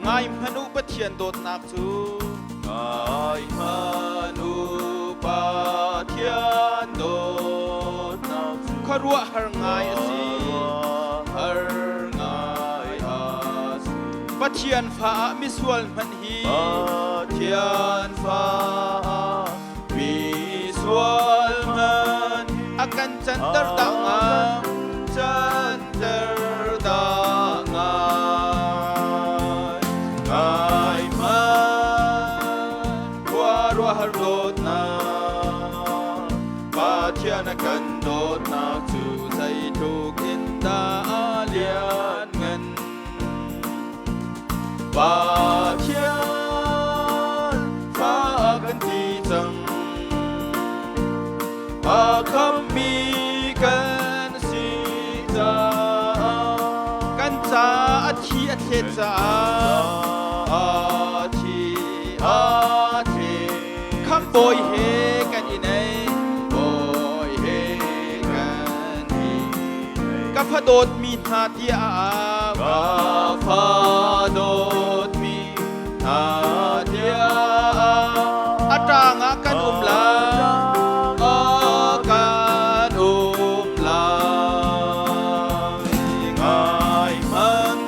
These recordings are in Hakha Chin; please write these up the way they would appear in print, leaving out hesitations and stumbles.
Ngai hmanh u Pathian dawtnak cu. Ngai hmanh u Pathian dawtnak cu. Khuaruahhar ngai a si. Har ngai a si. Pathian fa ah misual hmanh hi. Pathian fa ah misual hmanh hi. A kan canter dah hnga. Canter dah ngai. Ngai hmanh khuaruahhar dawtnak Pathian a kan dawtnak cu zeitluk in dah a lianngan. Pathian fa a kan ti cang. A khammi kan si caah Kan ca a thi a thlet caah a thi a thlet Khamhbawi he kan i nei. Bawi he kan i Ka fa dawtmi hna tiah a au. Ka fa dawtmi hna tiah A ṭang ah kan um lai. Kan um lai. Ngai hmanh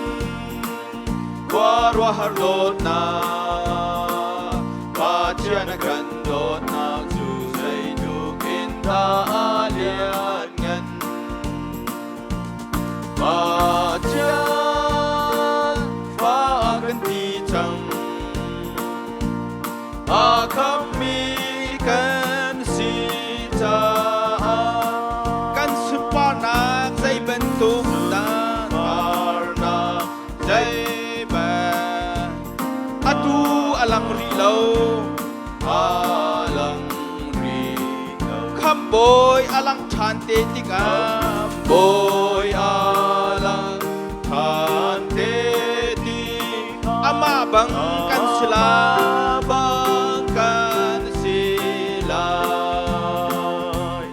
khuaruahhar dawtnak Pathian a kan dawtnak cu zeitluk in dah a lianngan. Pathian fa a kan ti cang. A khammi kan si caah Kan sunparnak zei bantuk dah Sunparnak zei ban atu a lang rih lo. A lang rih lo. Khamhbawi a lang ṭhan te tikah Bawi a lang ṭhan te tikah amah bang kan si lai. Bang kan si lai.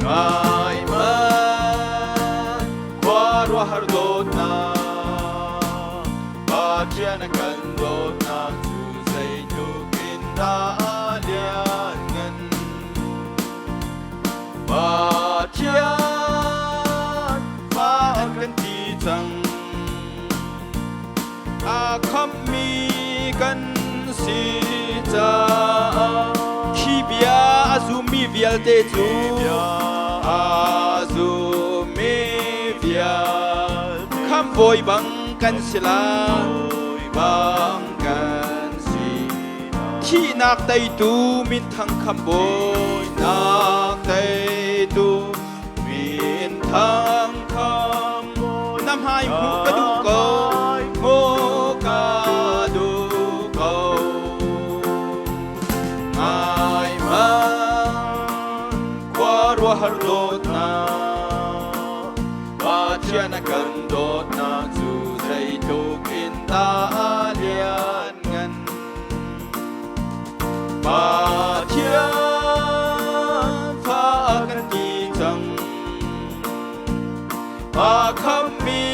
Ngai hmanh khuaruahhar dawtnak Pathian a kan dawtnak cu zeitluk in dah a lianngan. Pathian fa an kan ti cang. A khamhmi kan si caah khi bia a zummi vialte cu A zummi vialte khamhbawi bang kan si lai. Bang kan si Thihnak teitu minthang khamhbawi nak teitu minthang khamhbawi na hmai hmuh ka duh ko. Hmuh ka duh ko. Ngai hmanh khuaruahhar dawtnak Pathian a kan dawtnak cu zeitluk in dah a lianngan. Pathian fa a kan ti cang. A khammi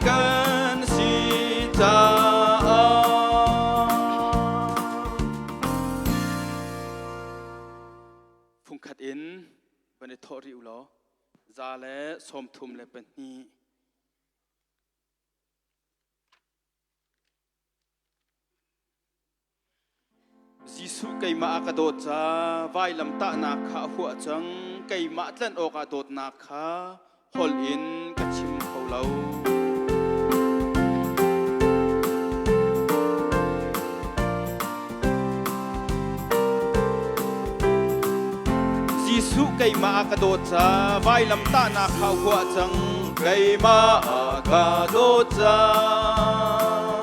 kan si caah. Fungkhat in van i thawh rih u law 132. Jesuh keimah a ka dawt ca vailamtahnak kha a huah cang keimah tlanh awkah dawtnak kha holh in ka chim kho lo. Jesuh keimah a ka dawt ca vailamtahnak kha a huah cang Keimah a ka dawt cang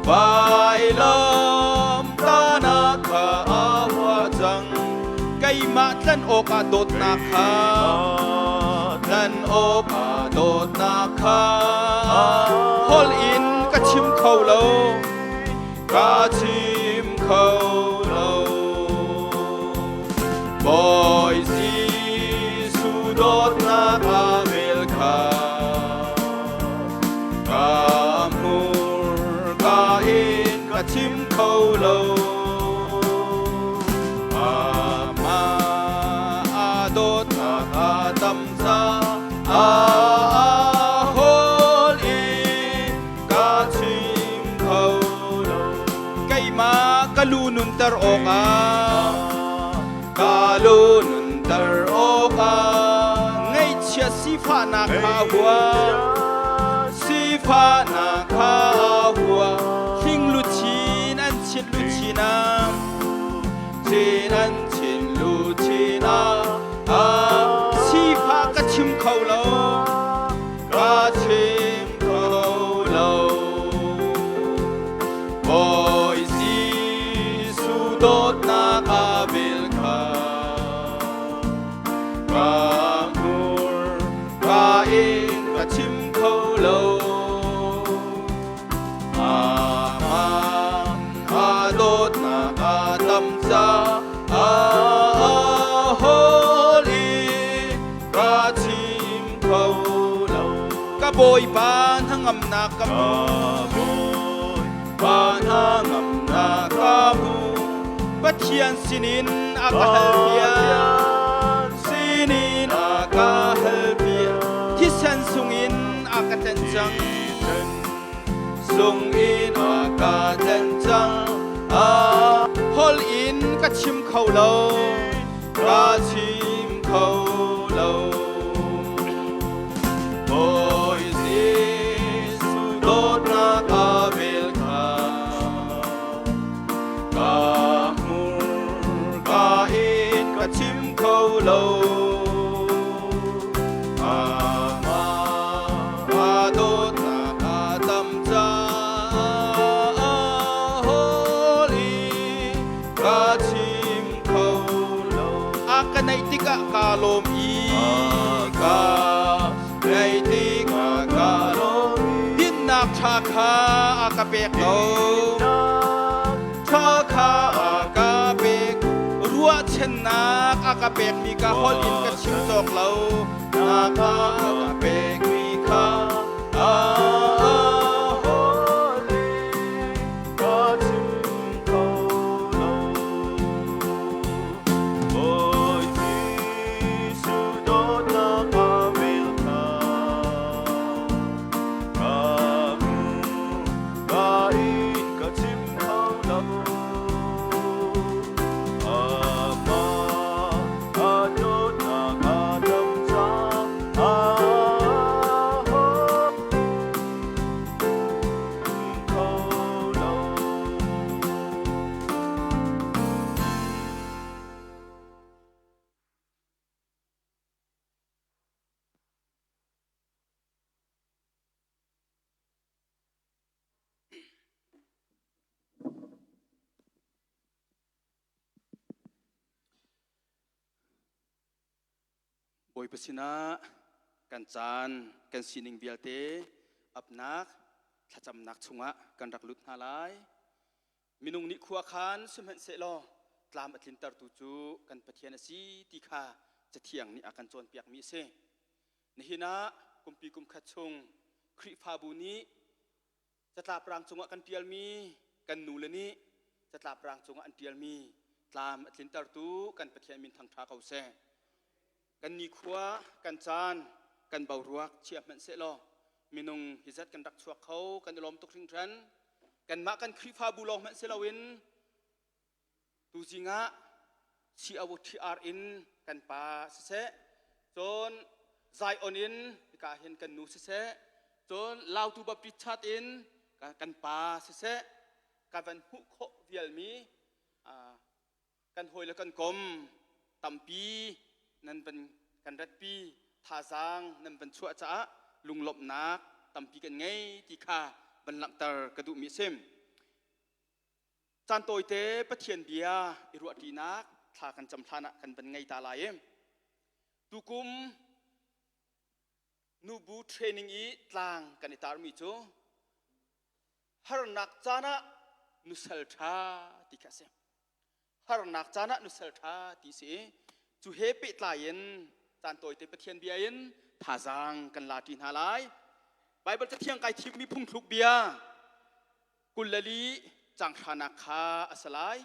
vailamtahnak kha a huah cang Keimah tlanh awkah dawtnak kha tlanh awkah dawtnak kha holh in ka chim kho lo. Ka chim kho lo. Bawi Jesuh dawtnak a vel kha ka hmur ka in. ka chim kho lo. Amah a dawtnak a tam ca a hawl i ka chim kho lo. Keimah ka lu nunter awkah ka lu nunter awkah ngaihchia sifahnak kha hua sifahnak kha hua hling luchin an chin luchin ah chin an chin luchin ah sifah ka chim kho lo ka chim kho lo. Bawi Jesuh dawtnak a vel kha ka hmur ka in ka chim kho lo. Amah a dawtnak a tam ca a holy ka chim kho lo. Ka Bawipa hnangamnak ka hmu. Bawipa hnangamnak ka hmu. Pathian sinin a ka hal piak. Sinin a ka hal piak. Thisen sungin a ka tlen cang. Sungin a ka tlen cang. A hol in ka chim kho lo. Ka chim kho lo. Bawi Jesuh dawtnak a vel kha ka hmurka in ka chim kho lo. Amah a dawtnak a tam caah holy ka chim kho lo. A ka naih tikah kaa lawm i ka naih tikah kaa lawm. Dinnak ṭha kha a ka pek ko. Ṭha kha a ka pek. Ruahchannak a ka pekmi ka holh in ka chim cawk lo. Na ka ka pekmi kha a Ka chim kho lo. Bawi Jesuh dawtnak a vel kha ka hmu, ka in ka chim kho lo. Amah a dawtnak a dam caah kho lo. Bawipa sinah kan caan, kan sining vialte apnak, thlacamnak chungah kan rak lut hna lai. Minung nih khua khan sihmanhsehlaw tlam a tlintertu cu kan Pathian a si ti kha Cathiang nih a kan cawnpiakmi a si. Nihin ah kumpi kumkhat chung Khrihfabu nih catlap rang cungah kan ṭialmi kan nule nih catlap rang cungah an ṭialmi tlam a tlintertu kan Pathian min thangṭha ko seh. Kan nikhua, kan caan, kan boruak chia hmanh sehlaw minung hi zat kan rak chuak kho, kan i lawm tuk hringhran. Kanmah kan Khrihfabu lawng hmanh si loin Tuzing ah COTR in kan pa siseh, cun Zion in hika hin kan nu siseh, cun Lautu Baptist Church in kan pa siseh, ka van hmuh khawh vialmi kan hawi le kan kom tampi nan van kan ratpi thazaang nan van chuah caah lunglawmhnak tampi kan ngei ti kha van langhter ka duhmi a si. Caan tawite Pathian bia i ruahṭinak thla kan cam hlan ah kan van ngei ta lai i tukum nubu training i tlang kan i tarmi cu harnak caan ah nusal ṭha ti kha a si. Harnak caan ah nusal ṭha ti si i cu he pehtlai in caan tawite Pathian bia in thazaang kan la ṭi hna lai. Baibal cathiang kai thimmi phungthluk bia 24. Caang hranak kha a si lai.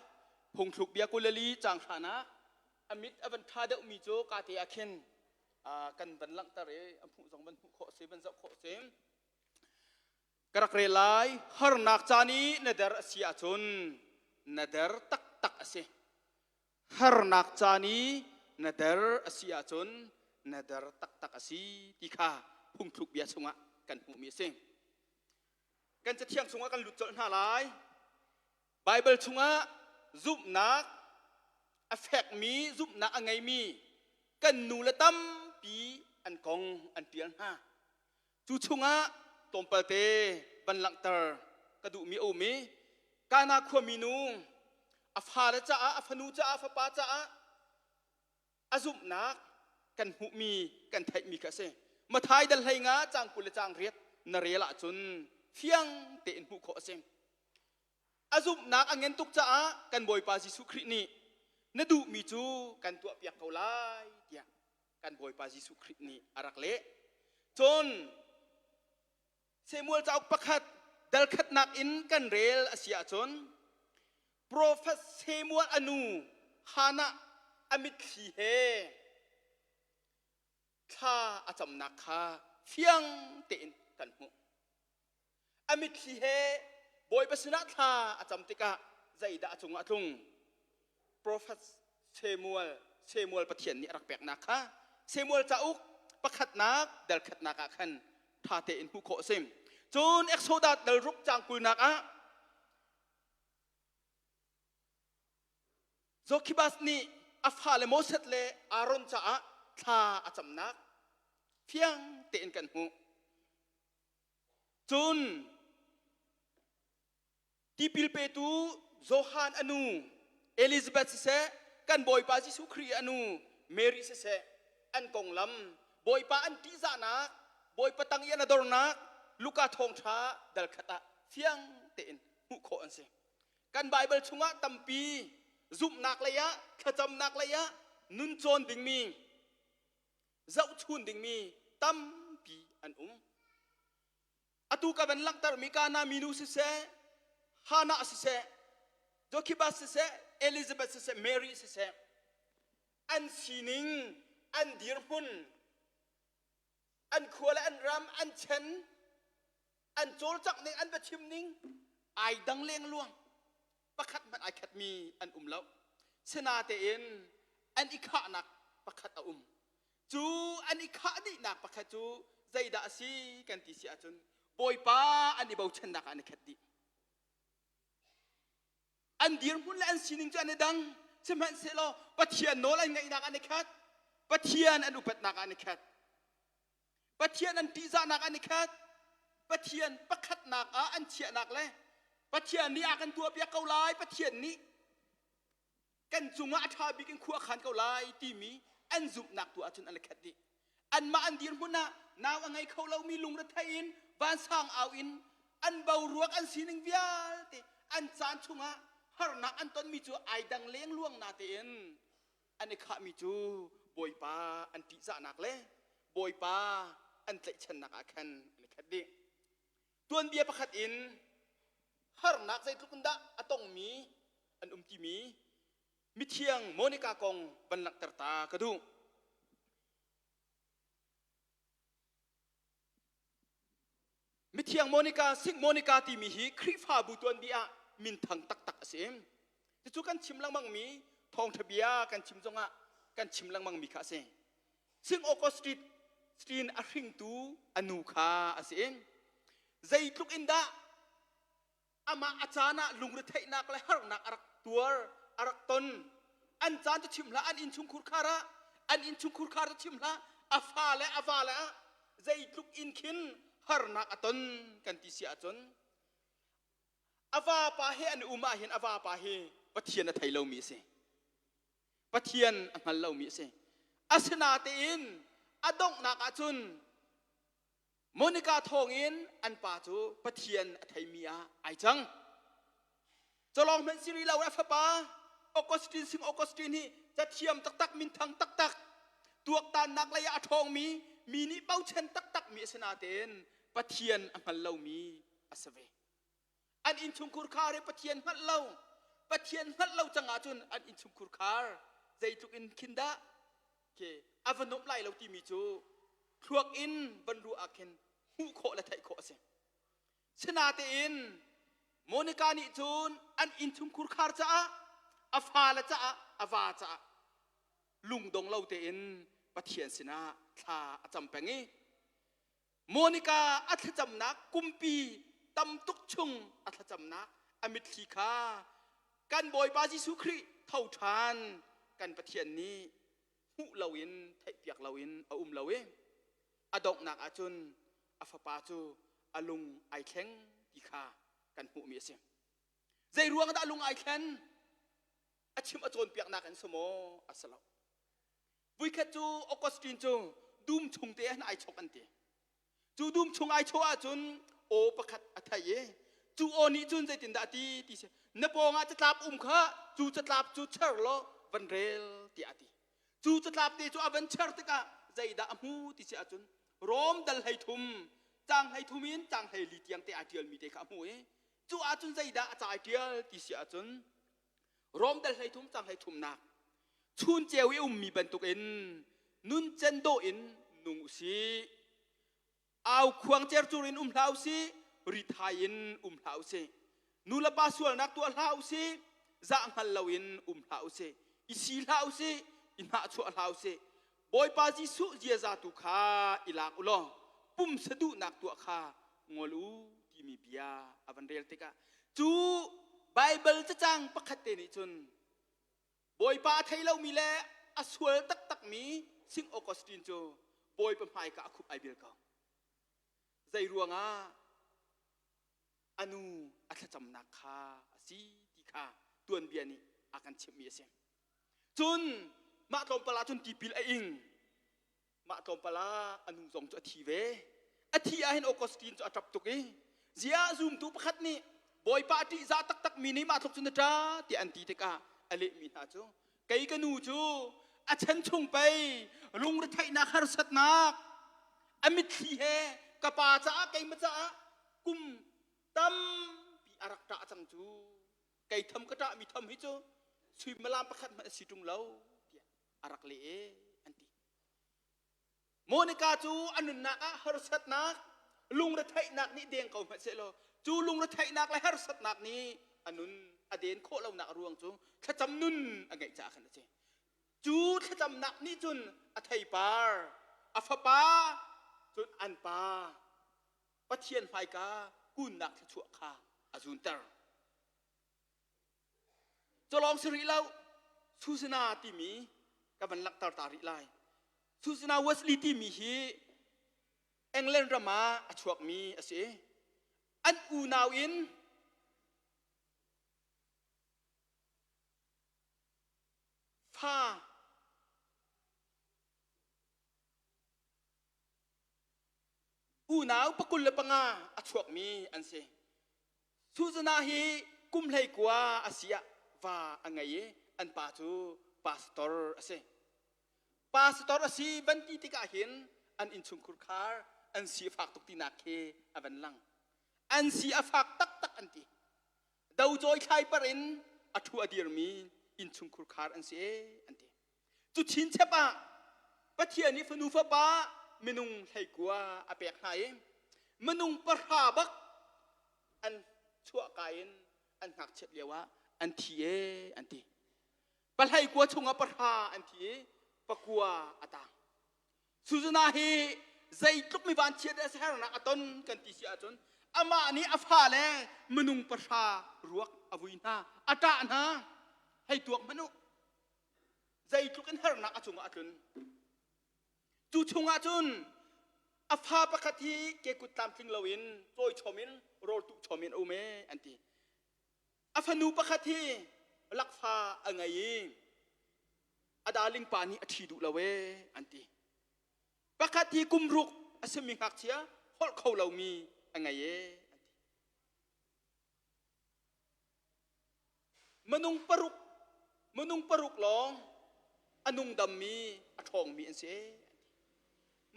Phungthluk bia 24 caang hranak a mit a van ṭha deuhmi cu ka te ah khin kan van langhter i a hmuh zong van hmuh khawh a si, van zoh khawh a si. Ka rak rel lai. Harnak caan i na der a si ahcun na der taktak a si. Harnak caan i na der a si ahcun na der taktak a si ti kha phungthluk bia chungah kan hmuhmi a si. Kan cathiang chungah kan lut colh hna lai. Baibal chungah zumhnak a fekmi, zumhnak a ngeimi kan nu le tampi an kong an ṭial hna. Cu chungah tlawmpalte van langhter ka duhmi a um i Kana khuami nu a fale caah, a fanu caah, a fapa caah a zumhnak kan hmuhmi kan theihmi kha a si. Mathai dal hlei nga caang 20 le caang riat na rel ahcun fiang tein hmuh khawh a si. A zumhnak a ngen tuk caah kan Bawipa Jesuh Khrih nih na duhmi cu kan tuahpiak ko lai tiah kan Bawipa Jesuh Khrih nih a rak leh. Cun Samuel cauk pakhat dal khatnak in kan rel a si ahcun Profet Samuel a nu Hannah a mitthli he thla a camnak kha fiang tein kan hmuh. A mitthli he Bawipa sinah thla a cam tikah zeidah a cungah a tlung? Profet Samuel Samuel Pathian nih a rak peknak kha Samuel cauk pakhatnak dal khatnak ah khan ṭha tein hmuh khawh a si. Cun Exodus dal ruk caang kulnak ah Jokhebed nih a fale Moses le Aaron caah thla a camnak fiang tein kan hmuh. Cun tipil petu Johan a nu Elizabeth siseh, kan Bawipa Jesuh Khrih a nu Mary siseh, an konglam Bawipa an ṭihzahnak, Bawipa tang i an a dornak Luka thawngṭha dal khat ah fiang tein hmuh khawh an si. Kan Baibal chungah tampi zumhnak lei ah, thlacamnak lei ah nun cawn dingmi, zohchun dingmi tampi an um. Atu ka van langhtermi Kana minu siseh, Hannah siseh, Jokhebed siseh, Elizabeth siseh, Mary siseh, an sining, an dirhmun, an khua le an ram, an chan, an cawlcangh ning, an biachim ning ai dang lengluang. Pakhat hmanh ai khatmi an um lo. Sinatein an i khahnak pakhat a um. Cu an i khah dihnak pakhat cu zeidah a si kan ti si ahcun Bawipa an i bochannak ah an i khat dih. An dirhmun le an sining cu an i dang. Sihmanhsehlaw Pathian nawl an ngaihnak an i khat. Pathian an upatnak ah an i khat. Pathian an ṭihzahnak an i khat. Pathian pakhatnak ah an chiahnak le Pathian nih a kan tuahpiak ko lai. Pathian nih kan cungah a ṭha bik in khua a khan ko lai timi an zumhnak tu ahcun an i khat dih. Anmah an dirhmun ah nau a ngei kho lomi lungrethei in vansang au in an boruak an sining vialte an caan chungah harnak an tonmi cu ai dang lengluang natein an i khahmi cu Bawipa an ṭihzahnak le Bawipa an tlaihchannak ah khan an i khat dih. Tuanbia pakhat in harnak zeitluk in dah a tongmi an um timi mithiang Monica kong van langhter ta ka duh. Mithiang Monica, Saint Monica timi hi Khrihfabu tuanbia ah minthang taktak a si. Cucu kan chim lengmangmi thawngṭha bia kan chim zongah kan chim lengmangmi kha a si. St. Augustine Stin a hringtu a nu kha a si. Zeitluk in dah amah a caan ah lungretheihnak le harnak a rak tuar, a rak ton. An caan cu chim hlah, an innchungkhur khar ah, an innchungkhur khar cu chim hlah, a fa le a va le ah zeitluk in khin harnak a ton kan ti si ahcun a vapa he an um ah hin a vapa hi Pathian a thei lomi a si. Pathian a hngal lomi a si. Asinatein a donghnak ahcun Monica thawngin an pa cu Pathian a theimi ah ai cang. Cawlawng hmanh si rih lo a fapa Augustine Sing Augustine hi cathiam taktak minthang taktak tuaktannak lei ah a ṭhawngmi mi nih bochan taktakmi a si natein Pathian a hngal lomi a si ve. An innchungkhur khar hi Pathian hngalh lo, Pathian hngalh lo cang ahcun an innchungkhur khar zeitluk in khin dah ke a va nuamh lai lo timi cu thluak in van ruah ah khin hmuh khawh le theih khawh a si. Sinatein Monica nih cun an innchungkhur khar caah a fale caah a va caah lungdong lo tein Pathian sinah thla a cam peng i Monica a thlacamnak kumpi tam tuk chung a thlacamnak a mitthli kha kan Bawipa Jesuh Khrih tho ṭhan kan Pathian nih hmuh loin theihpiak loin a um lo i a donghnak ahcun a fapa cu a lung ai thleng ti kha kan hmuhmi a si. Zei ruang dah lung ai thlen? A chim a cawnpiaknak in si maw? A si lo. Vuikhat cu Augustine cu dum chung te ah ai chok an ti. Cu dum chung ai chawh ahcun aw pakhat a thei i cu aw nih cun zeitindah a ti ti si na pawngah catlap um kha cu catlap cu cher law van rel tiah a ti. Cu catlap te cu a van cher tikah zeidah a hmu ti si ahcun Rom dal 13 caang 33 in caang 14 tiang te aa ṭialmi te kha a hmu i cu ahcun zeidah a ca ai ṭial ti si ahcun Rom dal 33 caang 33nak chun ceu i ummi bantukin nuncen dawh in nung u sih. Au khuang cercur in um hlah u sih, rithai in um hlah u sih. Nu le pa sualnak tuah hlah u sih, zah hngal loin um hlah u sih. I si hlah u sih, i hnahchuah hlah u sih. Bawipa Jesuh ziaza tu kha i lak u law pumsa duhnak tuah kha ngol u timi bia a van rel tikah cu Baibal cacang pakhat te nih cun Bawipa a thei lomi le a sual taktakmi Sing Augustine cu Bawipa hmaika a khup ai bil ko. Zei ruangah a nu a thlacamnak kha a si ti kha tuanbia nih a kan chimhmi a si. Cun mah tlawmpal ah cun tipil a ing. Mah tlawmpal ah a nu zong cu a thi ve. A thi ah hin Augustine cu a ṭap tuk i ziah zumtu pakhat nih Bawipa a ṭihzah taktakmi nih mah tluk cun na ṭa tiah an ti tikah a lehmi hna cu kei ka nu cu a chan chung pei lungretheihnak harsatnak a mitthli he ka pa caah keimah caah kum tampi a rak ṭah cang cu kei tham ka ṭahmi tham hi cu suimilam pakhat hmanh a si ṭung lo tiah a rak leh e an ti. Monica cu a nunnak ah harsatnak lungretheihnak nih deng ko hmanh sehlaw cu lungretheihnak le harsatnak nih a nun a den khawh lonak a ruang cu thlacam nun a ngeih caah khan a si. Cu thlacamnak nih cun a theipar a fapa cun an pa Pathian hmaika kunnak thluachuah kha a zunter. Culawng si rih lo, Susanna timi ka van langhter ta rih lai. Susanna Wesley timi hi England ram ah a chuakmi a si. An unau in fa unau 25 a chuakmi an si. Susanna hi kum 19 a si ah va a ngei i an pa cu pastor a si. Pastor a si van ti tikah hin an innchungkhur khar an si a fak tuk tinak khi a van lang. An si a fak taktak an ti. Docawi thlai par in a ṭhu a dirmi innchungkhur khar an si an ti. Cu chinchep ah Pathian nih fanu fapa minung 19 a pek hna i minung pahra bak an chuahka in an ngakchiat lio ah an thi e an ti. Pahlei kua chungah pahra an thi i pakua a tang. Susanna hi zeitluk mi vanchiat le hernak a ton kan ti si ahcun amah nih a fale minung pahra ruak a vui hna, a ṭah hna. Hei tuak hmanh u. Zeitluk in harnak a cungah a tlun. Cu chungah cun a fa pakhat hi kekut tlamtling loin cawi chom in rawl tuh chom in a um ee an ti. A fanu pakhat hi lakfa a ngei i a darling pa nih a ṭhi duh lo ee an ti. Pakhat hi kum ruk a simi ngakchia holh kho lomi a ngei ee an ti. Minung paruk minung paruk lawng a nungdammi a ṭhawngmi an si an ti.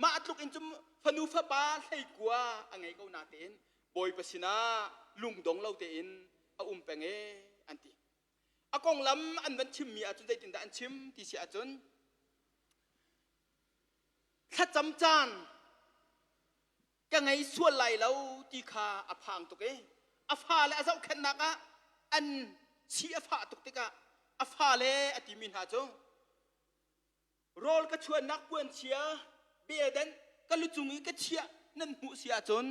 Mah tluk in cun fanu fapa 19 a ngei ko natein Bawipa sinah lungdong lo tein a um peng e an ti. A konglam an van chimmi ahcun zeitindah an chim ti si ahcun thlacam caan ka ngei sual lai lo ti kha a phang tuk i a fale a zohkhenhnak ah an si a fah tuk tikah a fale a timi hna cu rawl ka chuannak puanchia belden ka lucung i ka chiah nan hmuh si ahcun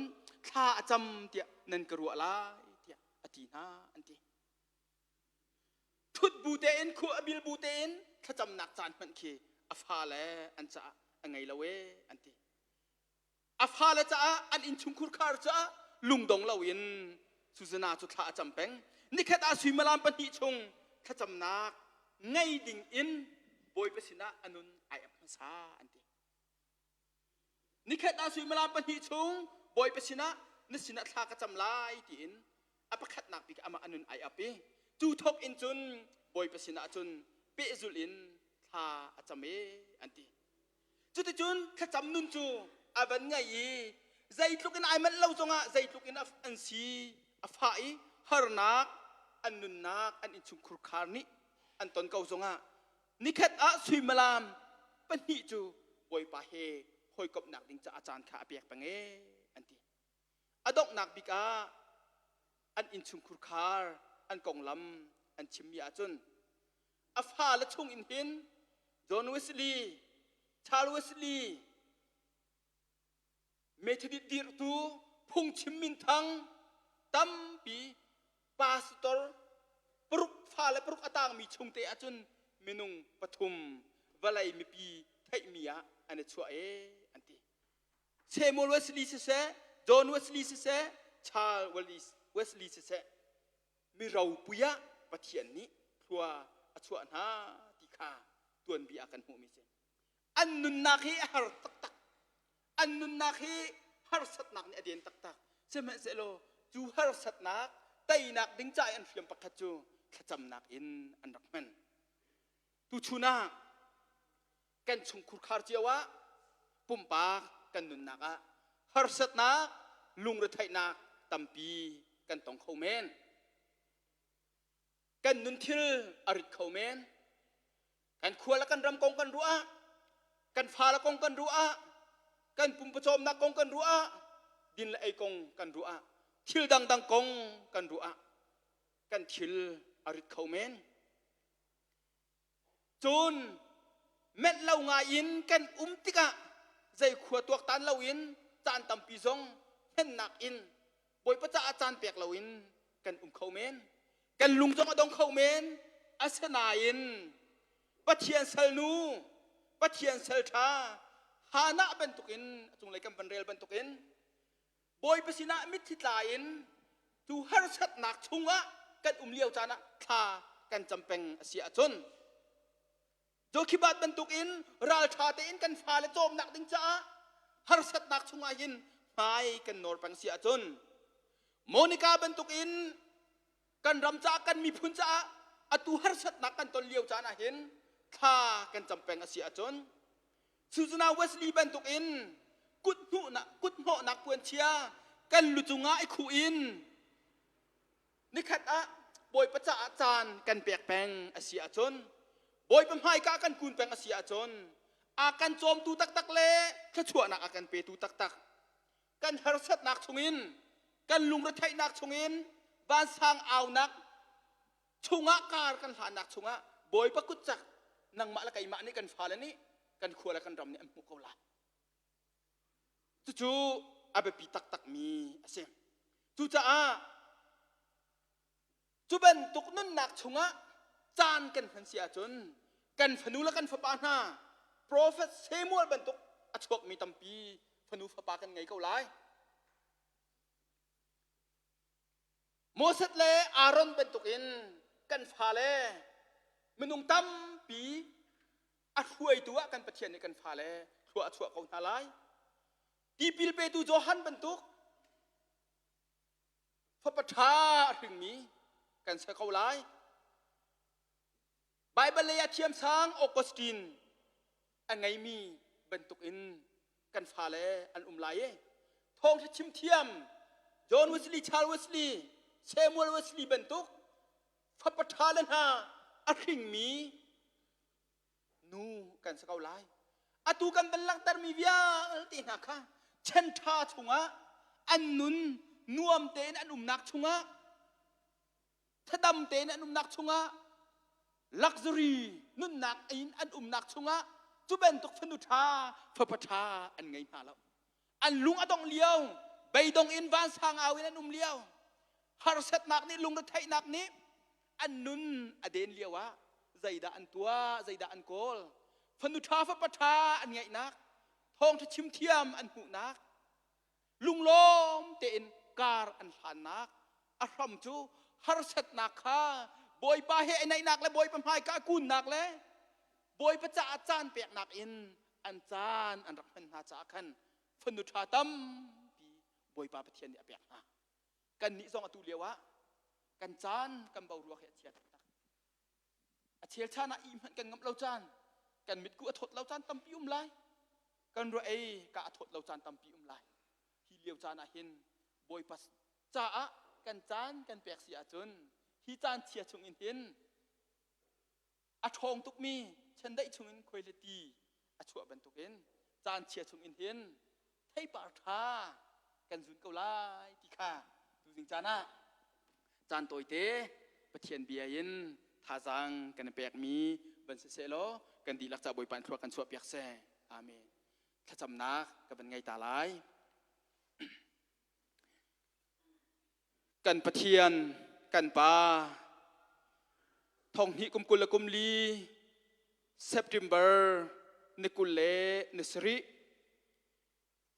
thla a cam tiah nan ka ruah lai tiah a ti hna an ti. Thut bu tein khua a bil bu tein thlacamnak caan hmanh khi a fale an caah a ngei lo ee an ti. A fale caah an innchungkhur khar caah lungdong loin Susanna cu thla a cam peng. Nikhat ah suimilam pahnih chung thlacamnak ngei ding in Bawipa sinah a nun ai ap hmasa an ti. Nikhat ah suimilam pahnih chung Bawipa sinah na sinah thla ka cam lai tiin a pakhatnak bik amah a nun ai ap i cu thawk in cun Bawipa sinah cun pehzulh in thla a cam e an ti. Cuticun thlacam nun cu a van ngei i zeitluk in ai manh lo zongah zeitluk in an si a fah i harnak an nunnak an innchungkhur khar nih an ton ko zongah Nikhat ah suimilam pahnih cu Bawipa he hawikomhnak ding caah caan kha a pek peng ee an ti. A donghnak bik ah an innchungkhur khar an konglam an chimmi ahcun a fale chung in hin John Wesley, Charles Wesley, Methodist dirhtu phungchim minthang tampi pastor paruk fale paruk a tangmi chungte ahcun minung pathum vawlei mipi theihmi ah an i chuah ee an ti. Samuel Wesley siseh, John Wesley siseh, Charles Wesley siseh mi ropui ah Pathian nih thlua a chuah hna ti kha tuanbia ah kan hmuhmi si. An nunnak hi a har taktak. An nunnak hi harsatnak nih a den taktak. Sihmanhsehlaw cu harsatnak teinak ding ca i an hriam pakhat cu thlacamnak in an rak hman. Tuchun ah kan chungkhur khar cio ah pumpak kan nunnak ah harsatnak lungretheihnak tampi kan tong kho men. Kan nun thil a rit kho men. Kan khua le kan ram kong kan ruah ah, kan fale kong kan ruah ah, kan pumpawcawmnak kong kan ruah ah, din le ei kong kan ruah ah, thil dangdang kong kan ruah ah, kan thil a rit kho men. Cun menh lo ngai in kan um tikah zei khua tuaktan loin caan tampi zong hmennak in Bawipa caah caan pek loin kan um kho men. Kan lung zong a dong kho men. Asinain Pathian salnu, Pathian sal ṭha Hannah bantukin a cunglei kan van rel bantukin Bawipa sinah mitthli tla in cu harsatnak chungah kan um lio caan ah thla kan cam peng a si ahcun Jokhibat bantukin ralṭha tein kan fale cawmnak ding caah harsatnak chungah hin hmai kan nawr peng si ahcun Monica bantukin kan ram caah kan miphun caah atu harsatnak kan ton lio caan ah hin thla kan cam peng a si ahcun Susanna Wesley bantukin kut hnawhnak puanchia kan lu cungah i khuh in nikhat ah Bawipa caah caan kan pek peng a si ahcun Bawipa hmaika kan kun peng a si ahcun a kan cawmtu taktak le thluachuahnak a kan petu taktak kan harsatnak chungin kan lungretheihnak chungin vansang aunak chungah kar kan hlannak chungah Bawipa kut cak nangmah le keimah nih kan fale nih kan khua le kan ram nih an hmuh ko lai. Cucu a biapi taktakmi a si. Cucaah cu bantuk nunnak chungah caan kan hman si ahcun kan fanu le kan fapa hna Prophet Samuel bantuk a chuakmi tampi fanu fapa kan ngei ko lai. Moses le Aaron bantukin kan fale minung tampi a hruaitu ah kan Pathian nih kan fale thlua a chuah ko hna lai. Tipil petu Johan bantuk fapa ṭha a hringmi kan si ko lai. Baibal lei ah thiamsang Augustine a ngeimi bantukin kan fale an um lai i thawngṭha chim thiam John Wesley, Charles Wesley, Samuel Wesley bantuk fapa ṭha le hna a hringmi nu kan si ko lai. Atu kan van langhtermi vialte hna kha chan ṭha chungah an nun nuam tein an umnak chungah thadam tein an umnak chungah luxury nunnak in an umnak chungah cu bantuk fanu ṭha fapa ṭha an ngei hna lo. An lung a dongh lio, beidong in vansang au in an um lio, harsatnak nih lungretheihnak nih an nun a den lio ah zeidah an tuah, zeidah an kawl? Fanu ṭha fapa ṭha an ngeihnak, thawngṭha chim thiam an hmuhnak, lunglawm tein kar an hlannak a hram cu harsatnak kha Bawipa he i naihnak le Bawipa hmaika kunnak le Bawipa caah caan peknak in an caan an rak hman hna caah khan fanu ṭha tampi Bawipa Pathian nih a pek hna. Kannih zong atu lio ah kan caan kan boruak hi a chia taktak. A chel chan ah ih hmanh kan ngamh lo caan, kan mitku a thawt lo caan tampi um lai. Kan ruah ei ka a thawt lo caan tampi um lai. Hi lio caan ah hin Bawipa caah kan caan kan pek si ahcun hi caan chia chung in hin a ṭhawng tukmi chiandeih chungin khuailiti a chuah bantukin caan chia chungin hin theipar ṭha kan zun ko lai ti kha tuzing caan ah caan tawite Pathian bia in thazaang kan i pekmi van si seh law kan dihlak ca Bawipa in thlua kan chuah piak seh. Amen. Thlacamnak ka van ngei ta lai. Kan Pathian, kan Pa, thonghnih kum 20 le kum li September ni 27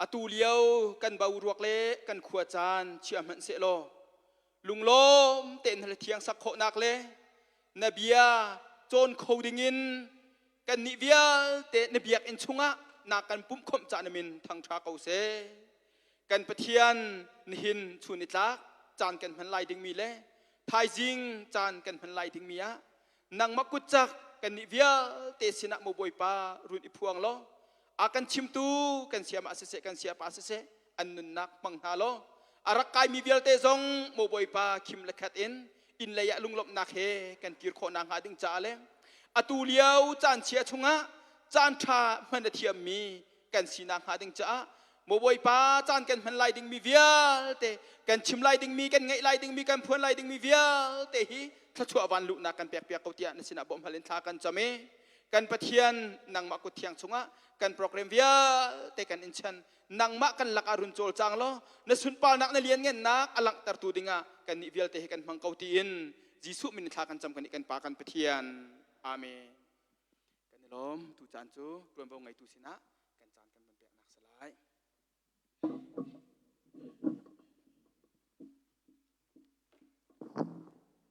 atu lio kan boruak le kan khua caan chia hmanh sehlaw lunglawm tein na thiang sak khawhnak le na bia cawn kho dingin kannih vialte na biakinn chungah na kan pumh khawmh ca na min thangṭha ko seh. Kan Pathian nihin chun i tlak caan kan hman lai dingmi le thaizing caan kan hman lai dingmi ah nangmah kutcak kannih vialte sinah maw Bawipa run i phuang law a kan chimtu kan siama siseh kan siapa siseh an nunnak hmang hna law a rak kaimi vialte zong maw Bawipa khim le khat in inn lei ah lunglawmhnak he kan kir khawh nakhnga ding caah le atu lio caan chia chungah caan ṭha hman a thiammi kan sinak hnga ding caah maw Bawipa caan kan hman lai dingmi vialte kan chim lai dingmi kan ngaih lai dingmi kan phuan lai dingmi vialte hi thluachuah van luhnak kan pek piak ko tiah na sinah bawmh hal in thla kan cam i kan Pathian nangmah kut thiang chungah kan program vialte kan in chan nangmah kan lakah run cawl cang law na sunparnak na lianngannak a langhtertu dingah kannih vialte hi kan hmang ko tiin Jesuh min thla kan cam kan kan Pa kan Pathian. Amen. Kan i lawm tu caan cu tuanvo ngeitu sinah kan caan kan van peknak si lai.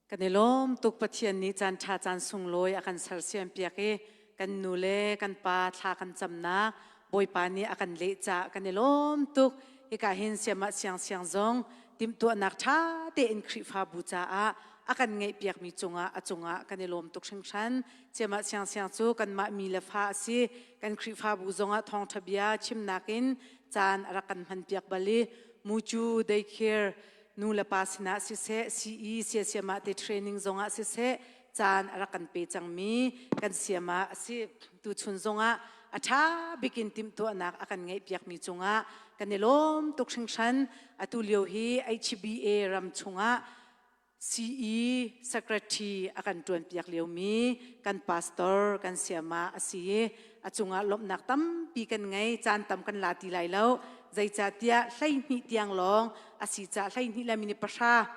Kan i lawm tuk Pathian nih caan ṭha caan sunglawi a kan sersiam piak i kan nu le kan pa thla kan camnak Bawipa nih a kan leh caah kan i lawm tuk. Hika hin siamah siangsiang zong timhtuahnak ṭha tein Khrihfabu caah a kan ngeihpiakmi cungah a cungah kan i lawm tuk hringhran. Siamah siangsiang cu kanmah mi le fa a si. Kan Khrihfabu zongah thawngṭha bia chimnak in caan a rak kan hmanpiak bal i mucu daycare nu le pa sinah siseh CE siasiamah te training zongah siseh caan a rak kan pe cangmi kan siamah a si. Tuchun zongah a ṭha bikin timhtuahnak a kan ngeihpiakmi cungah kan i lawm tuk hringhran. Atu lio hi HBA ram chungah CE secretary a kan ṭuanpiak liomi kan pastor kan siama a si i a cungah lawmhnak tampi kan ngei. Caan tam kan la ti lai lo. Zeicahtiah 12 tiang lawng a si caah 12 le minute 10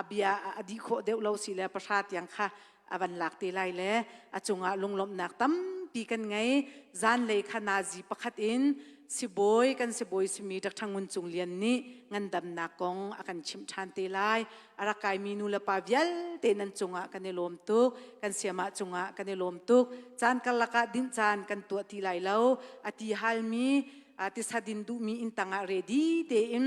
a bia a dih khawh deuh lo si le 10 tiang kha a van lak te lai le a cungah lunglawmhnak tampi kan ngei. Zanlei kha nazi pakhat in sibawi kan sibawi simi Dr. Ngun Cung Lian nih ngandamnak kong a kan chimh ṭhan te lai. A rak kaimi nu le pa vialte nan cungah kan i lawm tuk. Kan siamah cungah kan i lawm tuk. Caan karlak ah dinh caan kan tuah ti lai lo. A ti halmi tisa din duhmi inn tangah ready tein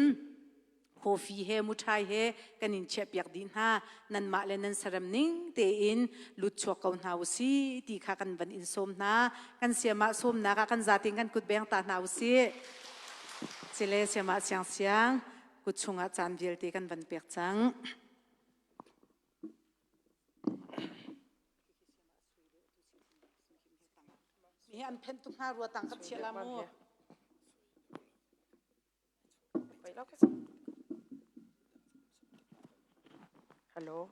coffee he muṭhai he kan in chiahpiak dih hna. Nanmah le nan sarem ning tein lut chuak ko hna usih ti kha kan van in sawm hna. Kan siamah sawmnak ah kan zatin kan kut beng ta hna usih. Cile siamah siang siang kut chungah caan vialte kan van pek cang. an phenh tuk hna rua tang ka chia la mu. Hello,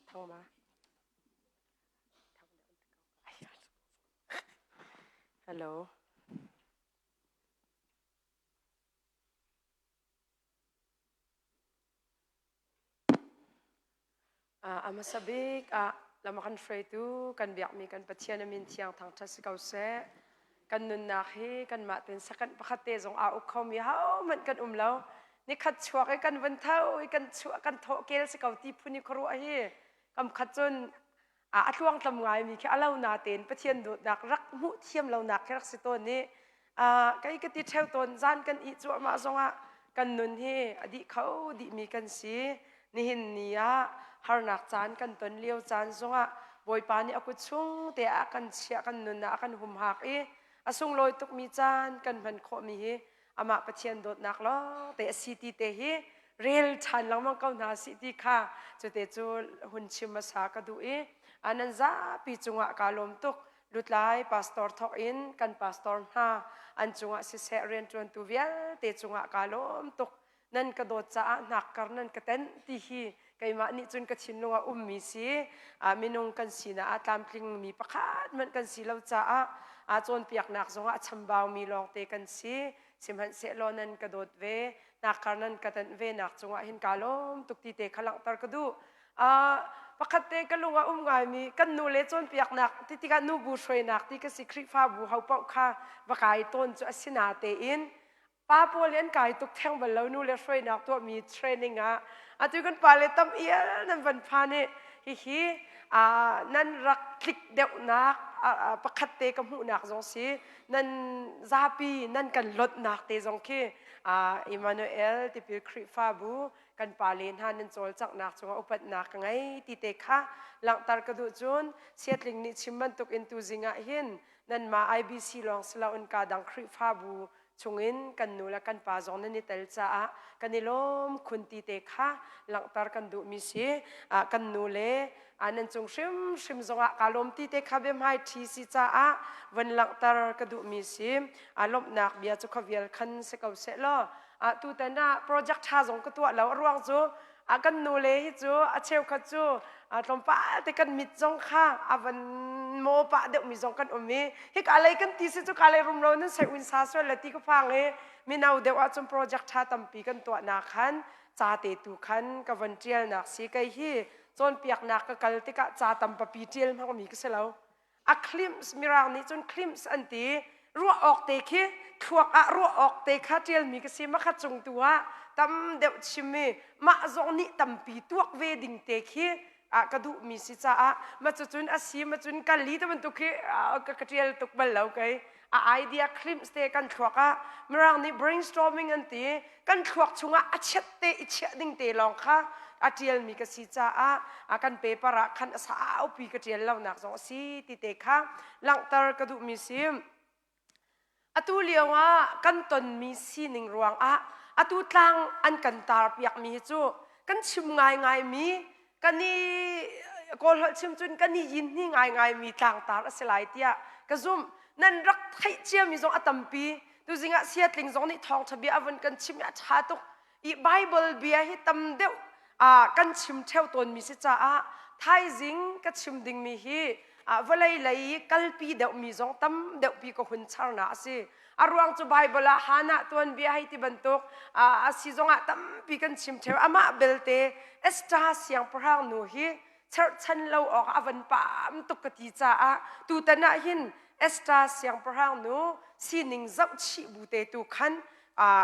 thang ma. Hello. A hmasa bik ah lam a kan hruaitu kan biakmi kan Pathian a min thiang thangṭhat si ko seh. Kan nunnak hi kanmah tein second pakhat te zong aa uk khomi hohmanh kan um lo. Nikhat chuak i kan vun tho i kan chuah kan thawh kel si ko ti phun i khuaruah hi kam khat cun a tluangtlam ngaimi khi a lo natein Pathian dawtnak rak hmuh thiam lonak khi rak si tawn i kei ka ti ṭheo tawn zan kan ih cuahmah zongah kan nun hi a dih kho dihmi kan si. Nihin ni ah harnak caan kan ton lio caan zongah Bawipa nih a kut chung te ah a kan chiah kan nun ah a kan humhak i a sunglawi tukmi caan kan hman khawhmi hi amah Pathian dawtnak lawng te a si ti te hi rel ṭhan lengmang ko hna sih ti kha cute cu hun chim hmasa ka duh i nan zapi cungah kaa lawm tuk. Lutlai pastor thawk in kan pastor hna an cungah siseh rianṭuantu vialte cungah kaa lawm tuk. Nan ka dawt caah hnakkar nan ka tenh ti hi keimah nih cun ka thinlung ah ummi si. Minung kan sinak ah tlamtlingmi pakhat hmanh kan si lo caah cawnpiaknak zongah a chambaumi lawngte kan si. Sihmanhsehlaw nan ka dawt ve, hnakkar nan ka tenh ve nak cungah hin kaa lawm tuk ti te kha langhter ka duh. Pakhat te ka lung ah um ngaimi kan nu le cawnpiaknak ti tikah nubu hruainak ti ka si. Khrihfabu ho paoh kha va kai tawn cu a si na tein pa pawl an kai tuk theng bal lo nu le hruainak tuahmi training ah. Atu kan pa le tam ial nan van phan i hihi nan rak tlik deuhnak pakhat te ka hmuhnak zong si, nan zapi nan kan lotnak te zong khi Emmanuel Tipil Khrihfabu kan pale hna nan cawlcanghnak cungah upatnak ka ngei ti te kha langhter ka duh. Cun Siatling nih chim bantuk in tuzing ah hin nanmah IBC lawng si loin ka dang Khrihfabu chungin kan nu le kan pa zong nan i tel caah kan i lawm khun ti te kha langhter kan duhmi si. Kan nu le nan cung hrimhrim zongah kaa lawm ti te kha biahmai ṭhi si caah von langhter ka duhmi si. Lawmhnak bia cu khuavial khan si ko seh law tutan ah project ṭha zong ka tuah lo. A ruang cu kan nu le hi cu a cheukhat cu tlawmpal te kan mit zong kha a van maw pah deuhmi zong kan um i hika lei kan ti si cu ka lei rumro nan sai un sa sual le ti ka phang i mino deuh ahcun project ṭha tampi kan tuahnak khan ca te tu khan ka von ṭialnak si. Kei hi cawnpiaknak ka kal tikah ca tampapi ṭial hmangmi ka si lo. A glimpse, mirang nih cun glimpse an ti, ruah awk te khi thluak ah ruah awk te kha ṭialmi ka si. Makhat cung tu ah tam deuh chim i mah zong nih tampi tuak ve ding te khi ah ka duhmi si caah ma cucun a si ma cun kal li te bantuk khi ka ṭial tuk bal lo. Kei a idea glimpse te kan thluak ah, mirang nih brainstorming an ti, kan thluak chungah a chiat te i chiah ding te lawng kha a ṭialmi ka si caah a kan paper ah khan a saupi ka ṭial lonak zong a si ti te kha langhter ka duhmi si. Atu lio ah kan tonmi sining ruangah atu tlang an kan tar piakmi hi cu kan chim ngaingaimi kan i Kawlholh chim cun kan i yin hni ngaingaimi tlangtar a si lai tiah ka zumh. Nan rak theih ciami zong a tampi. Tuzing ah Siatling zong nih thawngṭha bia a vun kan chim i a ṭha tuk i Bible bia hi tam deuh kan chim ṭheo tawnmi si caah thaizing ka chim dingmi hi vawlei lei kalpi deuhmi zong tam deuhpi ka hun charnak a si. A ruang cu Bible ah Hannah tuanbia hei ti bantuk a si zongah tampi kan chim ṭheo. Amah belte Esther siangpahrang nu hi cherhchan lo awk a van pam tuk ka ti caah tutan ah hin Esther siangpahrang nu sining zohchih bu te tu khan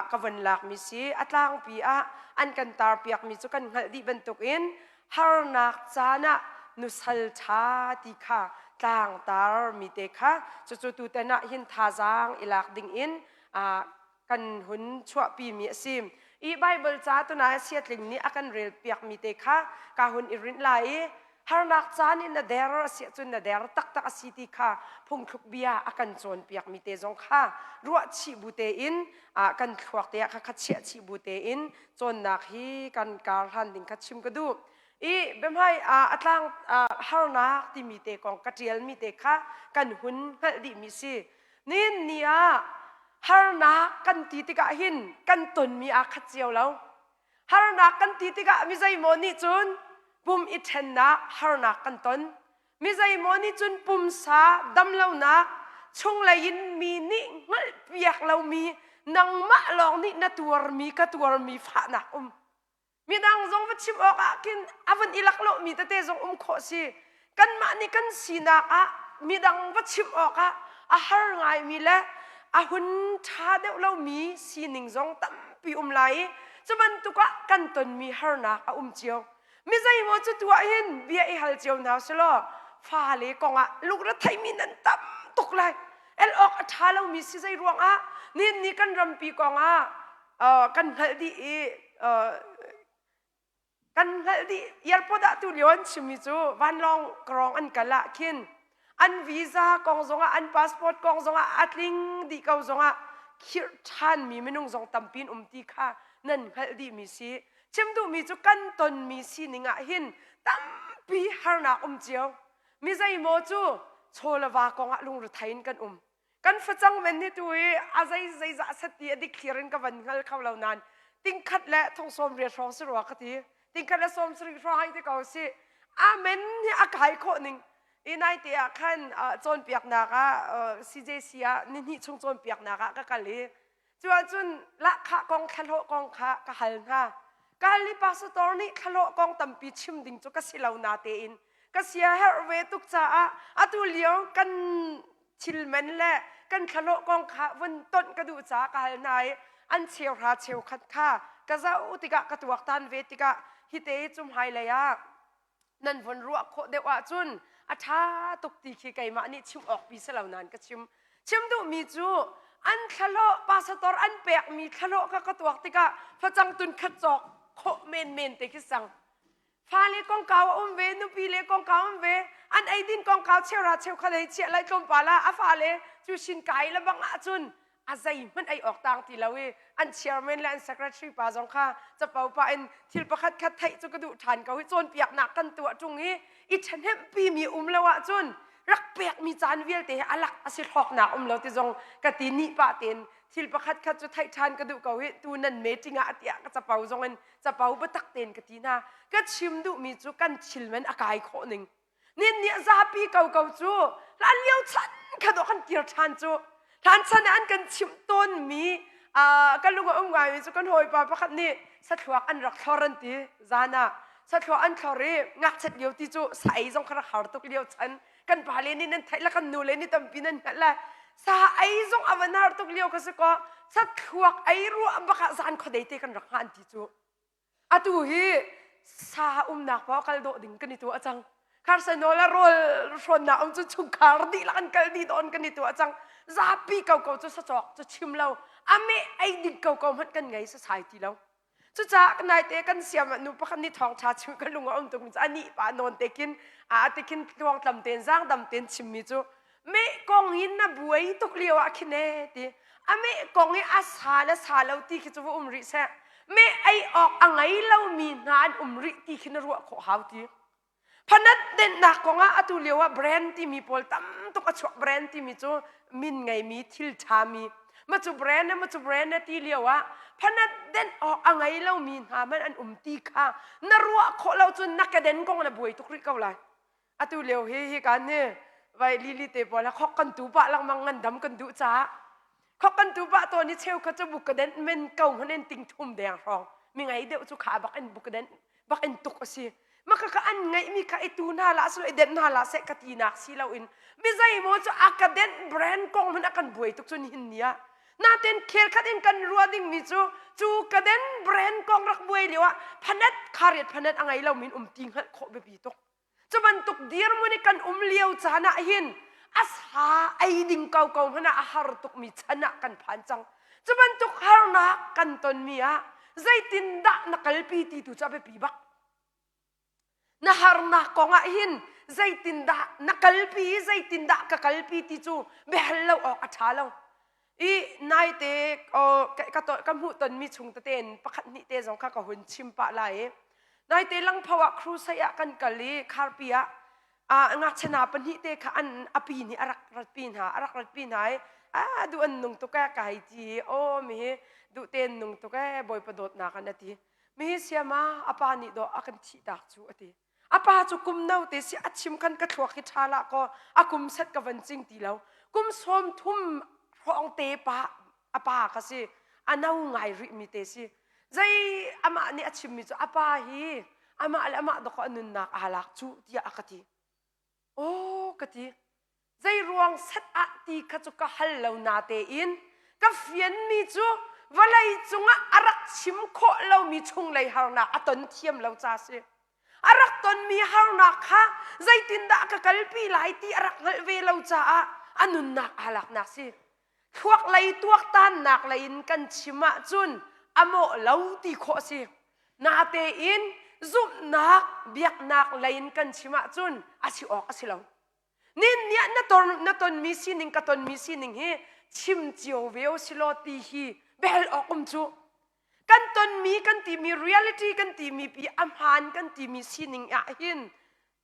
ka von lakmi si. A tlangpi ah an kan tarpiakmi cu kan hngalh dih bantukin harnak caan ah nusal ṭha ti kha tlangtar mi te kha cucu tutan ah hin thazaang i lak ding in kan hun chuahpi mi a si. I Bible ca tunai Siatling nih a kan rel piak mi te kha ka hun i rinh lai i harnak caan in na der a si ahcun na der taktak a si ti kha phungthluk bia a kan cawnpiak mi te zong kha ruah chih bu tein kan thluak te ah kha kha chiah chih bu tein cawnnak hi kan kar hlan ding kha chim ka duh. I biahmai a tlang harnak timi te kong ka ṭialmi te kha kan hun hngalh dihmi si. Nin ni ah harnak kan ti tikah hin kan tonmi aa khat cio lo. Harnak kan ti tikah mi zeimaw nih cun pum i ṭhennak harnak kan ton. Mi zeimaw nih cun pumsa damlonak chunglei in mi nih hngalhpiak lomi nangmah lawng nih na tuarmi ka tuarmi fahnak um. Midang zong va chim awk ah khin a van i laklawhmi tete zong um khawh si. Kanmah nih kan sinak ah midang va chim awk ah a har ngaimi le a hun ṭha deuh lomi sining zong tampi um lai i cu bantuk ah kan tonmi harnak a um cio. Mi zeimaw cu tu ah hin bia i hal cio hna selaw fale kongah lungretheimi nan tam tuk lai. El awk a ṭha lomi si zei ruangah nihin ni kan rampi kongah kan hngalh dih i kan hngalh dih airport ah tu lio an chimmi cu vanlawng krawng an kal ah khin an visa kong zongah an passport kong zongah a tling dih ko zongah khirh ṭhanmi minung zong tampi in um ti kha nan hngalh dihmi si chim duhmi cu kan tonmi sining ah hin tampi harnak um cio mi zeimaw cu chaw le va kongah lungrethei in kan um Kan facang men hi tu hi a zei zeizah set ti a dik thlir in ka van hngal kho lo nain tingkhat le thong sawm riat hrawng si rua ka ti. Tingkhat le sawm sarih hrawng hei ti ko si. Amen hi a kai khawh ning. I nai te ah khan cawnpiaknak ah CJC ah nihnih chung cawnpiaknak ah ka kal i Cu ahcun lahkhah kong thlahlawh kong kha ka hal hna. Ka hal i pastor nih thlahlawh kong tampi chim ding cu ka si lo natein ka sia herh ve tuk caah atu lio kan thil man le kan thlahlawh kong kha vun tonh ka duh caah ka hal hna i an cheuhra cheukhat kha ka zoh tikah ka tuaktan ve tikah hite cu hmailei ah nan von ruah khawh deuh ahcun a ṭha tuk ti khi keimah nih chim awk pi si lo nain ka chim. Chim duhmi cu an thlahlawh pastor an pekmi thlahlawh kha ka tuak tikah facang tun khat cawk khawh menmen te khi sang. Fale kongkau a um ve, nupi le kongkau um ve, an eidin kongkau cheura cheukhat hei chiah lai tlawmpal ah a fale cu shin kai le bang ahcun a zeihmanh ei awk tang ti lo i an chairman le an secretary pa zong kha capo pah in thil pakhat khat theih cu ka duh ṭhan ko hi cawnpiaknak kan tuah ṭung i i ṭhahnempi mi um lo ahcun rak pekmi caan vialte hi alak a si hlawknak um lo ti zong ka ti nih pah tein thil pakhat khat cu theih ṭhan ka duh ko hi tu nan meeting ah tiah ka capo zong in capo biatak tein ka ti hna ka chim duhmi cu kan thil man a kai khawh ning Nin nih zapi ko ko cu hlan lio chan kha dawh kan kir ṭhan cu hlan chan ah an kan chimh tawnmi ka lung a um ngaimi cu kan hawipa pakhat nih sathluak an rak thlor an ti zan ah sathluak an thlor i ngakchat lio ti cu sa ei zong kha rak har tuk lio chan kan pale nih nan theih le kan nule nih tampi nan hngalh le sa ei zong a van har tuk lio kha si kaw sathluak ei ruah bak ah zan khuadei te kan rak hngah an ti cu Atu hi sa umnak paoh kal dawh ding kan i tuah cang. Kharsenol a rawl hrawnnak um cu chungkhar dihlak an kal dih dawn kan i tuah cang. Zapi ko ko cu sacawk cu chim lo. A meh ei ding ko ko hmanh kan ngei sasai ti lo. Cucaah naite kan siam ah nu pakhat nih thawngṭha chim ka lung a um tuk mi cu anih pa nawn te khin a te khin tluangtlam tein zaangdam tein chimmi cu meh kong in na buai tuk lio ah khin ee ti a meh kong i a sa le sa lo ti khi cu va um rih seh meh ei awk a ngei lomi hna an um rih ti khi na ruah khawh hau ti phanat dennak kong ah atu lio ah brand timi pawl tam tuk a chuak brand timi cu min ngeimi thil ṭhami ma cu brand ma cu brand ti lio ah phanat den awk a ngei lomi hna man an um ti kha na ruah khawh lo cun na keden kong na buai tuk rih ko lai Atu lio hi hi kan hi vai lili te pawl khok kan tu pah lengmang ngan dam kan duh caah khok kan tu pah tawn i cheu kha cu bukaden men ko hman in ting thum deng hrawng mi ngei deuh cu kha bak in bukaden bak in tuk a si maka ka an ngeih mi kha i tu hna la silo i den hna la seh ka ti nak si lo in mi zei maw cu akaden brand kong hman a kan buai tuk cu nihin ni ah naten khel khat in kan rua ding mi cu cu kaden brand kong rak buai lio ah phanet khariat phanet a ngei lo min um ti hngalh khawh biapi tuk Cu bantuk dirhmun i kan um lio caan ah hin a sa ei ding ko ko hmanh ah a har tukmi chan ah kan phan cang. Cu bantuk harnak kan tonmi ah zeitindah na kalpi ti tu cu a biapi bak. Na harnak kong ah hin zeitindah na kalpi i zeitindah ka kalpi ti cu biahal lo awk a ṭha lo. I naite ka ka hmuh tonmi chung tete in pakhat hnih te zong kha ka hun chim pah lai i naite langpho ah crusade ah kan kal i kharpi ah ngakchia hna pahnih te kha an api nih a rak ratpi hna a rak ratpi hna i. A duh an nung tuk e ka hei ti i aw mi hi duh tein nung tuk e Bawipa dawtnak an a ti. Mi hi siama a pa nih dawh a kan thih tak cu a ti. A pa cu kum no te si a chim khan ka thluak hi ṭha lah kaw a kum set ka van cing ti lo. Kum 30 hrawng te pa a pa ka si. A no ngai rih mi te si. Zei amah nih a chimmi cu a pa hi amah le amah dawkaw a nunnak aa lak cu tiah a ka ti. Aw ka ti. Zei ruang set ah ti kha cu ka hal lo na tein ka fianmi cu vawlei cungah a rak chim khawh lomi chunglei harnak a ton thiam lo ca si. A rak tonmi harnak kha zeitindah ka kalpi lai ti a rak hngalh ve lo caah a nunnak aa laknak si. Thluak lei tuaktannak lei in kan chim ahcun a mawh lo ti khawh a si. Natein zumhnak biaknak lei in kan chim ahcun a si awk a si lo. Nin nih na ton na tonmi sining ka tonmi sining hi chim cio ve u silaw ti hi biahal awk um cu. Kan tonmi kan timi reality kan timi pi a hmaan kan timi sining ah hin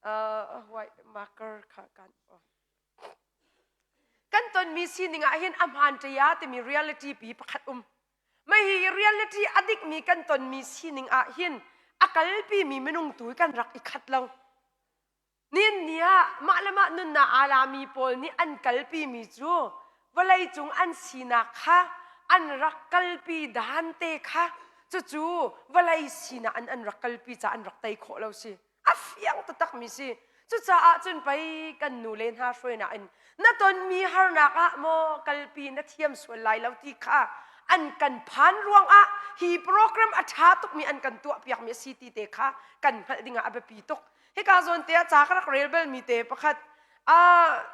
uh, white marker kha kan oh. Kan tonmi sining ah hin a hmaan ṭia timi reality pi pakhat um. Mah hi reality a dikmi kan tonmi sining ah hin a kalpimi minung tu kan rak i khat lo. Nin ni ah mah le mah nunnak aa lami pawl nih an kalpimi cu vawleicung an sinak kha an rak kalpi dan te kha cucu vawlei sinak an an rak kalpi caah an rak tei khawh lo si. A fiang taktakmi si. Cucaah cun pei kan nu le hna hruainak in na tonmi harnak ah maw kalpi na thiam sual lai lo ti kha an kan phan ruangah hi program a ṭha tukmi an kan tuahpiakmi a si ti te kha kan hngalh dingah a biapi tuk. Hika zawn te ah ca ka rak rel balmi te pakhat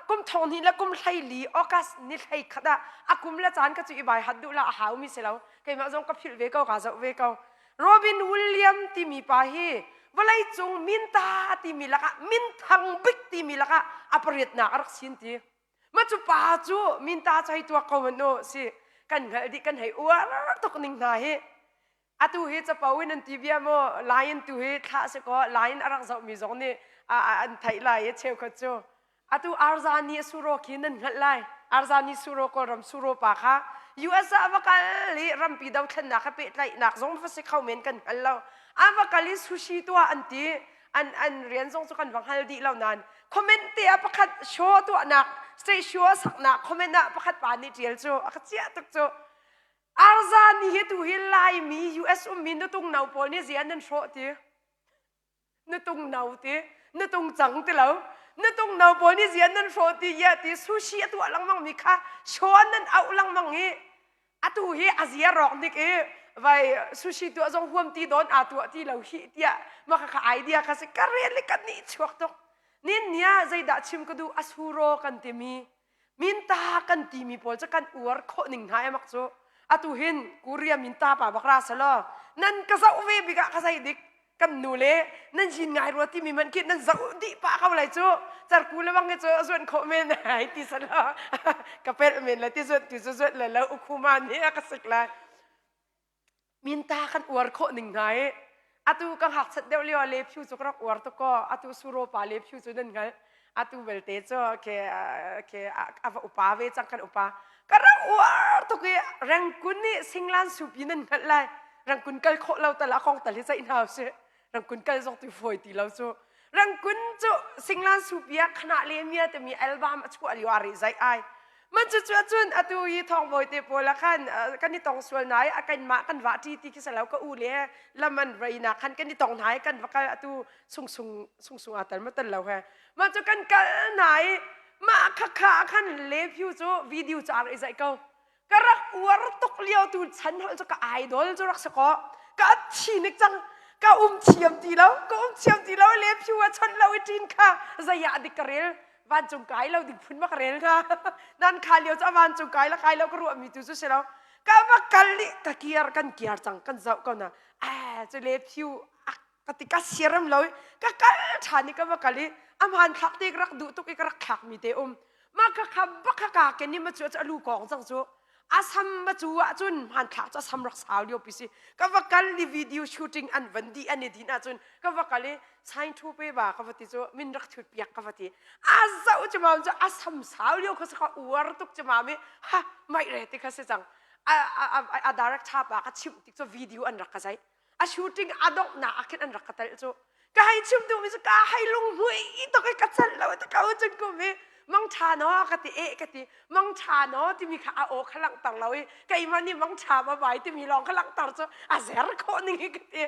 kum thong hnih le kum 14 August ni 11 ah a kum le caan ka cu i bai hat duh la a haumi si lo keimah zong ka philh ve ko ka zoh ve ko Robin William timi pa hi vawleicung minta timi lakah minthang bik timi lakah a pariatnak a rak sin ti ma cu pa cu minta cu hei tuak ko man u si kan hngalh dih kan hei uar tuk ning hna hi atu hi capo in an ti bia maw lion tu hi thlah si kaw lion a rak zohmi zong nih an theih lai i cheukhat cu atu Arzani suro khi nan hngalh lai Arzani suro Kawlram suro pa kha US ah va kal i rampi dothlennak he pehtlaihnak zong va si kho men kan hngal lo a va kal i sushi tuah an ti an an rian zong cu kan va hngal dih lo nain comment te ah pakhat show tuahnak state show saknak comment ah pakhat pa nih tial cu a ka chiah tuk cu Arzani hi tu hi Laimi US ummi nutung no pawl nih zian nan hrawh ti. Nutung no ti, nutung cang ti lo. Nutung no pawl nih zian nan hrawh ti ya ti sushi a tuah lengmang mi kha shawn nan auh lengmang i atu hi a zia rawk nik i vai sushi tuah zong huam ti dawn aa tuah ti lo hi tiah maka kha idea kha si ka rel i ka nih chuak tuk. Nin nia zeidah chim ka duh asuro kan timi Minta kan timi pawl cu kan uar khawh ning hna emak cu atu hin Korea minta pa bak ra selaw nan ka zoh ve bik ah ka zei dik kan nu le nan yin ngai rua timi man khi nan zoh dih pah ko lai cu carku le bang hi cu zuan khawh men ai ti selaw ka pelh men le ti zuan tu cu zuan le lo ukhuma nih a ka sik lai minta kan uar khawh ning hna i atu ka ngakchat deuh lio le phu cu ka rak uar tuk ko atu suro pa le phu cu nan hngalh atu belte cu ke ke a va upa ve cang kan upa ka rak uar tuk i rengkun nih singlan supi nan hngalh lai rengkun kal khawh lo tal a kong tal hi ceih hna usih rangkun kal zong tu fawi ti lo cu rangkun cu singlan supi ah khana le mia timi album a chuah lio a ri zai ai man cu cu cun atu hi thawngbawi te pawl ah khan kan i tong sual nai a kan mah kan va ṭi ti khi salo ka u le laman rei na khan kan i tong nai kan va kal atu sung sung sung sung a tal ma tal lo he ma cu kan kal nai ma kha kha khan le phu cu video cu a ri zai ko ka rak uar tuk lio tu chan hol cu ka idol cu rak si ko ka thi nik cang ka um thiam ti lo ka um thiam ti lo le phu a chon lo i tin kha zaya dik ka rel vancung kai lo ding phun ma ka rel nga nan kha lio cu vancung kai la kai lo ka ruah mi tu cu si lo ka va kal i ka kiar kan kiar cang kan zoh ko na eh cu le phu ka ti ka siaram lo i ka kal ṭhan i ka va kal i a hmanthlak te ka rak duh tuk i ka rak thlak mi te um ma ka kha bak ka ken i ma cu a lu kong cang cu. A sam ma cu ahcun hmanthlak cu a sam rak sau lio pi si. Ka va kal i video shooting an van dih an i din ahcun ka va kal i sign thu pe ba ka va ti cu min rak thut piak ka va ti. A zoh cu mam cu a sam sau lio kha si kha uar tuk cu mam i ha mai re ti kha si cang. A a a a director pa ka chimh tik cu video an rak ka zaih. A shooting a donghnak ah khin an rak ka telh cu ka hei chim duhmi cu ka hei lunghmui tuk i ka celh lo ti ko cun kum i mangṭha naw ka ti eh ka ti mangṭha naw timi kha a aw kha langhter lo i keimah nih mangṭha ma bai timi lawng kha langhter cu a zer khawh ning hi ka ti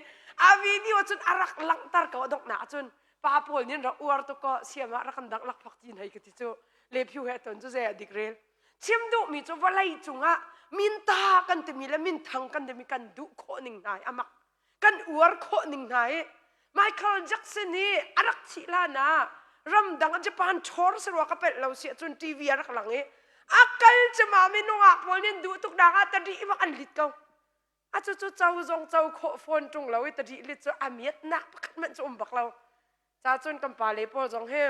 a video cun a rak langhter ko a donghnak cun pa pawl nih rak uar tuk ko siam ah rak kan dangh lakphak ti hei ka ti cu le phu he ton cu zei a dik rel chim duhmi cu vawlei cungah minta kan timi le minthang kan timi kan duh khawh ning hna hi amak kan uar khawh ning hna hi Michael Jackson hi a rak thih hlan ah ramdang Japan chor si rua ka pelh lo si ahcun TV a rak lang i a kal cema minung ah pawl nih duh tuk nak ah tadih bak an lit ko a cu cu co zong co khawh fawn ṭung lo i tadih lit cu a miatnak pakhat hmanh cu um bak lo Ca cun kan pale pawl zong hi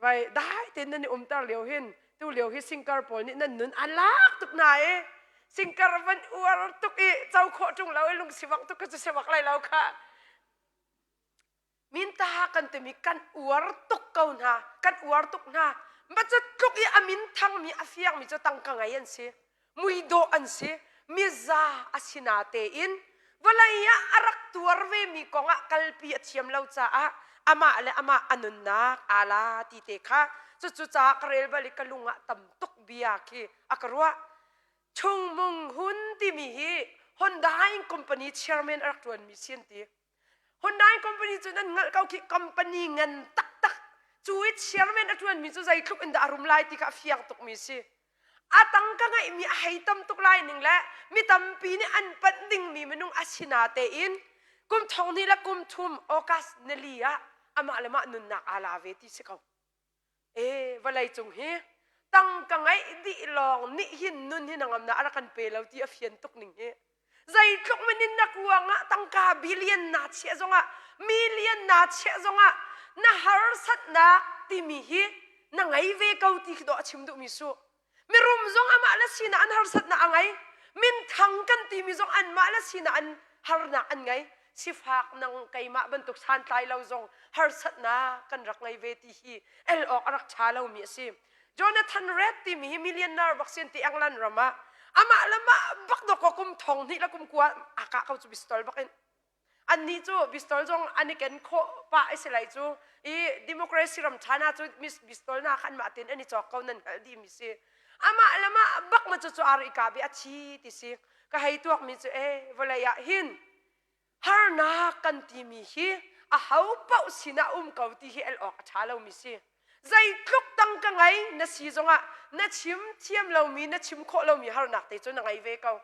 vai dai tein nan i umter lio hin tu lio hi singkar pawl nih nan nun a lak tuk hna i singkar van uar tuk i co khawh ṭung lo i lungsivak tuk cu sivak lai lo kha minta kan timi kan uar tuk ko hna kan uar tuk hna ma cu tluk i a min thangmi a fiangmi cu tangka ngei an si muidawh an si miza a si natein vawlei ah a rak tuar vemi kongah kalpi a thiam lo caah amah le amah a nunnak aa la ti te kha cucu ca ka rel bal i ka lung ah tam tuk bia khi a ka ruah Chung Mung Hun timi hi Honda company chairman a rak ṭuanmi si an ti Honda company cu nan hngalh ko khi company ngan taktak cu i chairman a ṭuanmi cu zeitluk in dah a rum lai ti kha a fiang tukmi si a tangka ngeihmi a hei tam tuk lai ning le mi tampi nih an panh dingmi minung a si natein kum thong hnih le kum thum August nili ah amah le mah nunnak aa la ve ti si ko. E vawlei cung hi tangka ngeih dih lawng nih hin nun hi nangamnak a rak kan pe lo ti a fian tuk ning hi zeitluk minin na kuang ah tangka billion na chiah zongah million na chiah zongah na harsatnak timi hi na ngei ve ko ti khi dawh a chim duhmi su mirum zong amah le sinak an harsatnak a ngei minthang kan timi zong anmah le sinak an harnak an ngei sifak nang keimah bantuk santlai lo zong harsatnak kan rak ngei ve ti hi el awk a rak ṭha lomi a si Jonathan Red timi hi millionaire bak sin ti England ram ah amah le mah bak dawk kum thong hnih le kum kua a kah ko cu pistol bak in annih cu pistol zong an i ken khawh pah i si lai cu i democracy ram ṭha na cu mis pistol na khan mah tin an i cawk ko nan hngalh dih mi si amah le mah bak ma cu cu ar i ka bi a thi ti si ka hei tuak mi cu e vawlei ah hin harnak kan timi hi a ho paoh sinah um ko ti hi el awk a ṭha lomi si. Zeitluk tangka ngei na si zongah na chim thiam lomi na chim khawh lomi harnak te cu na ngei ve ko.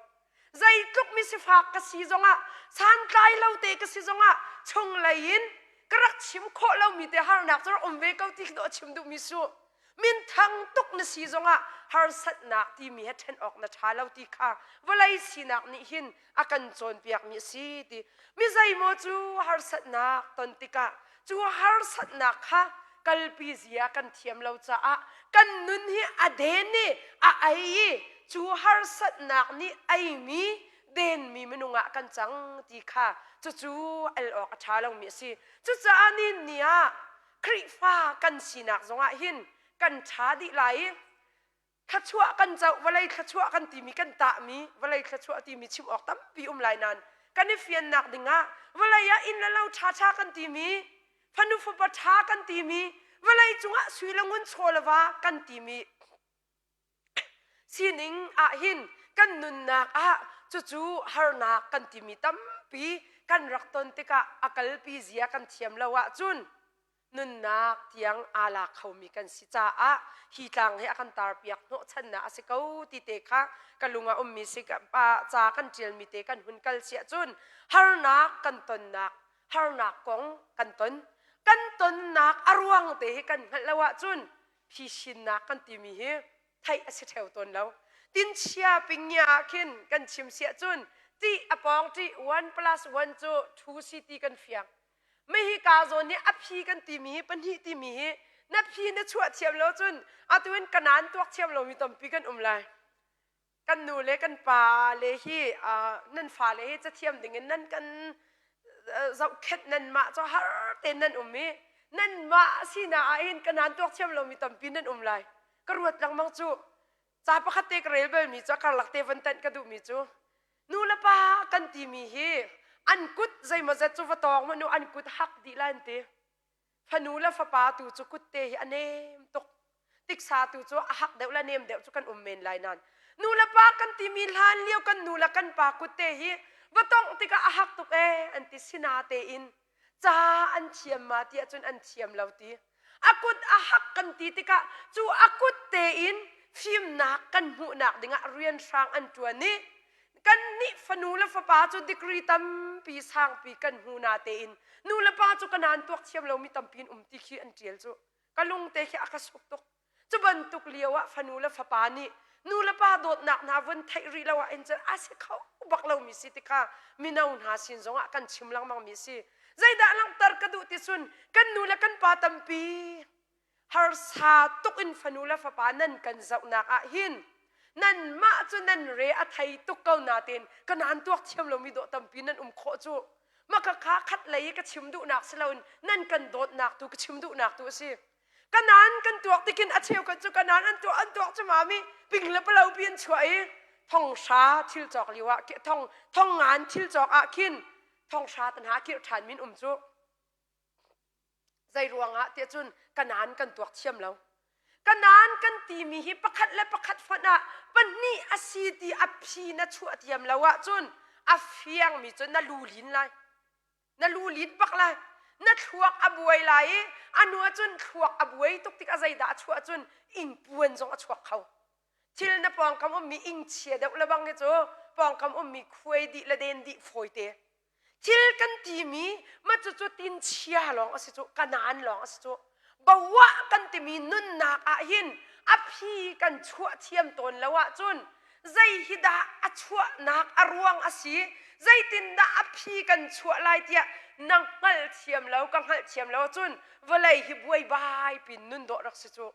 Zeitluk mi sifak ka si zongah santlai lo te ka si zongah chunglei in ka rak chim khawh lomi te harnak cu rak um ve ko ti khi dawh a chim duhmi su. Minthang tuk na si zongah harsatnak timi he ṭhen awk na ṭha lo ti kha vawlei sinak nih hin a kan cawnpiakmi a si ti mi zeimaw cu harsatnak ton tikah cu harsatnak kha kalpi zia kan thiam lo caah kan nun hi a den i a ei i cu harsatnak nih eimi denmi minung ah kan cang ti kha cucu el awk a ṭha lomi a si cucaah ni ni ah Khrihfa kan sinak zongah hin kan ṭha dih lai i thluachuah kan coh vawlei thluachuah kan timi kan tahmi vawlei thluachuah timi chim awk tampi um lai nain kan i fiannak dingah vawlei ah inn le lo ṭhaṭha kan timi fanu fapa ṭha kan timi vawlei cungah sui le ngun chaw le va kan timi sining ah hin kan nunnak ah cucu harnak kan timi tampi kan rak ton tikah a kalpi zia kan thiam lo ahcun nunnak tiang aa lak khomi kan si caah hi tlang hi a kan tarpiak hnawhchannak a si ko ti te kha ka lung ah ummi si ca kan ṭialmi te kan hun kal siah cun harnak kan tonnak harnak kong kan ton kan tonnak a ruang te hi kan hngalh lo ahcun phisinnak kan timi hi theih a si ṭheo tawn lo. Tinchia pingya ah khin kan chim siah cun ṭih a pawng ṭih 1 plus 1 cu 2 si ti kan fiang. Mihi ka zawn nih a phi kan timi hi pahnih timi hi na phi na chuah thiam lo cun atu in kanaan tuak thiam lomi tampi kan um lai. Kan nu le kan pa le hi nan fale hi cathiam dingin nan kan zohkhenh nan mah cu har tein nan um i nanmah sinak ah hin kanan tuak thiam lomi tampi nan um lai. Ka ruat lengmang cu ca pakhat te ka rel balmi cu a karlak te von tanh ka duhmi cu nu le pa kan timi hi an kut zeimawzat cu va tawng hmanh u an kut hak dih lai an ti. Fanu le fapa tu cu kutte hi a nem tuk. Tiksa tu cu a hak deuh le nem deuh cu kan um men lai nain nu le pa kan timi hlan lio kan nu le kan pa kutte hi va tongh tikah a hak tuk ee an ti sina tein ca an thiam ma ti ahcun an thiam lo ti. A kut a hak kan ti tikah cu a kut tein fimnak kan hmuhnak dingah rian hrang an ṭuan i kannih fanu le fapa cu degree tampi sangpi kan hmu na tein nu le pa cu kanan tuak thiam lomi tampi in um ti khi an ṭial cu ka lungte khi a ka suk tuk. Cu bantuk lio ah fanu le fapa nih nu le pa dawtnak hna vun theih rih lo ah in cun a si kho bak lomi si tikha mino hna sin zongah kan chim lengmang mi si. Zeidah langhter ka duh ti cun kan nu le kan pa tampi harsa tuk in fanu le fapa nan kan zohnak ah hin nanmah cu nan re a thei tuk ko nain kanan tuak thiam lomi dawh tampi nan um khawh cu. Maka kha khat lei i ka chim duhnak si loin nan kan dawtnak tu ka chim duhnak tu a si. Kanan kan tuak tikin a cheukhat cu kanan an tuah an tuak cu mami ping le palo pi an chuah i thong hra thil cawk lio ah thong thong ngan thil cawk ah khin thong hra tan ha kirh ṭhan min um cu. Zei ruangah tiah cun kanan kan tuak thiam lo. Kanan kan timi hi pakhat le pakhat fonh ah pahnih a si ti a phi na chuah thiam lo ahcun a fiangmi cu na lu lin lai. Na lu lin bak lai. Na thluak a buai lai i a hnu ahcun thluak a buai tuk tik a zeidah a chuah cun ingpuan zong a chuak kho. Thil na pawngkam ummi ingchia deuh le bang hi cu pawngkam ummi khuai dih le den dih fawite. Thil kan timi ma cucu tinchia lawng a si cu kanaan lawng a si cu. Bawah kan timi nunnak ah hin a phi kan chuah thiam tawn lo ahcun zei hi dah a chuahnak a ruang a si zeitindah a phi kan chuah lai tiah na hngal thiam lo ka hngalh thiam lo ahcun vawlei hi buaibai pin nun dawh rak si cu.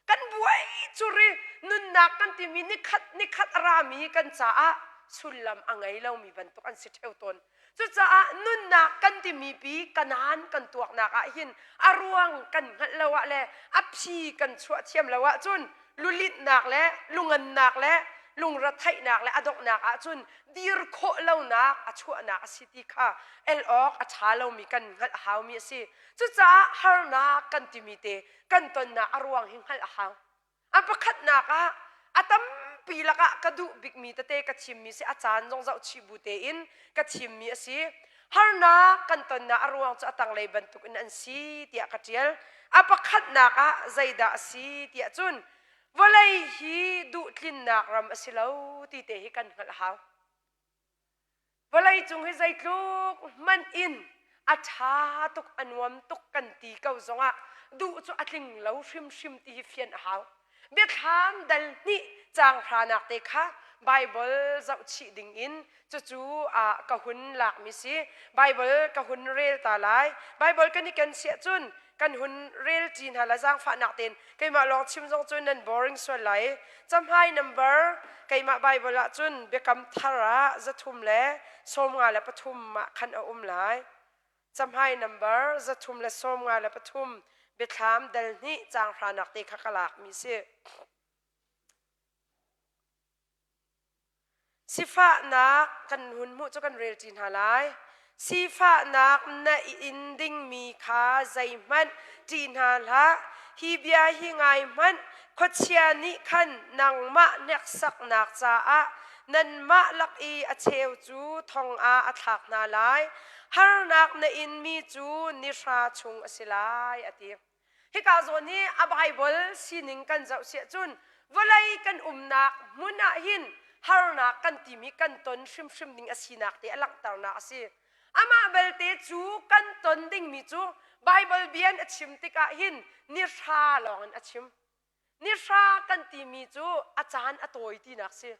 Kan buai cur i nunnak kan timi nikhat nikhat a rami kan caah sullam a ngei lomi bantuk an si ṭheo tawn. Cucaah nunnak kan timi pi kanaan kan tuaknak ah hin a ruang kan hngalh lo ah le a phi kan chuah thiam lo ahcun lulinhnak le lungannak le lungretheihnak le a donghnak ahcun dir khawh lonak a chuahnak a si ti kha el awk a ṭha lomi kan hngalh a haumi a si. Cucaah harnak kan timi te kan tonnak a ruang hi hngalh a hau. A pakhatnak ah a tampi lakah ka duh bikmi tete ka thimmi si a caan zong zoh chih bu tein ka thimmi a si. Harnak kan tonnak a ruang cu a tanglei bantukin an si tiah ka ṭial. A pakhatnak ah zeidah a si tiah cun vawlei hi duhtlinnak ram a si lo ti te hi kan hngalh a hau. Vawleicung hi zeitluk hmanh in a ṭha tuk a nuam tuk kan ti ko zongah duh cu a tling lo hrimhrim ti hi fian a hau. Biathlam dal hnih caang hranak te kha Baibal zohchih dingin cucu ah ka hun lakmi si. Baibal ka hun rel ta lai. Baibal kan i ken siah cun kan hun rel ṭi hna lai zaangfahnak tein keimah lawng chim zong cu nan boring sual lai. Cahmai number keimah Bible ah cun biakam thar ah 353 ah khan a um lai. Cahmai number 353 biathlam dal hnih caang hranak te kha ka lakmi si. Sifahnak kan hun hmuh cu kan rel ṭi hna lai. Sifahnak na in dingmi kha zeihmanh ṭih hna hlah. Hi bia hi ngai hmanh, khuachia nih khan nangmah hneksaknak caah nanmah lak i a cheu cu thong ah a thlak hna lai. Harnak na inmi cu ni hra chung a si lai, a ti. Hika zawn hi a Baibal sining kan zoh siah cun vawlei kan umnak hmun ah hin harnak kan timi kan ton hrimhrim ding a sinak te a langhternak a si. Amah belte cu kan ton dingmi cu Baibal bia in a chim tikah hin ni hra lawng in a chim. Ni hra kan timi cu a caan a tawi tinak si.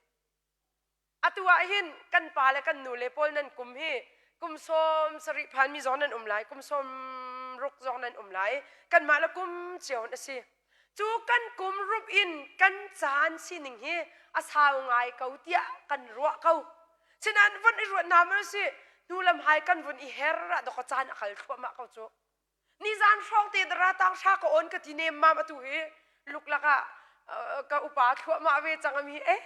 Atu ah hin kan pa le kan nu le pawl nan kum hi kum 70 phanmi zong nan um lai, kum 60 zong nan um lai. Kanmah le kum cio in a si. Cu kan kum rup in kan caan sining hi a sau ngai ko tiah kan ruah ko. Sinain von i ruat hna maw si hnu lam hai kan vun i her ah dawk caan a kal thluahmah ko cu. Nizan hrawng te dara tang hra ka on ka ti nem mam atu hi luklak ah ka upa thluahmah ve cang ami eh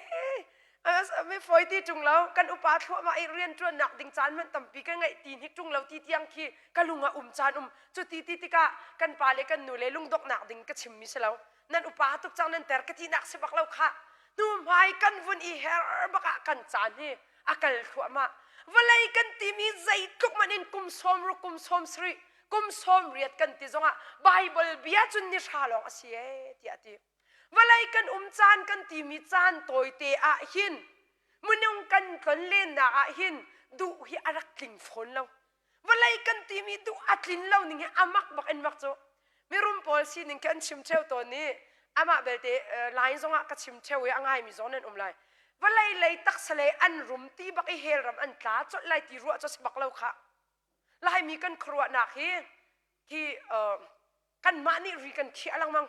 mi foi ti ṭung lo kan upa thluahmah i rian ṭuannak ding caan hmanh tampi ka ngeih ti hnik ṭung lo ti tiang khi ka lung a um caan um cu ti ti tikah kan pa le kan nu le lungdonghnak ding ka chimmi si lo nan upa tuk cang nan ter ka tinak si bak lo khah hnu hmai kan vun i her bak ah kan caan hi a kal thluahmah vawlei kan timi zeitluk man in kum 60 kum 70 kum 80 kan ti zongah Bible bia cun ni hra lawng a si ee tiah a ti Vawlei kan um caan kan timi caan tawite ah hin minung kan tlonlennak ah hin duh hi a rak tling fawn lo. Vawlei kan timi duh a tlin lo ning hi a mak bak in mak cu. Mirum pawl sining khi an chim ṭheo tawn i amah belte line zongah ka chim ṭheo i a ngaimi zong nan um lai. Vawlei lei taksa lei an rum ti bak i hell ram an tla colh lai ti ruah cu a si bak lo khah. Laimi kan khuaruahnak hi hi kanmah nih ri kan khiah lengmang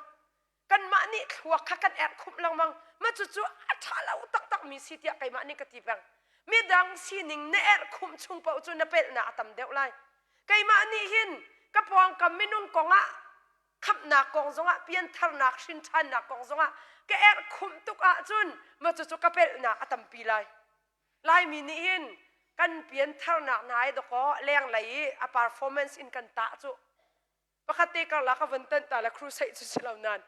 kanmah nih thluak kha kan erh khumh lengmang ma cucu a ṭha lo taktakmi si tiah keimah nih ka ti peng midang sining na erh khumh chung paoh cu na pelhnak a tam deuh lai keimah nih hin ka pawngkam minung kongah khamhnak kong zongah piantharnak hrinṭhannak kong zongah ka erh khumh tuk ahcun ma cucu ka pelhnak a tampi lai Laimi nih hin kan piantharnak hna hi dawkaw lenglei i a performance in kan tah cu pakhat te karlak ka vun tanh ta le crusade cu si lo nan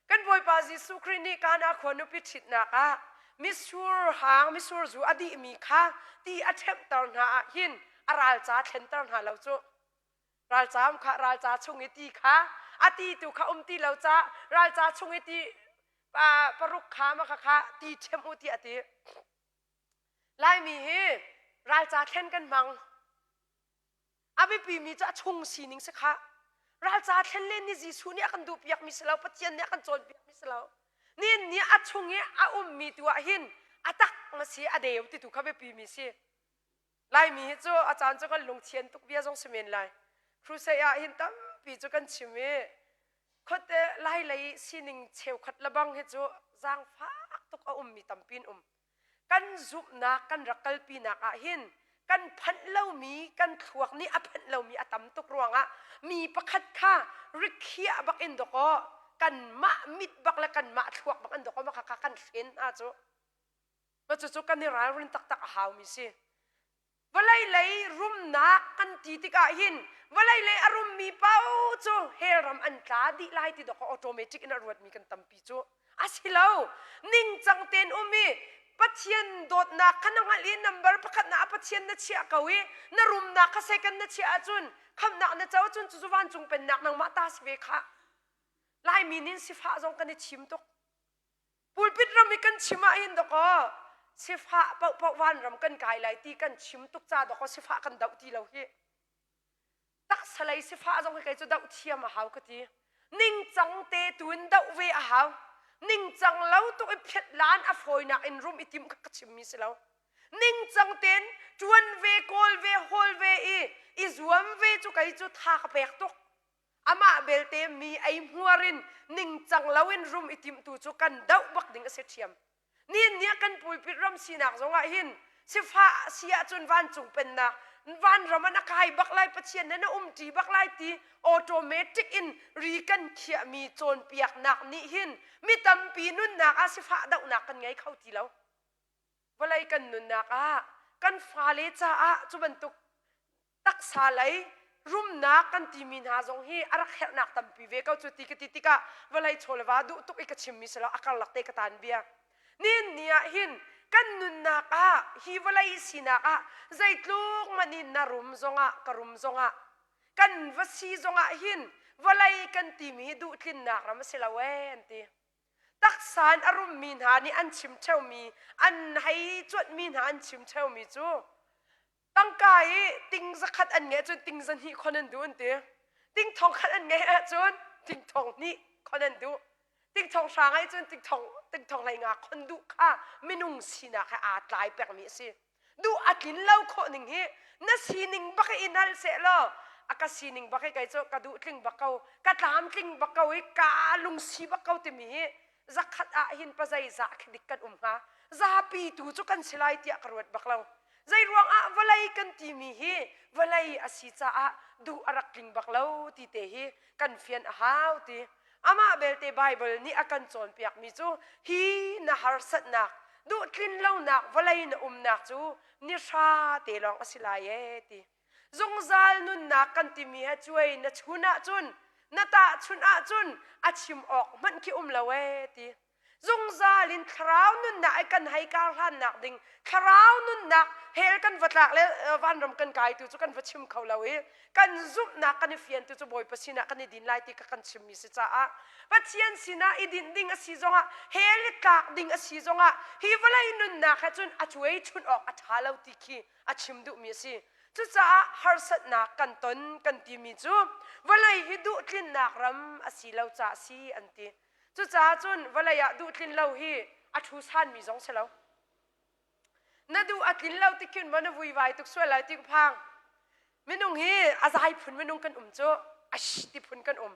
kan Bawipa Jesuh Khrih nih Kana khua nupi ṭhitnak ah misur hang misur zu a dihmi kha ti a ṭhemhter hna ah hin a ralca thlenter hna lo cu ralca um kha ralca chung i ti kha a ti tu kha um ti lo ca ralca chung i ti paruk kha ma kha kha ti ṭhem u ti a ti Laimi hi ralca thlen kan hmang. A biapimi cu a chung sining si kha. Ralca thlen len ni Jesuh nih a kan duhpiakmi si lo, Pathian nih a kan cawnpiakmi si lo. Nin nih a chung i a ummi tu ah hin a tak ma si a deu ti tu kha biapimi si. Laimi hi cu a caan cu kan lungthian tuk bia zong si men lai. Crusade ah hin tampi cu kan chim i khuate lai lei sining cheukhat lebang hi cu zaangfak tuk a ummi tampi an um. Kan zumhnak kan rak kalpinak ah hin kan phanh lomi kan thluak nih a phanh lomi a tam tuk ruangah mi pakhat kha rikhiah bak in dawkaw kanmah mit bak le kanmah thluak bak in dawkaw mah kha kan hren hna cu. Cucu kan i ralrin taktak a haumi si. Vawlei lei rumnak kan ti tikah hin vawlei lei a rummi paoh cu hell ram an tla dih lai ti dawk automatic in a ruatmi kan tampi cu a si lo. Ningcang tein um i Pathian dawtnak kha na hngalh i number pakhat na ah Pathian na chiah ko i na rumnak kha second na chiah ahcun khamhnak na co ahcun cucu vancung pennak nangmah ta si ve khah. Laimi nin sifah zong kan i thim tuk. Pulpit ram i kan chim ah hin dawkaw sifah paohpaoh vanram kan kai lai ti kan chim tuk ca dawkaw sifah kan doh ti lo hi. Taksa lei sifah zong hi kei cu doh thiam a hau ka ti. Ningcang te tu in doh ve a hau. Ningcang lo tuk i phiat lan a fawinak in rum i tim kha ka chimmi si lo. Ningcang tein ṭuan ve, kawl ve, hawl ve i i zuam ve cu kei cu tha ka pek tuk. Amah belte mi ei hmuar in ningcang loin rum i timhtu cu kan doh bak ding a si ṭhiam. Nihin ni ah kan pulpit ram sinak zongah hin sifah si ahcun vancung pennak vanram ah na kai bak lai Pathian he na umṭi bak lai ti automatic in ri kan khiahmi cawnpiaknak nih hin mi tampi nunnak ah sifah dohnak kan ngei kho ti lo. Vawlei kan nunnak ah kan fale caah cu bantuk taksa lei rumnak kan timi hna zong hi a rak herhnak tampi ve ko cu ti ka ti tikah vawlei chaw le va duh tuk i ka chimmi si lo a karlak te ka tan bia nin ni ah hin kan nunnak ah hi vawlei sinak ah zeitluk man in na rum zongah ka rum zongah kan va si zongah hin vawlei kan timi hi duhtlinnak ram a si lo ee an ti taksa in a rummi hna nih an chim ṭheumi an hei cuanhmi hna an chim ṭheumi cu Tangka i ting zakhat an ngeih cun ting zahnih khon an duh an ti. Ting thong khat an ngeih ahcun ting thong hnih khon an duh. Ting thong hra ngeih cun ting thong ting thong hlei nga khon duh kha minung sinak he aa tlai pekmi a si. Duh a tlin lo khawh ning hi na sining bak i nal seh law. A ka sining bak hi kei cu ka duh tling bak ko, ka tlamtling bak ko i ka lungsi bak ko timi hi zakhat ah hin pazei zah khi dik kan um hnga. Zapi tu cu kan si lai tiah ka ruat bak lo. Zei ruang ah vawlei kan timi hi vawlei a si caah duh a rak tling bak lo ti te hi kan fian a hau ti. Amah belte Baibal nih a kan cawnpiakmi cu hi na harsatnak, duhtlin lonak vawlei na umnak cu ni hra te lawng a si lai ee ti. Zungzal nunnak kan timi he cuai na chun ahcun, na tahchunh ahcun a chim awk hmanh khi um lo ee ti. Zungzal in thlarau nunnak i kan hei kar hlannak ding thlarau nunnak hell kan va tlak le vanram kan kai tu cu kan va chim kho lo i kan zumhnak kan i fian tu cu Bawipa sinah kan i din lai ti kha kan chimmi si caah Pathian sinah i dinh ding a si zongah hell i tlak ding a si zongah hi vawlei nunnak he cun a cuai chun awk a ṭha lo ti khi a chim duhmi a si. Cucaah harsatnak kan ton kan timi cu vawlei hi duhtlinnak ram a si lo caah si an ti. Cucaah cun vawlei ah duhtlin lo hi a ṭhu sanmi zong si lo. Na duh a tlin lo tikhin maw na vuivai tuk sual lai ti ka phang. Minung hi a zai phun minung kan um cu ash ti phun kan um.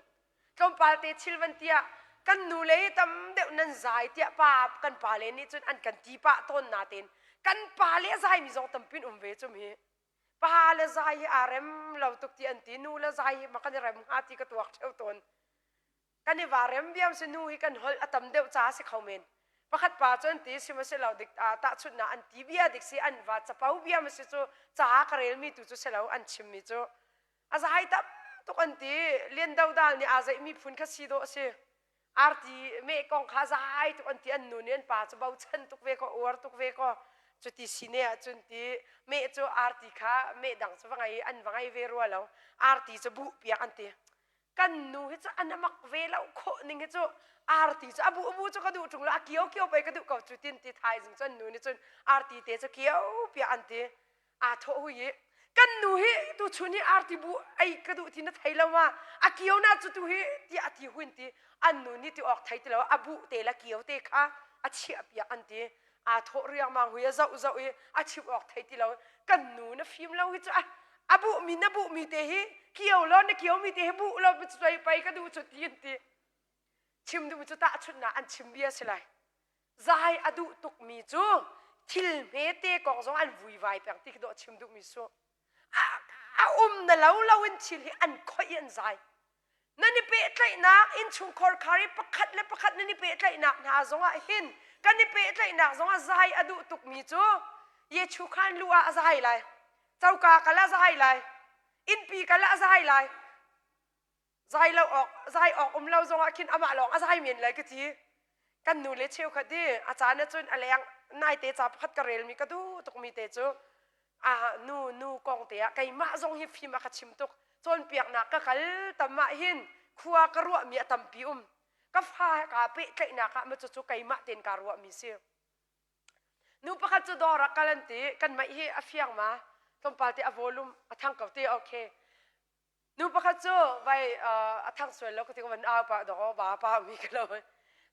Tlawmpal te thil van tiah kan nu le hi tam deuh nan zai tiah pa kan pa le nih cun an kan ti pah tawn natein kan pa le a zaimi zong tampin um ve cum hi. Pa le zai hi aa rem lo tuk ti an ti nu le zai hi ma kan i rem hnga ti ka tuak ṭheo tawn. Kan i va rem biam si nu hi kan holh a tam deuh ca si kho men. Pakhat pa cu an ti sihmanhsehlaw dik tahchunhnak an ti bia dik si an va capo bia ma si cu ca ka relmi tu cu si lo an chimmi cu a zai tam tuk an ti Lian Do Dal nih aa zeihmi phun kha si dawh a si. Arti meh kong kha zai tuk an ti an nu nih an pa cu bochan tuk ve ko uar tuk ve ko cuti si ne ahcun ti meh cu arti kha meh dang cu va ngei an va ngei ve rua lo arti cu buh piak an ti kan nu hi cu an mak ve lo khawh ning hi cu arti cu abu abu cu ka duh ṭung lo a kio kio pei ka duh ko cu tin ti thaizing cu an nu nih cun arti te cu kio piah an ti aa thawh hui i kan nu hi tu chun hi arti bu ei ka duh ti na thei lo ma a kio na cu tu hi tiah a ti huin ti an nu nih ti awk thei ti lo a bu te la kio te kha a chiah piak an ti aa thawh riangmang hui a zoh zoh i a chim awk thei ti lo kan nu na fim lo hi cu a a buh mi na buh mi te hi kio lo na kio mi te hi buh lo pei pei ka duh cu ti an ti chim duh cu tahchunhnak an chim bia si lai zai a duh tuk mi cu thil hmete kong zong an vuivai peng ti khi dawh chim duh mi su a um na lo lo in thil hi an khoih i an zai Nan i pehtlaihnak innchungkhar khar i pakhat le pakhat nan i pehtlaihnak hna zongah hin kan i pehtlaihnak zongah zai a duh tukmi cu Yechu khan lu ah a zai lai, coka kal ah zai lai, innpi kal ah zai lai. Zai lo awk, zai awk um lo zongah khin amah lawng a zai men lai ka ti. Kan nu le cheukhat i a caan ahcun a leng naite ca pakhat ka relmi ka duh tukmi te cu ah nu nu kong te ah keimah zong hi fim a ka chim tuk cawnpiaknak ka kal tam ah hin khua ka ruahmi a tampi um ka fa he kaa pehtlaihnak ah ma cucu keimah tein kaa ruahmi si nu pakhat cu dawr ah kal an ti kan mei hi a fiang ma tlawmpal te a volume a thang ko ti okay Nu pakhat cu vai a thang sual lo ka ti van au pa dawk ba pa mi ka lo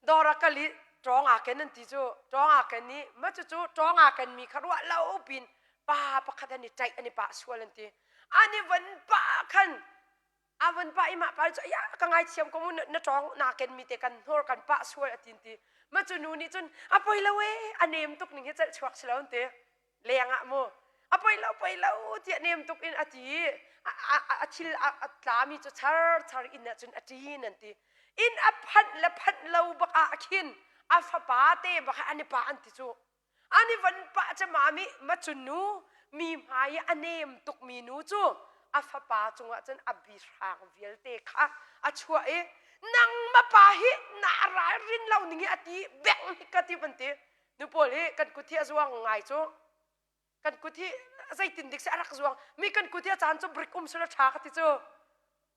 dawr a kal i tawng aa ken an ti cu tawng aa ken i ma cu cu tawng aa ken mi kha ruah lo pin pa pakhat an i ṭaih an i pah sual an ti an i van pah khan a van pah i mah pa cu ya ka ngaithiam ko mu na tawng naa ken mi te kan hnor kan pah sual a tin ti ma cu nu nih cun a poi lo e a nem tuk ning hi celh chuak si lo an ti leng ah mu a poi lo poi lo tiah nem tuk in a ti a thil a tlami cu char char inn ah cun a ṭin an ti inn a phanh le phanh lo bak ah khin a fapa te bak an i pa an ti cu an i van pah cu mami macun nu mi hmai i a nem tuk mi nu cu a fapa cungah cun a bihrang vialte kha a chuah i nangma pa hi na ralrin lo ning hi a ti beng hi ka ti an ti Nu pawl hi kan kut hi a zuang ngai cu. Kan kut hi zeitin dik si a rak zuang. Mi kan kut hi a caan cu brik um sula ṭha ka ti cu.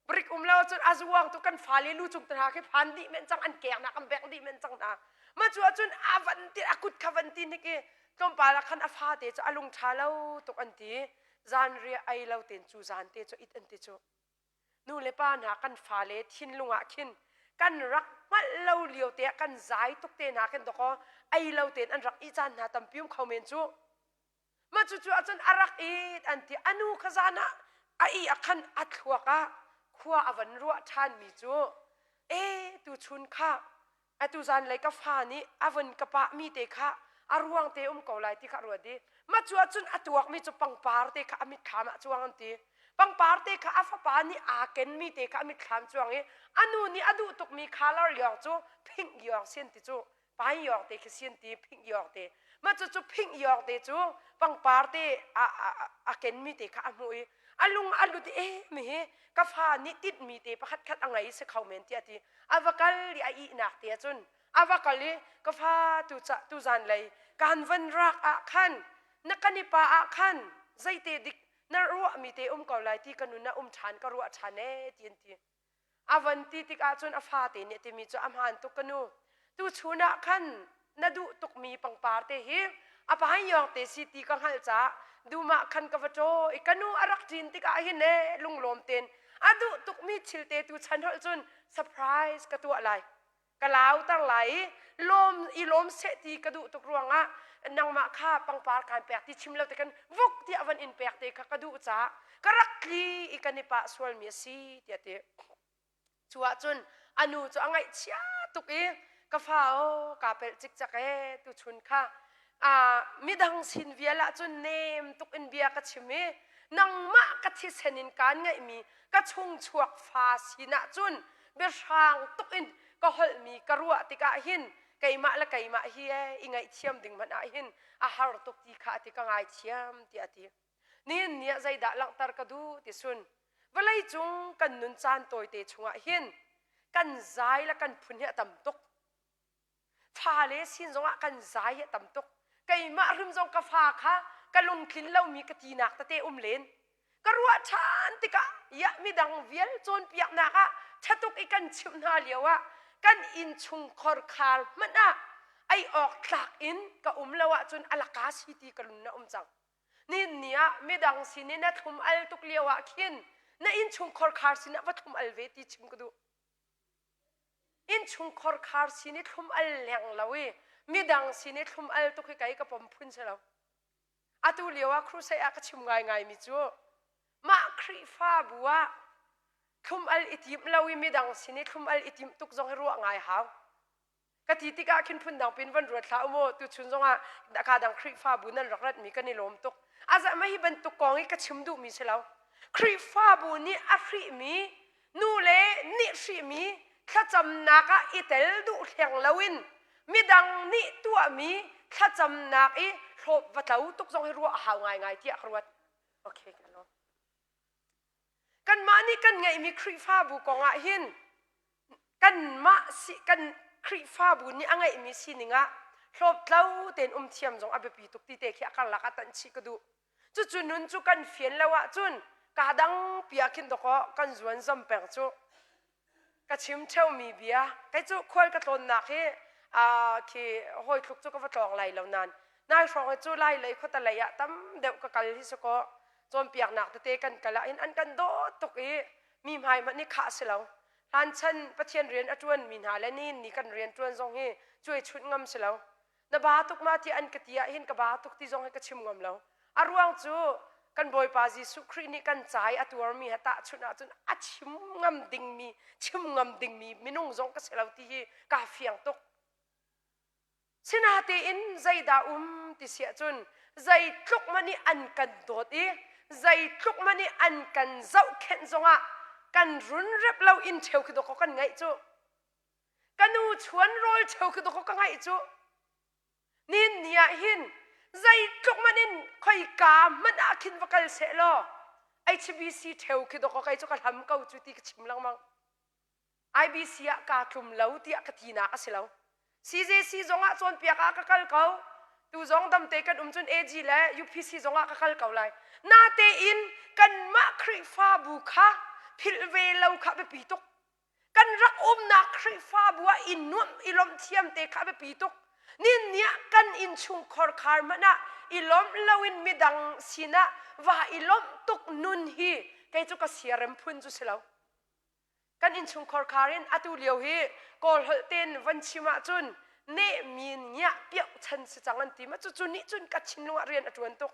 Brik um lo cun a zuang tu kan fale lu cung te hna khi phan dih men cang an keng an bek dih men cang hna. Ma cu ahcun a van ti a kut kha van ti hnik i tlawmpal ah khan a fate cu a lung ṭha lo tuk an ti. Zan riah ei lo ten cu zan te cu it an ti cu. Nu le pa hna kan fale thinlung ah khin kan rak hngalh lo lio te ah kan zai tuk te hna khin dawkaw ei lo tein an rak i caan hna tampi um kho men cu. Ma cucu ahcun a rak it an ti anu kha zan ah A ih ah khan a thluak ah khua a van ruah ṭhanmi cu e tuchun kha atu zanlei ka fa nih a vun ka pahmi te kha a ruang te um ko lai ti kha a ruat i mah cu ahcun a tuakmi cu pangpar te kha a mitthlam ah cuang an ti pangpar te kha a fapa nih aa kenmi te kha a mitthlam cuang i a nu nih a duh tukmi color yawng cu pink yawng sin ti cu pai yawng te khi sin ti pink yawng te mah cu cu pink yawng te cu pangpar te a, a, a kenmi te kha a hmuh i a lung a lut i eh mi hi ka fa nih tinhmi te pakhat khat a ngei si kho men tiah ti a va kal i a ihnak te ahcun a va kal i ka fa tu ca tu zan lei kan van rak ah khan na kan i pa ah khan zeite dik na ruahmi te um ko lai ti ka nun ah um ṭhan ka ruah ṭhan ee ti an ti A van ti tikah cun a fate nih a timi cu a hmaan tuk ka nu. Tuchun ah khan na duh tukmi pangpar te hi a paiyawng te si ti ka hngalh caah dum ah khan ka va ṭaw i ka nu a rak ṭin tikah hin ee lunglawm tein a duh tukmi thil te tu chan holh cun surprise ka tuah lai. Ka lauter lai i lawm i lawm seh ti ka duh tuk ruangah nangmah kha pangpar kaan pek ti chim lo te kan vuk tiah van in pek te kha ka duh caah ka rak tli i kan i pah sualmi a si tiah ti. Cu ahcun a nu cu a ngaihchia tuk i ka fa aw kaa pelh cikcek ee tuchun kha midang sin vial ahcun nem tuk in bia ka chim i nangmah ka thisen in kaan ngeihmi ka chung chuak fa sin ahcun biahrang tuk in ka holhmi ka ruah tikah hin keimah le keimah hi i ngaihthiam ding hmanh ah hin a har tuk ti kha a ti ka ngaithiam tiah a ti. Nihin ni ah zeidah langhter ka duh ti sun vawlei cung kan nun caan tawite chungah hin kan zai le kan phun hi a tam tuk. Fale sin zongah kan zai hi a tam tuk. Keimah hrim zong ka fa kha ka lungtlin lomi ka tinak tete um len. Ka ruah ṭhan tikah ya midang vial cawnpiaknak ah ṭhatuk i kan chimh hna lio ah kan innchung khorkhar hmanh ah ei awk tlak in ka um lo ahcun a laka si ti ka lun na um cang. Nihin ni ah midang sin i na thlum al tuk lio ah khin na innchung khorkhar sinah va thlum al ve ti chim ka duh. Innchung khorkhar sin i thlum al leng lo i midang sin i thlum al tuk hi kei ka pom phun si lo. Atu lio ah crusade ah ka chim ngaingai mi cu mah Khrihfabu ah thlum al i tim lo i midang sin i thlum al i timh tuk zong hi ruah ngai hau. Ka ti tikah khin phundang pin van ruat hlah u mu tuchun zongah ka dang Khrihfabu nan rak ratmi kan i lawm tuk. Azah mah hi bantuk kong i ka chim duhmi si lo. Khrihfabu nih a hrihmi nu le nih hrihmi thlacamnak ah i tel duh hleng loin midang nih tuahmi thlacamnak i hlawp va tlo tuk zong hi ruah a hau ngaingai tiah ka ruat. Okay, ka lawm. Kanmah nih kan ngeihmi Khrihfabu kong ah hin kanmah si kan Khrihfabu nih a ngeihmi sining ah hlawptlo tein um thiam zong a biapi tuk ti te khi a karlak ah tanh chih ka duh. Cucu nun cu kan fian lo ahcun kaa dang pi ah khin dawkaw kan zuan zam peng cu. Ka chim ṭheumi bia kei cu khual ka tlawnnak hi khi hawi thluk cu ka va tlawng lai lo nain nai hrawng hi cu lai lei khuata lei ah tam deuh ka kal hi si kaw cawnpiaknak tete kan kal ah hin an kan dawt tuk i mi hmai hmanh nih khah si lo hlan chan Pathian rian a ṭuanmi hna le nihin ni kan rian ṭuan zong hi cuai chunh ngam si lo na ba tuk ma ti an ka ti ah hin ka ba tuk ti zong hi ka chim ngam lo a ruang cu kan bawipa Jesuh Khrih nih kan ca i a tuarmi he tahchunh ahcun a chim ngam dingmi chim ngam dingmi minung zong ka si lo ti hi kaa fiang tuk sinatein zeidah um ti si ahcun zeitluk man i an kan dawt i zeitluk man i an kan zohkhenh zongah kan run rep lo in cheu khi dawkaw kan ngaih cu ka nu chuan rawl cheu khi dawkaw ka ngaih cu nin ni ah hin zeitluk man in khoika hmanh ah khin va kal seh law HBC theu khi dawkaw kei cu ka hlam ko cu ti ka chim lengmang IBC ah kaa tlum lo tiah ka tinak a si lo. CJC zongah cawnpiak ah ka kal ko. Tu zong damte kan um cun AG le UPC zongah ka kal ko lai. Natein kanmah Khrihfabu kha philh ve lo kha biapi tuk. Kan rak umnak Khrihfabu ah i nuamh i lawmh thiam te kha biapi tuk. Nin ni ah kan innchungkhar khar hmanh ah i lawmh loin midang sinah va i lawmh tuk nun hi kei cu ka siarem phun cu si lo. Kan innchungkhar khar in atu lio hi Kawl holh tein van chim ahcun nehmin ngiah piah chan si cang an ti ma cucu nih cun ka thinlung ah rian a ṭuan tuk.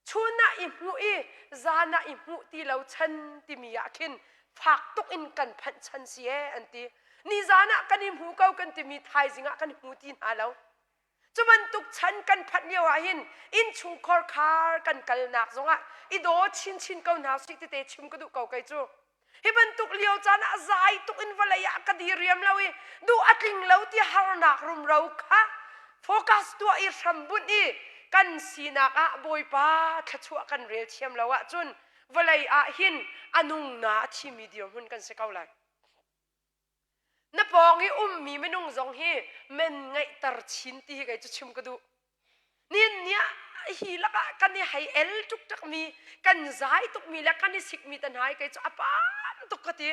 Chun ah i hmuh i zan ah i hmuh ti lo chan timi ah khin fak tuk in kan phanh chan si ee an ti. Nizan ah kan i hmu ko kan timi thaizing ah kan hmu ti hna lo. Cu bantuk chan kan phanh lio ah hin innchungkhar khar kan kalnak zongah i daw chinchin ko hna usih tete chim ka duh ko kei cu. Hi bantuk lio caan ah zai tuk in vawlei ah ka diriam lo i duh a tling lo ti harnak rumro kha focus tuah i hrambunh i kan sinak ah Bawipa thluachuah kan rel thiam lo ahcun vawlei ah hin a nung na a thimi dirhmun kan si ko lai. Na pawng i ummi minung zong hi men ngeihter chin ti hi kei cu chim ka duh. Nihin ni ah hi lakah kan i hei el ṭukṭakmi, kan zai tukmi le kan i sikmi te hna hi kei cu a pam tuk ka ti.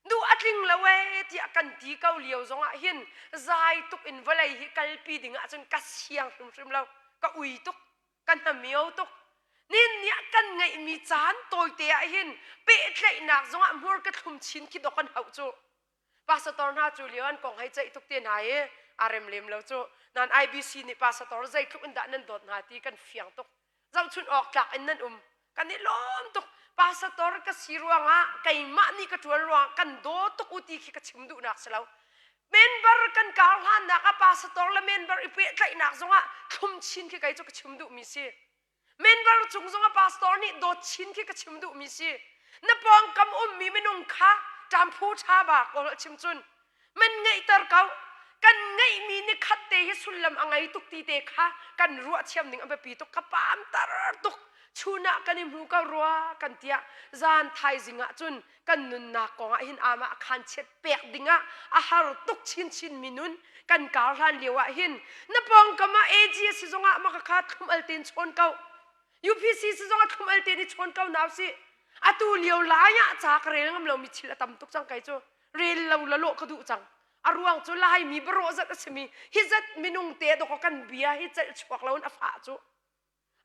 Duh a tling lo ee tiah kan ti ko lio zongah hin zai tuk in vawlei hi kalpi ding ahcun ka siang hrimhrim lo. Ka ui tuk. Ka hnamio tuk. Nin ni ah kan ngeihmi caan tawite ah hin pehtlaihnak zongah hmur ka thlum chin khi dok kan hauh cu. Pastor hna cu lio an kong hei ceih tuk te hna i a rem lem lo cu. Nan IBC nih pastor zeitluk in dah nan dawt hna ti kan fiang tuk. Zohchun awk tlak in nan um. Kan i lawm tuk. Pastor ka si ruangah keimah nih ka ṭuan ruangah kan daw tuk u ti khi ka chim duhnak si lo. Member kan kar hlannak ah pastor le member i pehtlaihnak zongah thlum chin khi kei cu ka chim duhmi si. Member cung zongah pastor nih dawt chin khi ka chim duhmi si. Na pawngkam ummi minung kha ṭamphu ṭha ba kawl chim cun man ngeihter ko. Kan ngeihmi ni khat te hi sullam a ngei tuk ti te kha kan ruah thiam ning a biapi tuk ka pam tar tuk. Chun ah kan i hmu ko rua kan tiah zan thaizing ah cun kan nunnak kong ah hin amah khan chiat pek dingah a har tuk chinchin mi nun kan kar hlan lio ah hin na pawngkam ah AG a si zongah maka kha thlum al ten chawn ko UPC si zongah thlum al ten i chawn ko nau si atu lio lai ah ca ka rel ngam lo mi thil a tam tuk cang kai cu rel lo la lawh ka duh cang a ruang cu laimi barawh zat a simi hi zat minung te dok kan bia hi celh chuak lo in a fah cu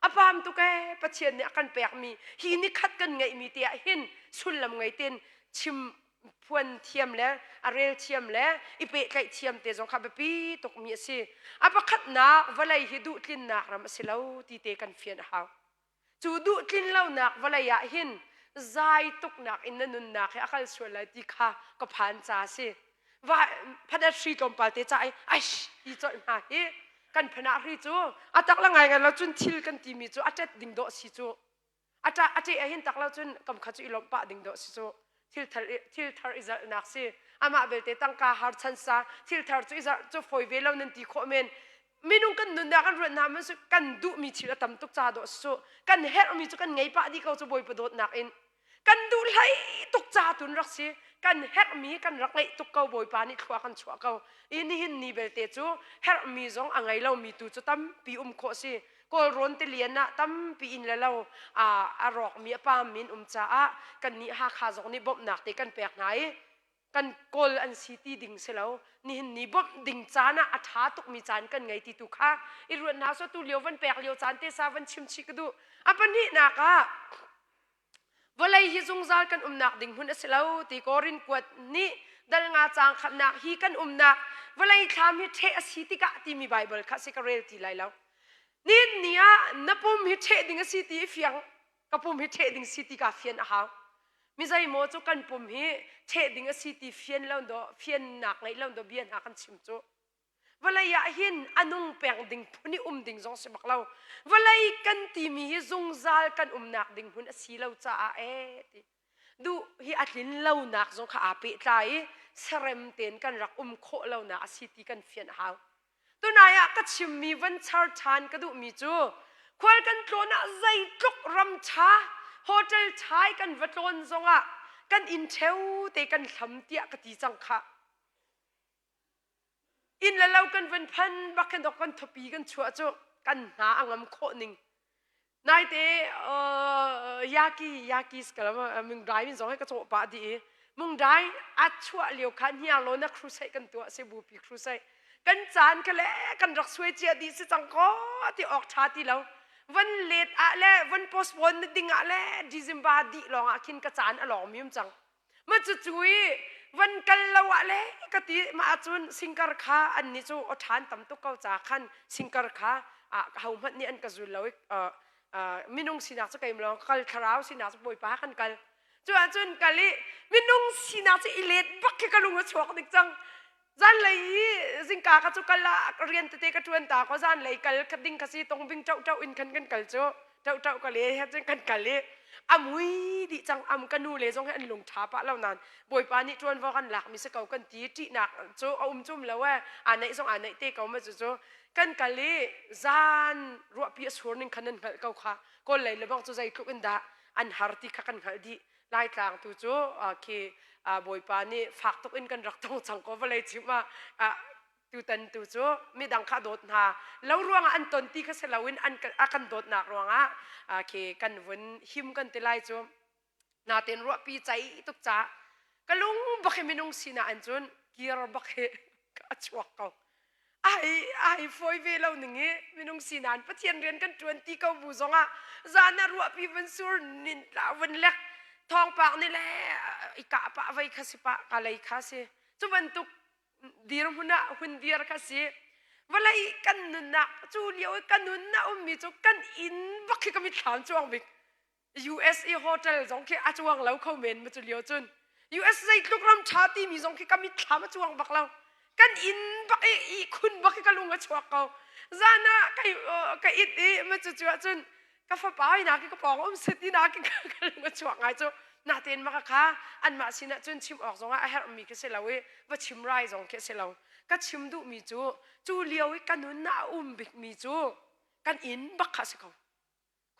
A pam tuk ee Pathian nih a kan pekmi hi nikhat kan ngeihmi te ah hin sullam ngei tein chim phuan thiam le a rel thiam le i pehtlaih thiam te zong kha biapi tukmi a si. A pakhatnak vawlei hi duhtlinnak ram a si lo ti te kan fian a hau. Cu duhtlin lonak vawlei ah hin zai tuknak in na nunnak hi a kal sual lai ti kha ka phan ca a si. Va phanat hri tlawmpal te ca i aish ti colh hna hi kan phanah hri cu a tak la ngai ngai lo cun thil kan timi cu a ṭet ding dawh si cu a ṭah a ṭeh ahin tak lo cun kam kha cu i lawmh pah ding dawh si cu thil thar thil thar i zalhnak si amah belte tangka har chan sa thil thar cu i zarh cu fawi ve lo nan ti khawh men minung kan nunnak kan ruat hna man su kan duhmi thil a tam tuk ca dawh si cu kan herhmi cu kan ngei pah dih ko cu bawipa dawtnak in kan duh hlei tuk ca tun rak si kan herhmi kan rak ngeih tuk ko bawipa nih thlua kan chuah ko i nihin ni belte cu herhmi zong a ngei lomi tu cu tampi um khawh si kawlrawn tilian ah tampi in le lo a rawkmi a pammi an um caah kannih Hakha zong nih bawmhnak te kan pek hna i kan kawl an si ti ding si lo nihin ni bawmh ding caan ah a ṭha tukmi caan kan ngei ti tu kha i ruat hna so tu lio van pek lio caan te sa van chim chih ka duh a pahnihnak ah Vawlei hi zungzal kan umnak ding hmun a si lo ti Korin kuat nih dal nga caang khatnak hi kan umnak vawlei thlam hi ṭheh a si tikah timi Baibal kha si ka rel ti lai lo. Nin ni ah na pum hi ṭheh ding a si ti i fiang ka pum hi ṭheh ding si ti ka fian a hau. Mi zeimaw cu kan pum hi ṭheh ding a si ti fian lo do fiannak ngeih lo do bia hna kan chim cu. Vawlei ah hin a nung peng ding phun i um ding zong si bak lo. Vawlei kan timi hi zungzal kan umnak ding hmun a si lo caah ee ti. Duh hi a tlin lonak zong kha aa pehtlai i serem tein kan rak um khawh lonak a si ti kan fian a hau. Tunai ah ka chimmi van char ṭhan ka duhmi cu khual kan tlawn ah zeitluk ram ṭha hotel ṭha i kan va tlawn zongah kan inn ṭheu te kan hlam tiah ka ti cang khah. Inn le lo kan van phan bak khin dok kan thupi kan chuah cu kan hna a ngam khawh ning. Naite uh, yaki yaki skalam mungdai min zong he ka cawh pah dih i mungdai a chuah lio khan hniarlawn na crusade kan tuah si bupi crusade kan caan kha le kan rak suai cia dih si cang ko ti awk tha ti lo van let ah le van postpone ding ah le December dih lawng ah khin ka caan a lawng mi um cang Ma cucu i van kal lo ah le ka ti mah ahcun singkar kha annih cu aw ṭhan tam tuk ko ca khan singkar kha ah ho hmanh nih an ka zul lo i. Minung sinak cu keimah lawng kal thlarau sinak cu Bawipa kan kal. Cu ahcun kal i minung sinak cu i let bak khi ka lung a chuak dik cang. Zanlei i zingka ka cu kal ah rian tete ka ṭuan ta ko zanlei kal ka ding ka si tongbing ṭoh ṭoh in khan kan kal cu ṭoh ṭoh ka le he cun kan kal i a mui dih cang am ka nu le zong hi an lung ṭha pah lo nain Bawipa nih ṭuanvo kan lakmi si ko kan ti ṭihnak cu a um cum lo e aa neih zong aa neih te ko ma cu cu kan kal i zan ruahpi a sur ning khan nan hngalh ko kha kawl lei le bang cu zeitluk in dah an har ti kha kan hngalh dih Laitlang tu cu khi Bawipa nih fak tuk in kan rak tong cang ko vawlei chim ah tutan tu cu midang kha dawt hna lo ruangah an ton ti kha si loin an a kan dawtnak ruangah khi kan vun him kan ti lai cu natein ruahpi cai tuk ca ka lung bak hi minung sinak an cun kir bak hi a chuak ko ai ai fawi ve lo ning i minung sinan Pathian rian kan ṭuan ti ko bu zongah zan ah ruahpi vun sur nin tla vun lek thawngpang nih le i kah pah vei kha si pah ka lei kha si cu bantuk dirhmun ah hun dir kha si vawlei kan nunnak cu lio i ka nun a ummi cu kan inn bak khi ka mitthlam cuang bik USA hotel zong khi a cuang lo kho men ma cu lio cun US zeitluk ram ṭha timi zong khi ka mitthlam a cuang bak lo kan inn bak i ihkhun bak i ka lung a chuak ko zan ah kai ka it i ma cu cu ahcun ka fapa ina ki ka pawng um sit ina ki ka lung a chuak ngai cu natein maka kha anmah sinah cun chim awk zongah a herhmi khi si lo i va chim rai zong khi si lo ka chim duhmi cu cu lio i ka nun ah a um bikmi cu kan inn bak kha si ko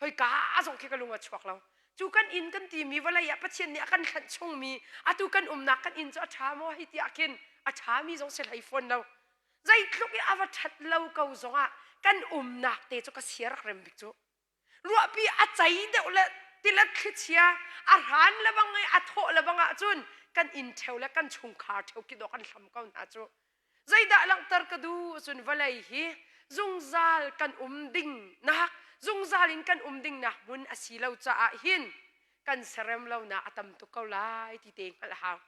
khoika zong khi ka lung a chuak lo cu kan inn kan timi vawlei ah Pathian nih a kan thlanh chungmi atu kan umnak kan inn cu a ṭha maw hei ti ah khin a ṭhami zong si hlei fawn lo zeitluk i a va ṭhat lo ko zongah kan umnak te cu ka sia rak rem bik cu ruahpi a cei deuh le tilet thlichia a hran le bang i a thawh le bang ahcun kan inn ṭheo le kan chungkhar ṭheo ki dawh kan hlam ko hna cu Zeidah langhter ka duh cun vawlei hi zungzal kan um ding nak zungzal in kan um ding nak hmun a si lo caah hin kan serem lonak a tam tuk ko lai ti te hngalh hau.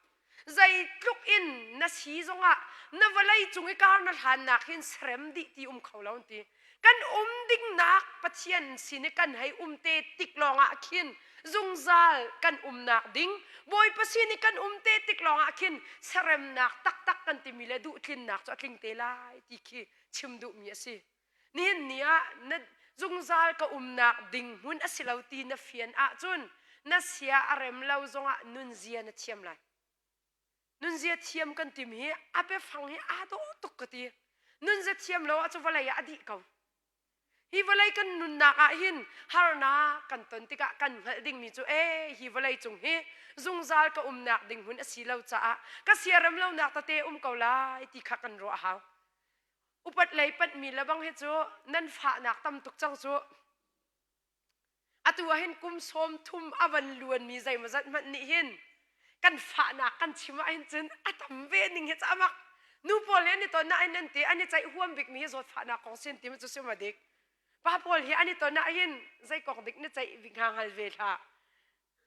Zeitluk in na si zongah na vawlei cung i kar na hlannak hin serem dih ti um kho lo ti. Kan um dingnak Pathian sin i kan hei um te tik lawngah khin zungzal kan umnak ding Bawipa sin i kan um te tik lawngah khin seremnak taktak kan timi le duhtlinnak cu a tling te lai ti khi chim duhmi a si. Nihin ni ah na zungzal ka umnak ding hmun a si lo ti na fian ahcun na sia a rem lo zongah nunzia na thiam lai. Nunzia thiam kan timi hi a biafang hi aa dawh tuk ka ti. Nunzia thiam lo ahcun vawlei ah a dih ko. Hi vawlei kan nunnak ah hin harnak kan ton tikah kan hngalh dingmi cu ee hi vawlei cung hi zungzal ka umnak ding hmun a si lo caah ka siarem lonak tete um ko lai ti kha kan ruah a hau. Upat lei panhmi le bang hi cu nan fahnak tam tuk cang cu. Atu ah hin kum 30 a van luanmi zeimawzat hmanh nih hin kan fahnak kan chim ah hin cun a tam ve ning hi cu amak. Nu pawl he an i ton ah hin an ti an i ceih huam bikmi hi zawtfahnak kong sin ti cu sim a dik. Pa pawl hi an i ton ah hin zei kong dik na ceih bik hnga hngal ve hlah.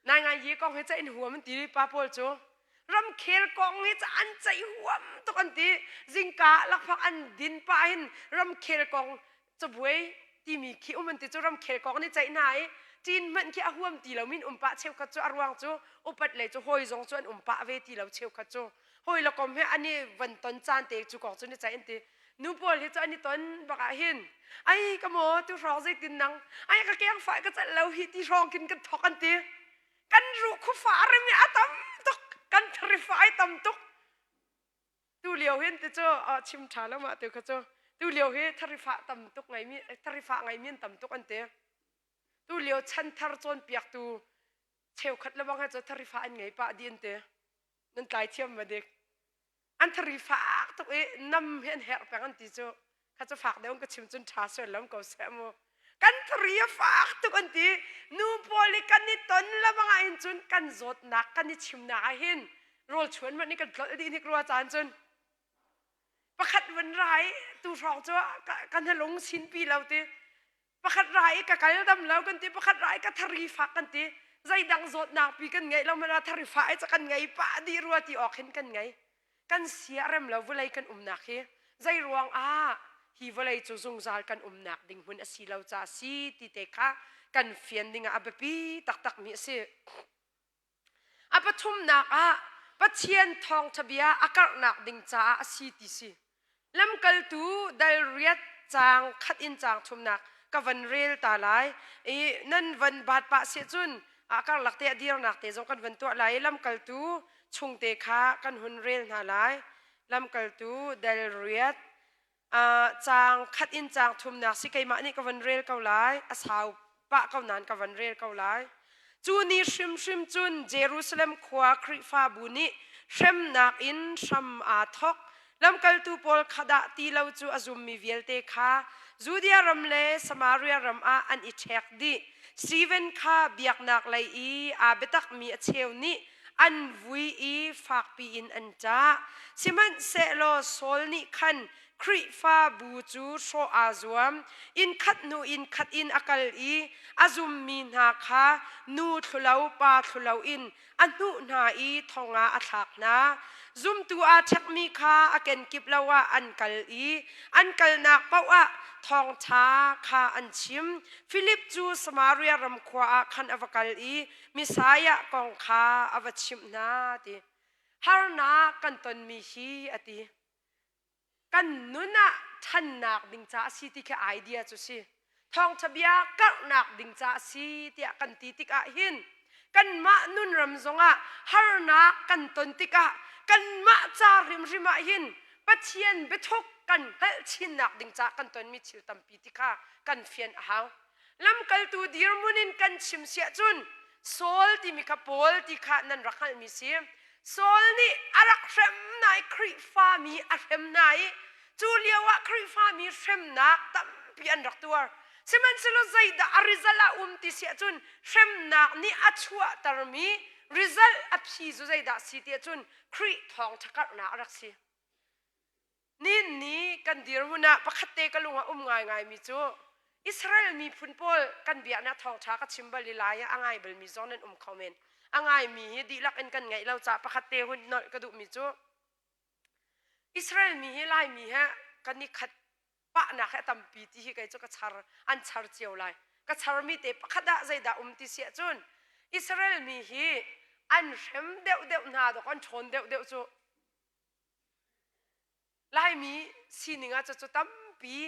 Nai ngai hi kong hi ceih in huam an ti pa pawl cu. Ramkhel kong hi ca an ceih huam tuk an ti. Zingka lakphak an din pah hin ramkhel kong cabuai timi khi um an ti cu ramkhel kong an i ceih hna i ṭin hmanh khi a huam ti lo min um pah cheukhat cu a ruang cu upat lei cu hawi zong cu an um pah ve ti lo cheukhat cu hawi le kom he an i van ton caan te cu kong cu ni ceih an ti nu pawl hi cu an i ton bak ah hin ai ka maw tu hrawng zeitin nang ai ka keng fai ka celh lo hi ti hrawng kin kan thok an ti kan ruh khufa rem i a tam tuk kan thari fai tam tuk Tu lio hin ti cu chim ṭha lo mah tu kha cu tu lio hi tharifah tam tuk ngaimi tharifah ngaimi an tam tuk an ti. Tu lio chanthar cawnpiaktu cheukhat le bang he cu tharifah an ngei pah dih an ti. Nan tlai thiam ma dik. An thari fak tuk i nam hi an herh peng an ti cu. Kha cu fak deuh in ka chim cun ṭha sual lo ko seh mu. Kan thari a fak tuk an ti. Nu pawl i kan i ton le bang ah hin cun kan zawtnak kan i chimnak ah hin rawl chuan hmanh nih kan tlolh dih hnik rua caan cun pakhat vun rai tu hrawng cu kan lung sinpi lo ti pakhat rai ka kal dam lo kan ti pakhat rai ka thari fak kan ti zeidang zawtnak pi kan ngeih lo mana thari fa ai ca kan ngei pah dih rua ti awk hin kan ngei kan sia rem lo vawlei kan umnak hi zei ruang ah hi vawlei cu zungzal kan umnak ding hmun a si lo ca si ti te kha. kan fian ding ah a biapi taktakmi a si. A pathumnak ah Pathian thawngṭha bia a karhnak ding caah a si ti si. Lamkaltu dal riat caang khat in caang thumnak ka van rel ta lai i nan van baat pah si cun a karlak te a dirnak te zong kan van tuah lai i lamkaltu chungte kha kan hun rel hna lai. Lamkaltu dal riat caang khat in caang thumnak si keimah nih ka van rel ko lai a sau pah ko nain ka van rel ko lai cu ni hrimhrim cun Jerusalem khua Khrihfabu nih hremnak in hram aa thawk lamkaltu pawl kha dah ti lo cu a zummi vialte kha Judea ram le Samaria ram ah an i ṭhek dih Stephen kha biaknak lei i aa biatakmi a cheu nih an vui i fakpi in an ṭah. Sihmanhsehlaw Saul nih khan Khrihfabu cu hrawh aa zuam. Inn khat hnu inn khat in a kal i a zummi hna kha nu thlulo pa thlulo in a hnuh hna i thong ah a thlak hna. Zumtu aa ṭhekmi kha a kenkip lo ah an kal i an kalnak paoh ah thawngṭha kha an chim. Filip cu Samaria ram khua ah khan a va kal i Messiah kong kha a va chimh hna ti. Harnak kan tonmi hi a ti. Kan nun ah ṭhannak ding ca a si ti khi idea cu si. Thawngṭha bia karhnak ding ca a si tiah kan ti tikah hin kanmah nunram zongah harnak kan ton tikah kanmah ca hrimhrim ah hin Pathian biathuk kan hngalh chinnak ding ca kan tonmi thil tampi ti kha kan fian a hau. Lamkaltu dirhmun in kan chim siah cun Saul timi kha Paul ti kha nan rak hngalhmi si. Saul nih a rak hrem hna i Khrihfami a hrem hna i cu lio ah Khrihfami hremnak tampi an rak tuar. Sihmanhsehlaw zeidah a result a um ti siah cun hremnak nih a chuahtermi result a phi cu zeidah si tiah cun Khrih thawngṭha karhnak a rak si. Nin ni kan dirhmun ah pakhat te ka lung ah um ngaingaimi cu Israel miphun pawl kan biaknak thawngṭha ka chim bal i lai ah a ngai balmi zong nan um kho men. A ngaimi hi dihlak in kan ngeih lo caah pakhat te hun nolh ka duhmi cu Israel mi hi Laimi he kan i khat pahnak hi a tampi ti hi kei cu ka char an char cio lai. Ka charmi te pakhat ah zeidah um ti si ahcun Israel mi hi an hrem deuhdeuh hna dawk an ṭhawn deuhdeuh cu Laimi sining ah cucu tampi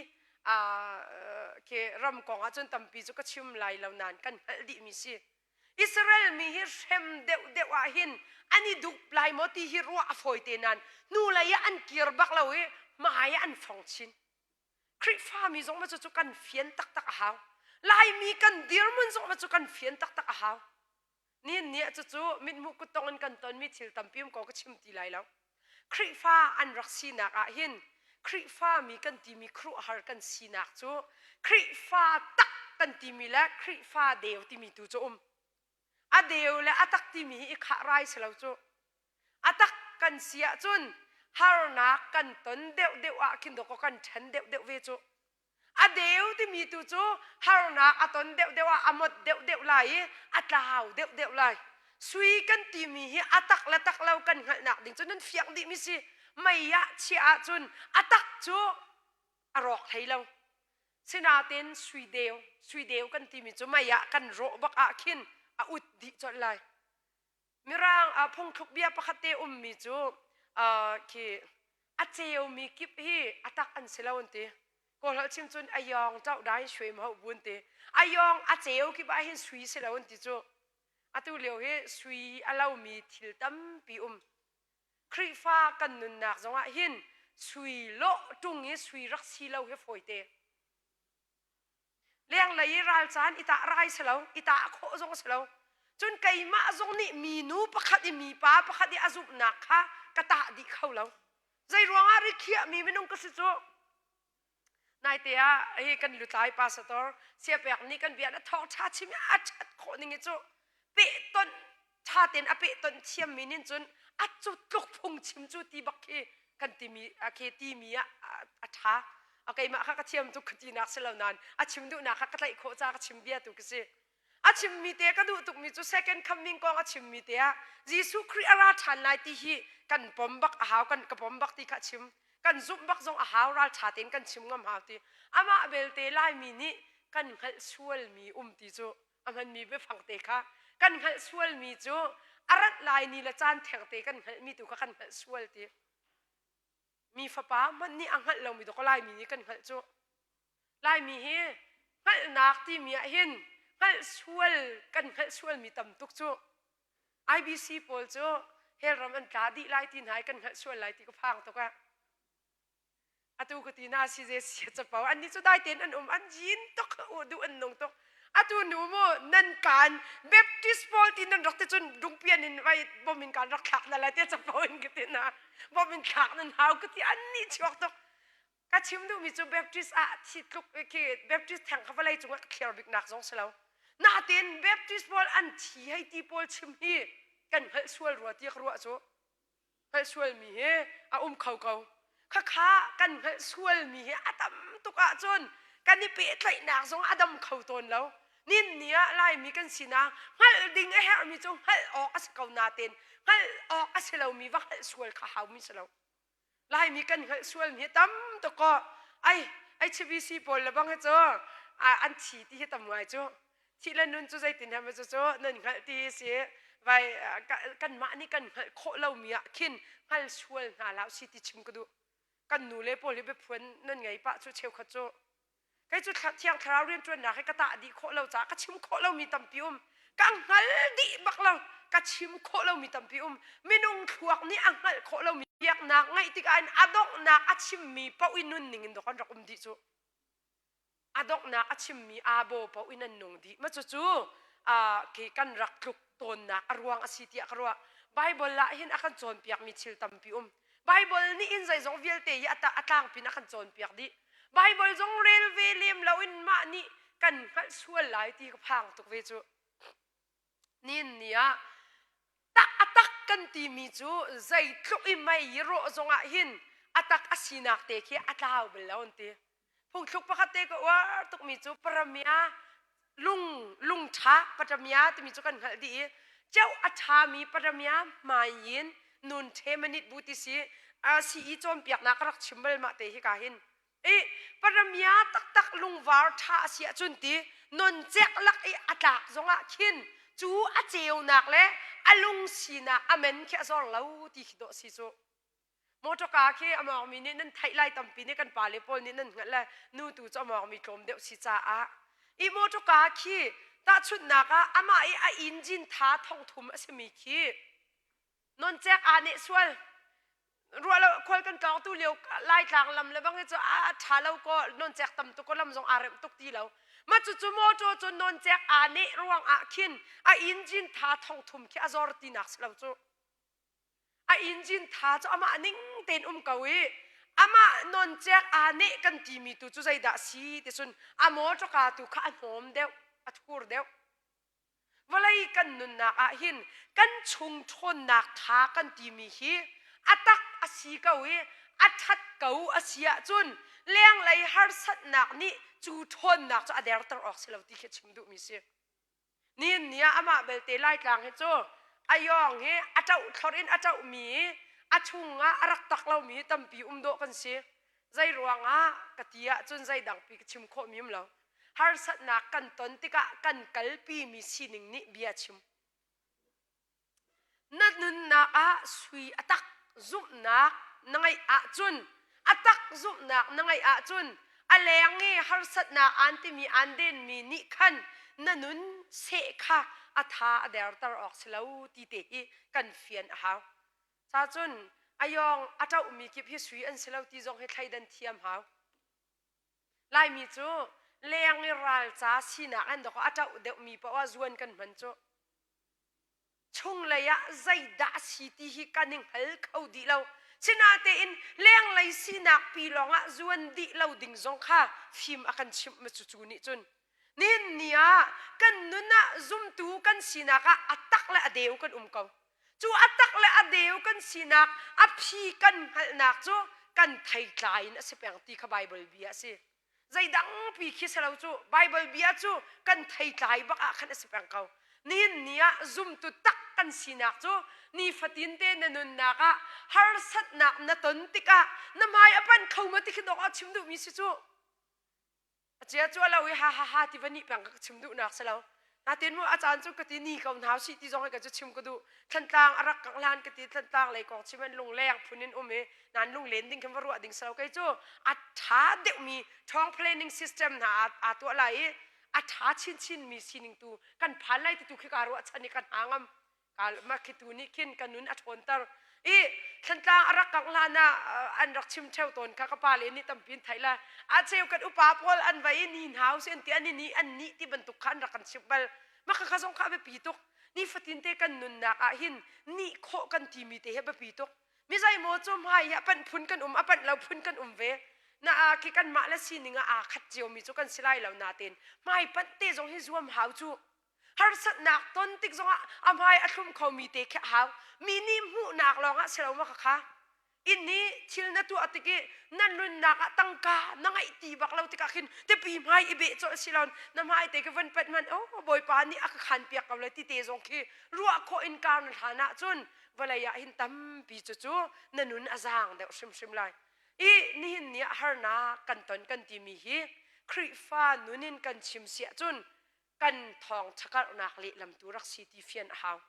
ke ram kong ah cun tampi cu ka chim lai lo nain kan hngalh dihmi si. Israel mi hi hrem deuhdeuh ah hin an i dup lai maw ti hi ruah a fawi te nain hnulei ah an kir bak lo i hmai ah an fong chin. Khrihfami zong ma cucu kan fian taktak a hau. Laimi kan dirhmun zong ma cu kan fian taktak a hau. Nihin ni ah cucu mithmuh kuttong in kan tonmi thil tampi um ko ka chim ti lai lo. Khrihfa an rak sinak ah hin Khrihfa mi kan timi khuaruahhar kan sinak cu Khrihfa tak kan timi le Khrihfa deu timi tu cu um. A deu le a tak timi hi i khah rai si lo cu. A tak kan si ahcun harnak kan ton deuhdeuh ah khin dawkaw kan ṭhen deuhdeuh ve cu. A deu timi tu cu harnak a ton deuhdeuh ah a mot deuhdeuh lai i a tlau deuhdeuh lai. Sui kan timi hi a tak le tak lo kan hngalhnak ding cu nan fiang dihmi si. Mei ah chiah ahcun a tak cu a rawk hlei lo. Sinain sui deu, sui deu kan timi cu mei ah kan rawh bak ah khin a ut dih colh lai. Mirang ah phungthluk bia pakhat te ummi cu khi a ceumi kip hi a tak an si lo an ti. Kawlholh chim cun a yawng ṭauh dai shui ma bu an ti. A yawng a ceu kip ah hin sui si lo an ti cu. Atu lio hi sui a lomi thil tampi um. Khrihfa kan nunnak zongah hin sui lawh ṭung i sui rak si lo hi fawite. Lenglei i ralcaan i tah rai si lo, i tah khawh zong si lo. Cun keimah zong nih minu pakhat i mipa pakhat i a zumhnak kha ka tah dih kho lo. Zei ruangah rikhiahmi minung ka si cu? Naite ah hi kan lutlai pastor siapek nih kan bia na thawngṭha chim i a ṭhat khawh ning hi cu pehtonh ṭha tein a pehtonh thiammi nin cun a cu tluk phung chim cu ti bak khi kan timi khi timi ah a ṭha a keimah kha ka thiam tuk ka tinak si lo nain a chim duhnak kha ka tlaih khawh ca ka chim bia tu ka si a chimmi te ka duh tukmi cu second coming kong a chimmi te ah Jesuh Khrih a ra ṭhan lai ti hi kan pom bak a hau kan ka pom bak ti kha a chim kan zumh bak zong a hau ral ṭha tein kan chim ngam hau ti amah belte Laimi nih. kan hngalh sualmi um ti cu a hmanmi biafang te kha kan hngalh sualmi cu a rat lai ni le caan thengte kan hngalhmi tu kha kan hngalh sual ti. Mi fapa hmanh nih a hngalh lomi dawkaw Laimi nih kan hngalh cu. Laimi hi hngalhnak timi ah hin hngalh sual kan hngalh sualmi tam tuk cu. IBC pawl cu hell ram an tla dih lai ti hna i kan hngalh sual lai ti ka phang tuk ah. Atu ka ti na si ze sia capo an nih cu dai tein an um an jin tuk u duh an nung tuk. Atu nu mu nan kaan Baptist pawl ti nan rak ti cun dungpian in vai bom in kaan rak thlak na lai te capo in ka ti na bom in thlak nan hau ka ti an nih chuak tuk. Ka chim duhmi cu Baptist ah thi tluk khi Baptist theng kha vawlei cungah ka thliar biknak zong si lo. Natin Baptist pawl an thi hei ti pawl chim hi kan hngalh sual rua ti ka ruah cu. Hngalh sualmi hi a um kho ko. Khakha kan hngalh sualmi hi a tam tuk ahcun kan i pehtlaihnak zong a dam kho tawn lo. Nin ni ah Laimi kan sinak hngalh ding a herhmi cu hngalh awk a si ko nain hngalh awk a si lomi va hngalh sual kha haumi si lo. Laimi kan hngalh sualmi hi tam tuk kaw ai HBC pawl le bang hi cu an thi ti hi tam ngai cu thih le nun cu zeitin hem cu cu nan hngalh ti si vai kanmah nih kan hngalh khawh lomi ah khin hngal sual hna hlah si ti chim ka duh kan nu le pawl hi biaphuan nan ngei pah cu cheukhat cu Kei cu thiang thlarau rianṭuannak hi ka tah dih khawh lo caah ka chim khawh lomi tampi um. Ka hngal dih bak lo. Ka chim khawh lomi tampi um. Minung thluak nih a hngalh khawh lomi biaknak ngeih tikah in a donghnak a chimmi paoh i nunning in dawk an rak um dih cu. A donghnak a chimmi aa baw paoh in an nung dih. Ma cucu khi kan rak tluk tawnnak a ruang a si tiah ka ruah. Bible ah hin a kan cawnpiakmi thil tampi um. Bible nih in zeizong vialte hi a tlangpin a kan cawnpiak dih. Bible zong rel ve lem loin mah nih kan hngalh sual lai ti ka phang tuk ve cu. Nin ni ah tak a tak kan timi cu zeitluk i mei i rawh zongah hin a tak a sinak te khi a tlau bal lo an ti. Phungthluk pakhat te ka uar tukmi cu paramia lung lung ṭha paramia timi cu kan hngalh dih i ceuh a ṭhami paramia hmai in nun ṭhe manit bu ti si CE cawnpiaknak ka rak chim bal mah te hi ka hin i paramia taktak lungvar ṭha a si ahcun ti noncek lak i a tlak zongah khin cu a ceunak le a lung sinak a men khi a zor lo ti khi dawh si cu Motorka khi a mawngmi nih nan theih lai tampi nih kan pale pawl nih nan hngalh le nu tu cu a mawngmi tlawm deuh si caah i motorka khi tahchunhnak ah amah i a engine tha thongthum a simi khi noncek aa neh sual ruah lo khual kan tlawng tu lio laitlang lam le bang hi cu a tha lo ko noncek tam tuk ko lam zong aa remh tuk ti lo ma cu cu motor cu noncek aa neh ruang ah khin a engine tha thongthum khi a zor tinak si lo cu A engine tha cu amah ning tein um ko i amah noncek aa neh kan timi tu cu zeidah si ti cun a mawṭawka tu kha a hnawm deuh, a thur deuh. Vawlei kan nunnak ah hin kan chung ṭhawnnak tha kan timi hi a tak a si ko i a ṭhat ko a si ahcun lenglei harsatnak nih cu ṭhawnnak cu a derter awk si lo ti khi chim duhmi si. Nihin ni ah amah belte Laitlang hi cu a yawng hi a ṭoh thlor in a ṭohmi i a chungah a rak tak lomi hi tampi um dawh kan si. Zei ruangah ka ti ahcun zeidangpi ka chim khawhmi um lo. Harsatnak kan ton tikah kan kalpimi sining nih bia chim. Na nunnak ah sui a tak zumhnak na ngeih ahcun a tak zumhnak na ngeih ahcun a leng i harsatnak aan timi aan denmi nih khan na nun seh kha a tha a derter awk si lo ti te hi kan fian a hau. Ca cun a yawng a ṭohmi kip hi sui an si lo ti zong hi thleidan thiam hau. Laimi cu leng i ralca sinak an dawk a ṭoh deuhmi paoh ah zuan kan hman cu. Chunglei ah zeidah a si ti hi kan i hngal kho dih lo. Sinatein lenglei sinak pi lawngah zuan dih lo ding zong kha fim a kan chimh ma cucu nih cun. Nihin ni ah kan nun ah zumtu kan sinak ah a tak le a deu kan um ko. Cu a tak le a deu kan sinak a phi kan hngalhnak cu kan theitlai in a si peng ti kha Baibal bia a si. Zeidang pi khi si lo cu Baibal bia cu kan theitlai bak ah khan a si peng ko. Nihin ni ah zumtu tak kan sinak cu nifatin te na nunnak ah harsatnak na ton tikah na hmai a pan kho ma ti khi dawk ah chim duhmi si cu. A cia cu lo i ha ha ha ti va nih peng ka chim duhnak si lo. Natin mu a caan cu ka ti ni ko hna si ti zong hi ka cu chim ka duh. Thlantlang a rak kang hlan ka ti Thlantlang lei kong chim an lungleng phun in um i nan lunglen ding khin va ruah ding si lo. Kei cu a ṭha deuhmi ṭhawng planning system hna aa tuah lai i a ṭha chinchin mi sining tu kan phan lai ti tu khi kaa ruahchan i ka hna ngam. Mah khi tu nih khin ka nun a ṭhawnter. I Thlantlang a rak kangh hlan ah an rak chim ṭheo tawn kha ka pale nih tampi in theih le a cheu kan upa pawl an va i ni hna usih an ti an i ni an nih ti bantuk kha an rak kan chimh bal. Mah kha zong kha a biapi tuk. Nifatin te kan nunnak ah hin nih khawh kan timi te hi a biapi tuk. Mi zeimaw cu hmai hi a panh phun kan um, a panh lo phun kan um ve. Na a khi kanmah le sining ah aa khat ciomi cu kan si lai lo nain hmai panh te zong hi zuam hau cu. Harsatnak ton tik zongah a hmai a thlum khomi te khi a hau. Mi nih hmuhnak lawngah si lo ma khakha. Inn i thil na tuah tik i na nunnak ah tangka na ngeih ti bak lo tikah khin tipi hmai i beh colh si lo na hmai te khi van panh hmanh oh Bawipa nih a ka khan piak ko le ti te zong khi ruah khawh in kar na hlan ahcun vawlei ah hin tampi cu cu na nun a zaang deuh hrimhrim lai. I nihin ni ah harnak kan ton kan timi hi Khrihfa nun in kan chim siah cun kan thawngṭha karhnak lehlam tu rak si ti fian a hau.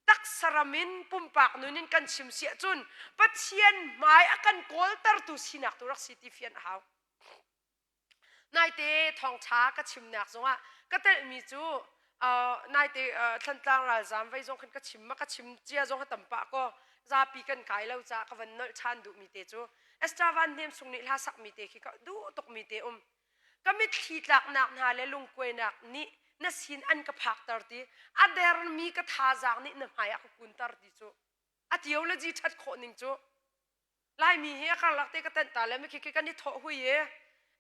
Taksa ram in pumpak nun in kan chim si ahcun Pathian hmai a kan kawltertu sinak tu rak si ti fian a hau. Naite thawngṭha ka chimnak zongah ka telhmi cu uh, naite uh, Thlantlang ralzaam vei zong khan ka chim ma ka chim cia zong a tam pah ko zapi kan kai lo caah ka van nolh ṭhan duhmi te cu Esther Van Hnem Sung nih hla sakmi te khi ka duh tukmi te um Ka mitthli tlaknak hna le lungkuainak nih na sin an ka phakter ti, a dermi ka thazaang nih na hmai ah ka kunter ti cu a theology ṭhat khawh ning cu Laimi hi a karlak te ka tenh ta le mikhi khi kan i thawh hui i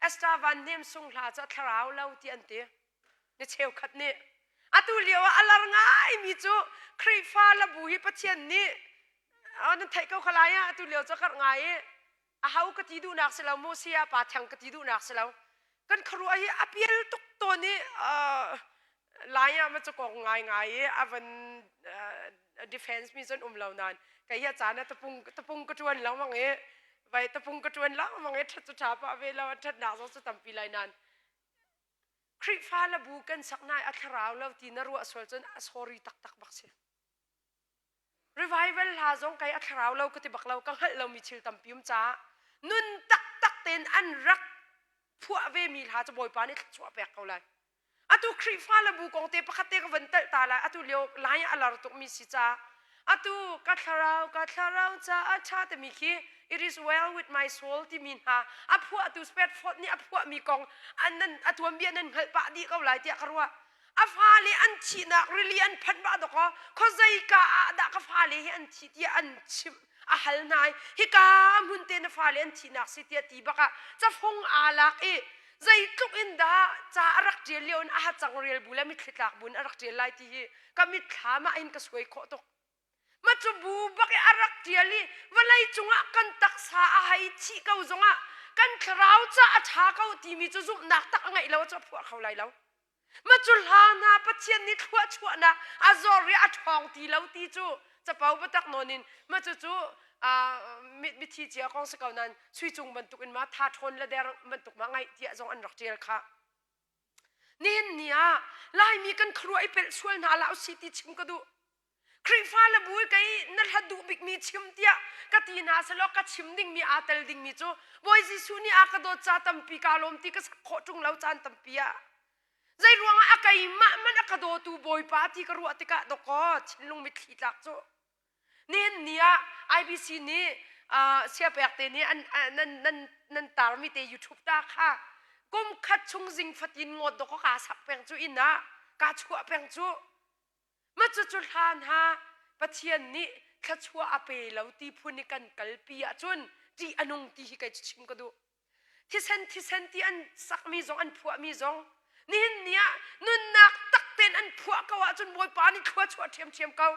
Esther Van Hnem Sung hla cu a thlarau lo ti an ti. Ni cheukhat nih atu lio ah a lar ngaimi cu Khrihfa labu hi Pathian nih nan theih ko kha lai ah atu lio cu a karh ngai i aho ka ti duhnak si lo maw saya pa theng ka ti duhnak si lo kan khuaruah hi a pial tuk tawn i lai ah ma cu kong ngai ngai i a van defense mi cun um lo nain kei hi a caan ah tapung tapung ka tuan lengmang i vai tapung ka tuan lengmang i that cu tha pah ve lo thatnak zong cu tampi lai nain Khrihfa labu kan sak nai a thlarau lo ti na ruah sual cun a sorry taktak bak si Revival hla zong kei a thlarau lo ka ti bak lo ka hngalh lomi thil tampi um caah nun taktak tein an rak phuah ve mi hla cu Bawipa nih thluachuah pek ko lai. Atu Khrihfa le bu kong te pakhat te ka van telh ta lai. Atu lio lai a lar tuk mi si ca. Atu ka thlarau ka thlarau ca a ṭha timi khi it is well with my soul timi hna a phuahtu Spafford nih a phuahmi kong an nan a tuanbia nan hngalh pah dih ko lai tiah ka ruah. A fale an thihnak rili an phanh bah dawkaw khuazeika ah dah ka fale hi an thi tiah an chimh a hal hna i hika hmun te na fale an thihnak si tiah ti bak ah cafung aa lak i zeitluk in dah ca a rak ṭial lio in a hacang rel bu le mitthli tlak bu in a rak ṭial lai ti hi ka mitthlam ah hin ka suai khawh tuk. Ma cu bu bak i a rak ṭial i vawlei cungah kan taksa a hei thih ko zongah kan thlarau ca a ṭha ko timi cu zumhnak tak a ngeih lo cu a phuah kho lai lo. Ma cu hla hna Pathian nih thluachuahnak a zor i a ṭhawng ti lo ti cu capo biatak nawn in ma cu cu mithi cia kong si ko nain sui cung bantuk in ma tha ṭhawn le der bantuk ma ngaih tiah zong an rak ṭial kha. Nihin ni ah Laimi kan khuaruah i pelh sual hna hlah usih ti chim ka duh. Khrihfa le bu kei na hlat duh bikmi chim tiah ka ti hna selaw ka chim dingmi aa tel dingmi cu Bawi Jesuh nih a ka dawt ca tampi kaa lawm ti ka sak khawh ṭung lo caan tampi ah zei ruangah a keimah man a ka dawtu Bawipa ti ka ruah tikah dawkaw thinlung mitthli tlak cu nihin ni ah IBC nih siapek te nih an nan nan nan tarmi te YouTube ta kha kum khat chung zing fatin ngawt dawkaw kaa sak peng cu inn ah kaa chuah peng cu Ma cucu hlan ha Pathian nih thluachuah a pe lo ti phun i kan kalpi ahcun ṭih a nung ti hi kei cu chim ka duh. Thisen thisen ti an sakmi zong an phuahmi zong nihin ni ah nunnak tak tein an phuah ko ahcun Bawipa nih thluachuah ṭhiamṭhiam ko.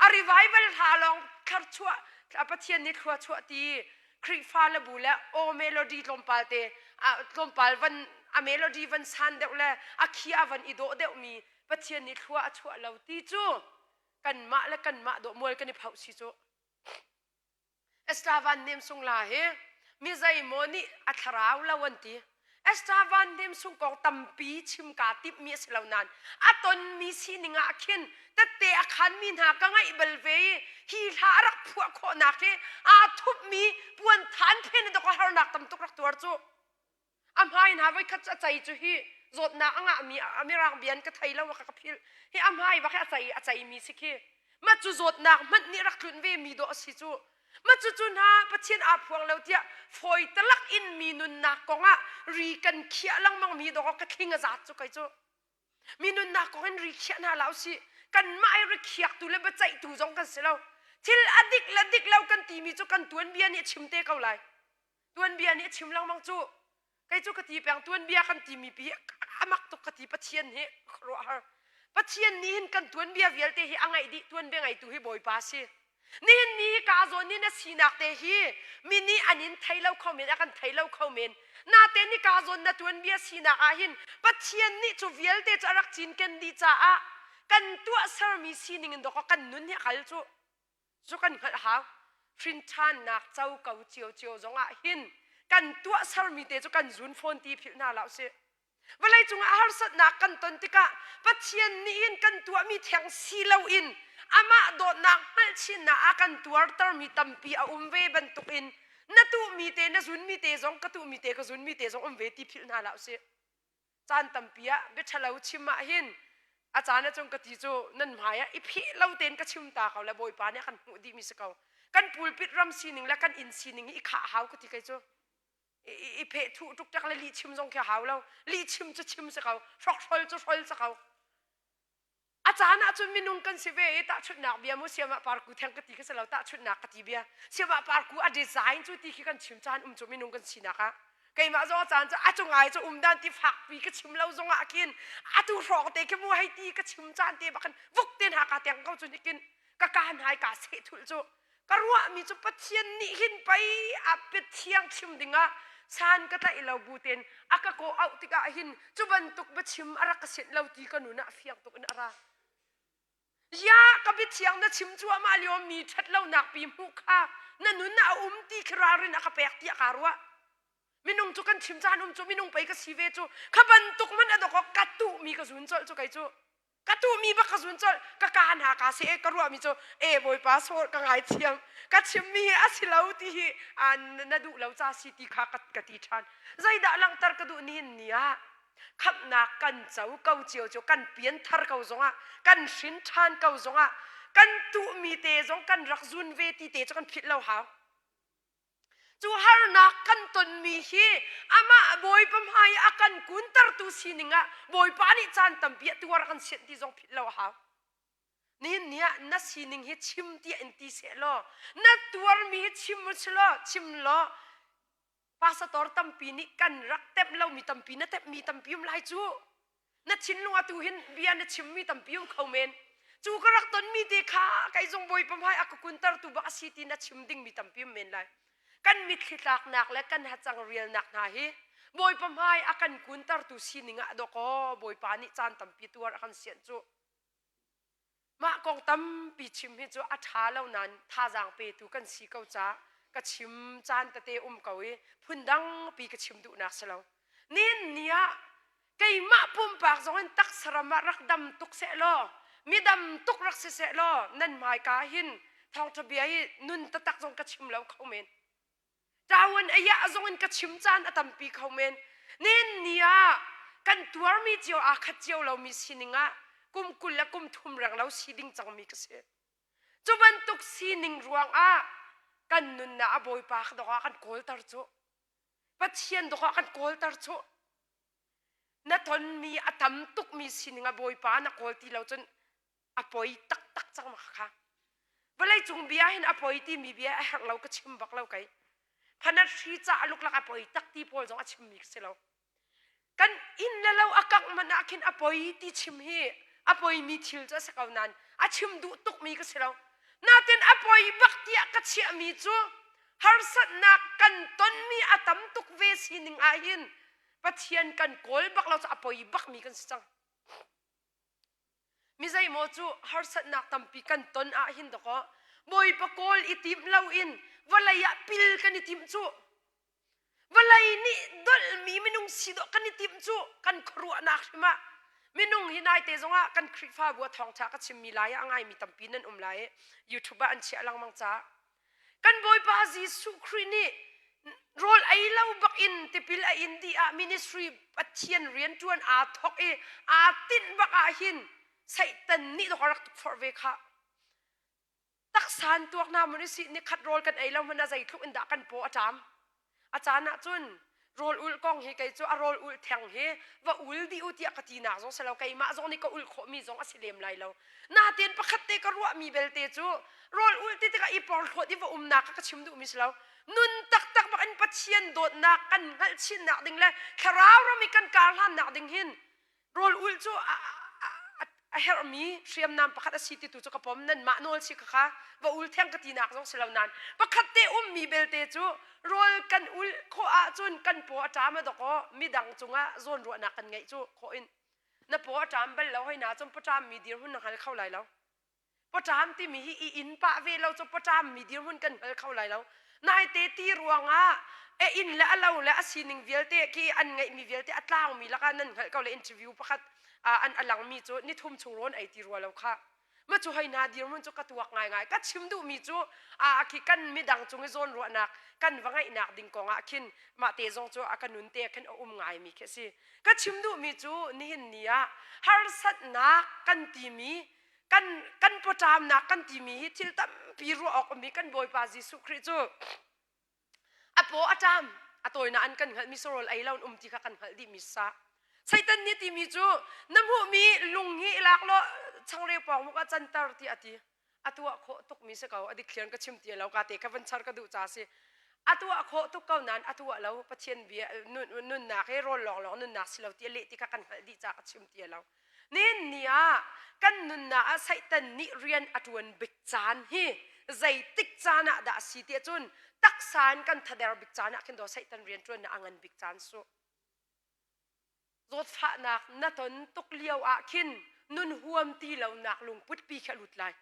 A revival hla lawng thlarchuah Pathian nih thluachuah ti Khrihfa le bu le aw melody tlawmpal te tlawmpal van a melody van san deuh le a khi a van i dawh deuhmi Pathian nih thlua a chuah lo ti cu kanmah le kanmah dawh mual kan i phoh si cu. Esther Van Nem Sung La hi mi zeimaw nih a thlarau lo an ti. Esther Van Hnem sung kong tampi chim kaa timhmi a si lo nain a tonmi sining ah khin tette a khanmi hna ka ngaih bal ve i hi hla a rak phuah khawhnak hi aa thupmi puan than phen dok a harnak tam tuk rak tuar cu. A hmai hna voikhat cu a cei cu hi zawtnak a ngahmi a mirang bian ka thei lo ka ka philh. Hi a hmai bak hi a cei a ceimi si khi. Ma cu zawtnak hmanh nih rak tlunh ve mi dawh a si cu. Ma cu cu hna Pathian aa phuang lo tiah fawi talak in mi nunnak kong ah ri kan khiah lengmang mi dawh ka thling a zat cu kai cu. Mi nunnak kong in ri khiah hna la usih. Kanmah i ri khiaktu le biaceihtu zong kan si lo. Thil a dik le dik lo kan timi cu kan tuanbia nih a chim te ko lai. Tuanbia nih a chim lengmang cu. Kei cu ka ti peng tuanbia kan timi pi a mak tuk ka ti Pathian hi khuaruahhar. Pathian nih hin kan tuanbia vialte hi a ngaih dih tuanbia ngeitu hi Bawipa a si. Nihin ni hi ka zawn in a sinak te hi mi nih an in thei lo kho men a kan thei lo kho men. Natein hi ka zawn na tuanbia sinak ah hin Pathian nih cu vialte cu a rak cinken dih caah kan tuahsermi sining in dawk kan nun hi a kal cu. Cu kan hngalh hau. Hrinṭhannak co ko ciocio zongah hin kan tuahsermi te cu kan zun fawn ti philh hna hlah usih. Vawlei cungah harsatnak kan ton tikah Pathian nih hin kan tuahmi theng si loin amah dawtnak hngalhchinnak ah kan tuartermi tampi a um ve bantukin na tuhmi te na zunmi te zong ka tuhmi te ka zunmi te zong um ve ti philh hna hlah usih. Caan tampi ah biaṭhalo chim ah hin a caan ahcun ka ti cu nan hmai ah i pheh lo tein ka chim ta ko le Bawipa nih a kan hmuh dihmi si ko. Kan pulpit ram sining le kan inn sining hi i khah hau ka ti kei cu. I pheh thuh ṭukṭek le lihchim zong khi a hau lo. Lihchim cu chim si ko. Hrokhrol cu hrol si ko. A caan ahcun minung kan si ve i tahchunhnak bia mu siamah parku theng ka ti ka si lo tahchunhnak ka ti bia. Siamah parku a design cu ti khi kan chim caan um cu minung kan sinak ah. Keimah zong a caan cu a cungai cu um dan ti fakpi ka chim lo zong ah khin atu hrawng te khi mu hei ti ka chim caan te bak khan vuk ten ha ka teng ko cu nikin ka ka hnai ka seh thul cu ka ruahmi cu Pathian nih hin pei a biathiang chim dingah san ka tlaih lo bu tein a ka kawh auh tikah hin cu bantuk biachim a rak ka sianh lo ti ka nun ah fiang tuk in a ra. Ya ka biathiang na chim cuahmah lio mi ṭhat lonak pi hmuh kha na nun ah a um ti khi ralrin a ka pek tiah kaa ruah. Minung cu kan chim caan um cu minung pei ka si ve cu kha bantuk man a dok ka tuhmi ka zun colh cu kei cu. Ka tuhmi bak ka zun colh ka ka hna ka si ka ruahmi cu e bawipa sawr ka ngaithiam ka chimmi hi a si lo ti hi na duh lo ca si ti kha ka, ka ti ṭhan zeidah langhter ka duh nihin ni ah khamhnak kan co ko cio cu kan pian thar ko zongah kan hrin ṭhan ko zongah kan tuhmi te zong kan rak zun ve ti te cu kan philh lo hau Cu harnak kan tonmi hi amah Bawipa hmai a kan kuntertu sining ah Bawipa nih caan tampi a tuar a kan sianh ti zong philh lo a hau. Nihin ni ah na sining hi chim tiah in ti seh law na tuarmi hi chim law chim law pastor tampi nih kan rak temh lomi tampi na temhmi tampi um lai cu. Na thinlung atu hin bia na chimmi tampi um kho men. Cu ka rak tonmi te kha kei zong Bawipa hmai a ka kuntertu bak a si ti na chim dingmi tampi um men lai. Kan mitthli tlaknak le kan hacang rialnak hna hi Bawipa hmai a kan kuntertu sining ah dawkaw Bawipa nih caan tampi tuar a kan sianh cu. Mah kong tampi chim hi cu a ṭha lo nain thazaang petu kan si ko caah ka chim caan tete um ko i phundangpi ka chim duhnak si lo. Nin ni ah keimah pumpak zong in taksaram ah rak dam tuk seh law midam tuk rak si seh law nan hmaika hin thawngṭha bia hi nun taktak zong ka chim lo kho men. Ṭawan ayah zong in ka chim caan a tampi kho men. Nin ni ah kan tuarmi cio aa khat cio lomi sining ah kum 20 le kum thum reng lo si ding cangmi ka si. Cu bantuk sining ruangah kan nunnak a Bawipa dawk ah kan kawlter cu. Pathian dawk ah kan kawlter cu. Na tonmi a tam tukmi sining ah Bawipa na kawl ti lo cun a poi taktak cang ma kha vawleicung bia hin a poi timi bia a herh lo ka chim bak lo kei phanat hri ca luklak a poi tak ti pawl zong a chimmi ka si lo kan inn le lo a kangh man ah khin a poi ti chim hi a poimi thil cu a si ko nain a chim duh tukmi ka si lo natin a poi bak tiah ka chiahmi cu harsatnak kan tonmi a tam tuk ve sining ah hin Pathian kan kawl bak lo cu a poi bakmi kan si cang Mi zeimaw cu harsatnak tampi kan ton ah hin dakaw Bawipa kawl i tim loin vawlei ah pil kan i tim cu. Vawlei nih dolhmi minung si dawh kan i timh cu kan khuaruahnak hrim ah minung hi naite zongah kan Khrihfabu ah thawngṭha ka chimmi lai ah a ngaimi tampi nan um lai i YouTube ah an chiah lengmang caah kan Bawipa Jesuh Khrih nih rawl ei lo bak in tipil a in dih ah ministry Pathian rianṭuan aa thawk i aa tinh bak ah hin Satan nih dawk a rak tukforh ve khah. Taksa in tuak hna mun usih nikhat rawl kan ei lo hmanh ah zeitluk in dah kan paw a ṭam. A caan ah cun rawl ulh kong hi kei cu a rawl ulh theng hi va ul dih u tiah ka tinak zong si lo keimah zong nih ka ulh khawhmi zong a si lem lai lo. Natein pakhat te ka ruahmi belte cu rawl ulh ti tikah i porhlawt i va umnak kha ka chim duhmi si lo. Nun taktak bak in Pathian dawtnak kan hngalh chinnak ding le thlarau ram i kan kar hlannak ding hin rawl ulh cu a herhmi hriamnam pakhat a si ti tu cu ka pom nanmah nawl si kha va ul theng ka tinak zong si lo nain pakhat te ummi belte cu rawl kan ul khawh ahcun kan paw a ṭam a dawk midang cungah zawnruahnak kan ngeih cu khawh in na paw a ṭam bal lo hoi na cun pawṭam mi dirhmun na hngal kho lai lo Pawṭam timi hi i inn pah ve lo cu pawṭam mi dirhmun kan hngal kho lai lo. Naite ti ruangah e inn le a lo le a sining vialte khi an ngeihmi vialte a tlangmi lakah nan hngalh ko le interview pakhat an a langmi cu nithum chung rawn ei ti rua lo kha. Ma cu hoi hna dirhmun cu ka tuak ngaingai. Ka chim duhmi cu a khi kan midang cung i zawnruahnak kan va ngeihnak ding kong ah khin mah te zong cu a ka nun te khin a um ngaimi khi a si. Ka chim duhmi cu nihin ni ah harsatnak kan timi kan kan pawṭamnak kan timi hi thil tampi ruah awk ummi kan Bawipa Jesuh Khrih cu a paw a ṭam a tawinak an kan hngalhmi sarawl ei lo in um ti kha kan hngalh dihmi sa Satan nih timi cu na hmuhmi lung hi i lak law changreu pawng muk ah canter ti a ti a tuah khawh tukmi si ko a dikthlian ka chim ti lo ka te kha van char ka duh ca si a tuah khawh tuk ko nain a tuah lo Pathian bia nunnak hi rawl lawnglawng nunnak si lo ti a leh ti kha kan hngalh dih ca ka chim ti lo Nihin ni ah kan nunnak ah Satan nih rian a ṭuan bik caan hi zeitik caan ah dah a si tiah cun taksa in kan thader bik caan ah khin daw Satan rian ṭuannak a ngan bik caan su. Zawtfahnak na ton tuk lio ah khin nun huam ti lonak lungput pi khi a lut lai.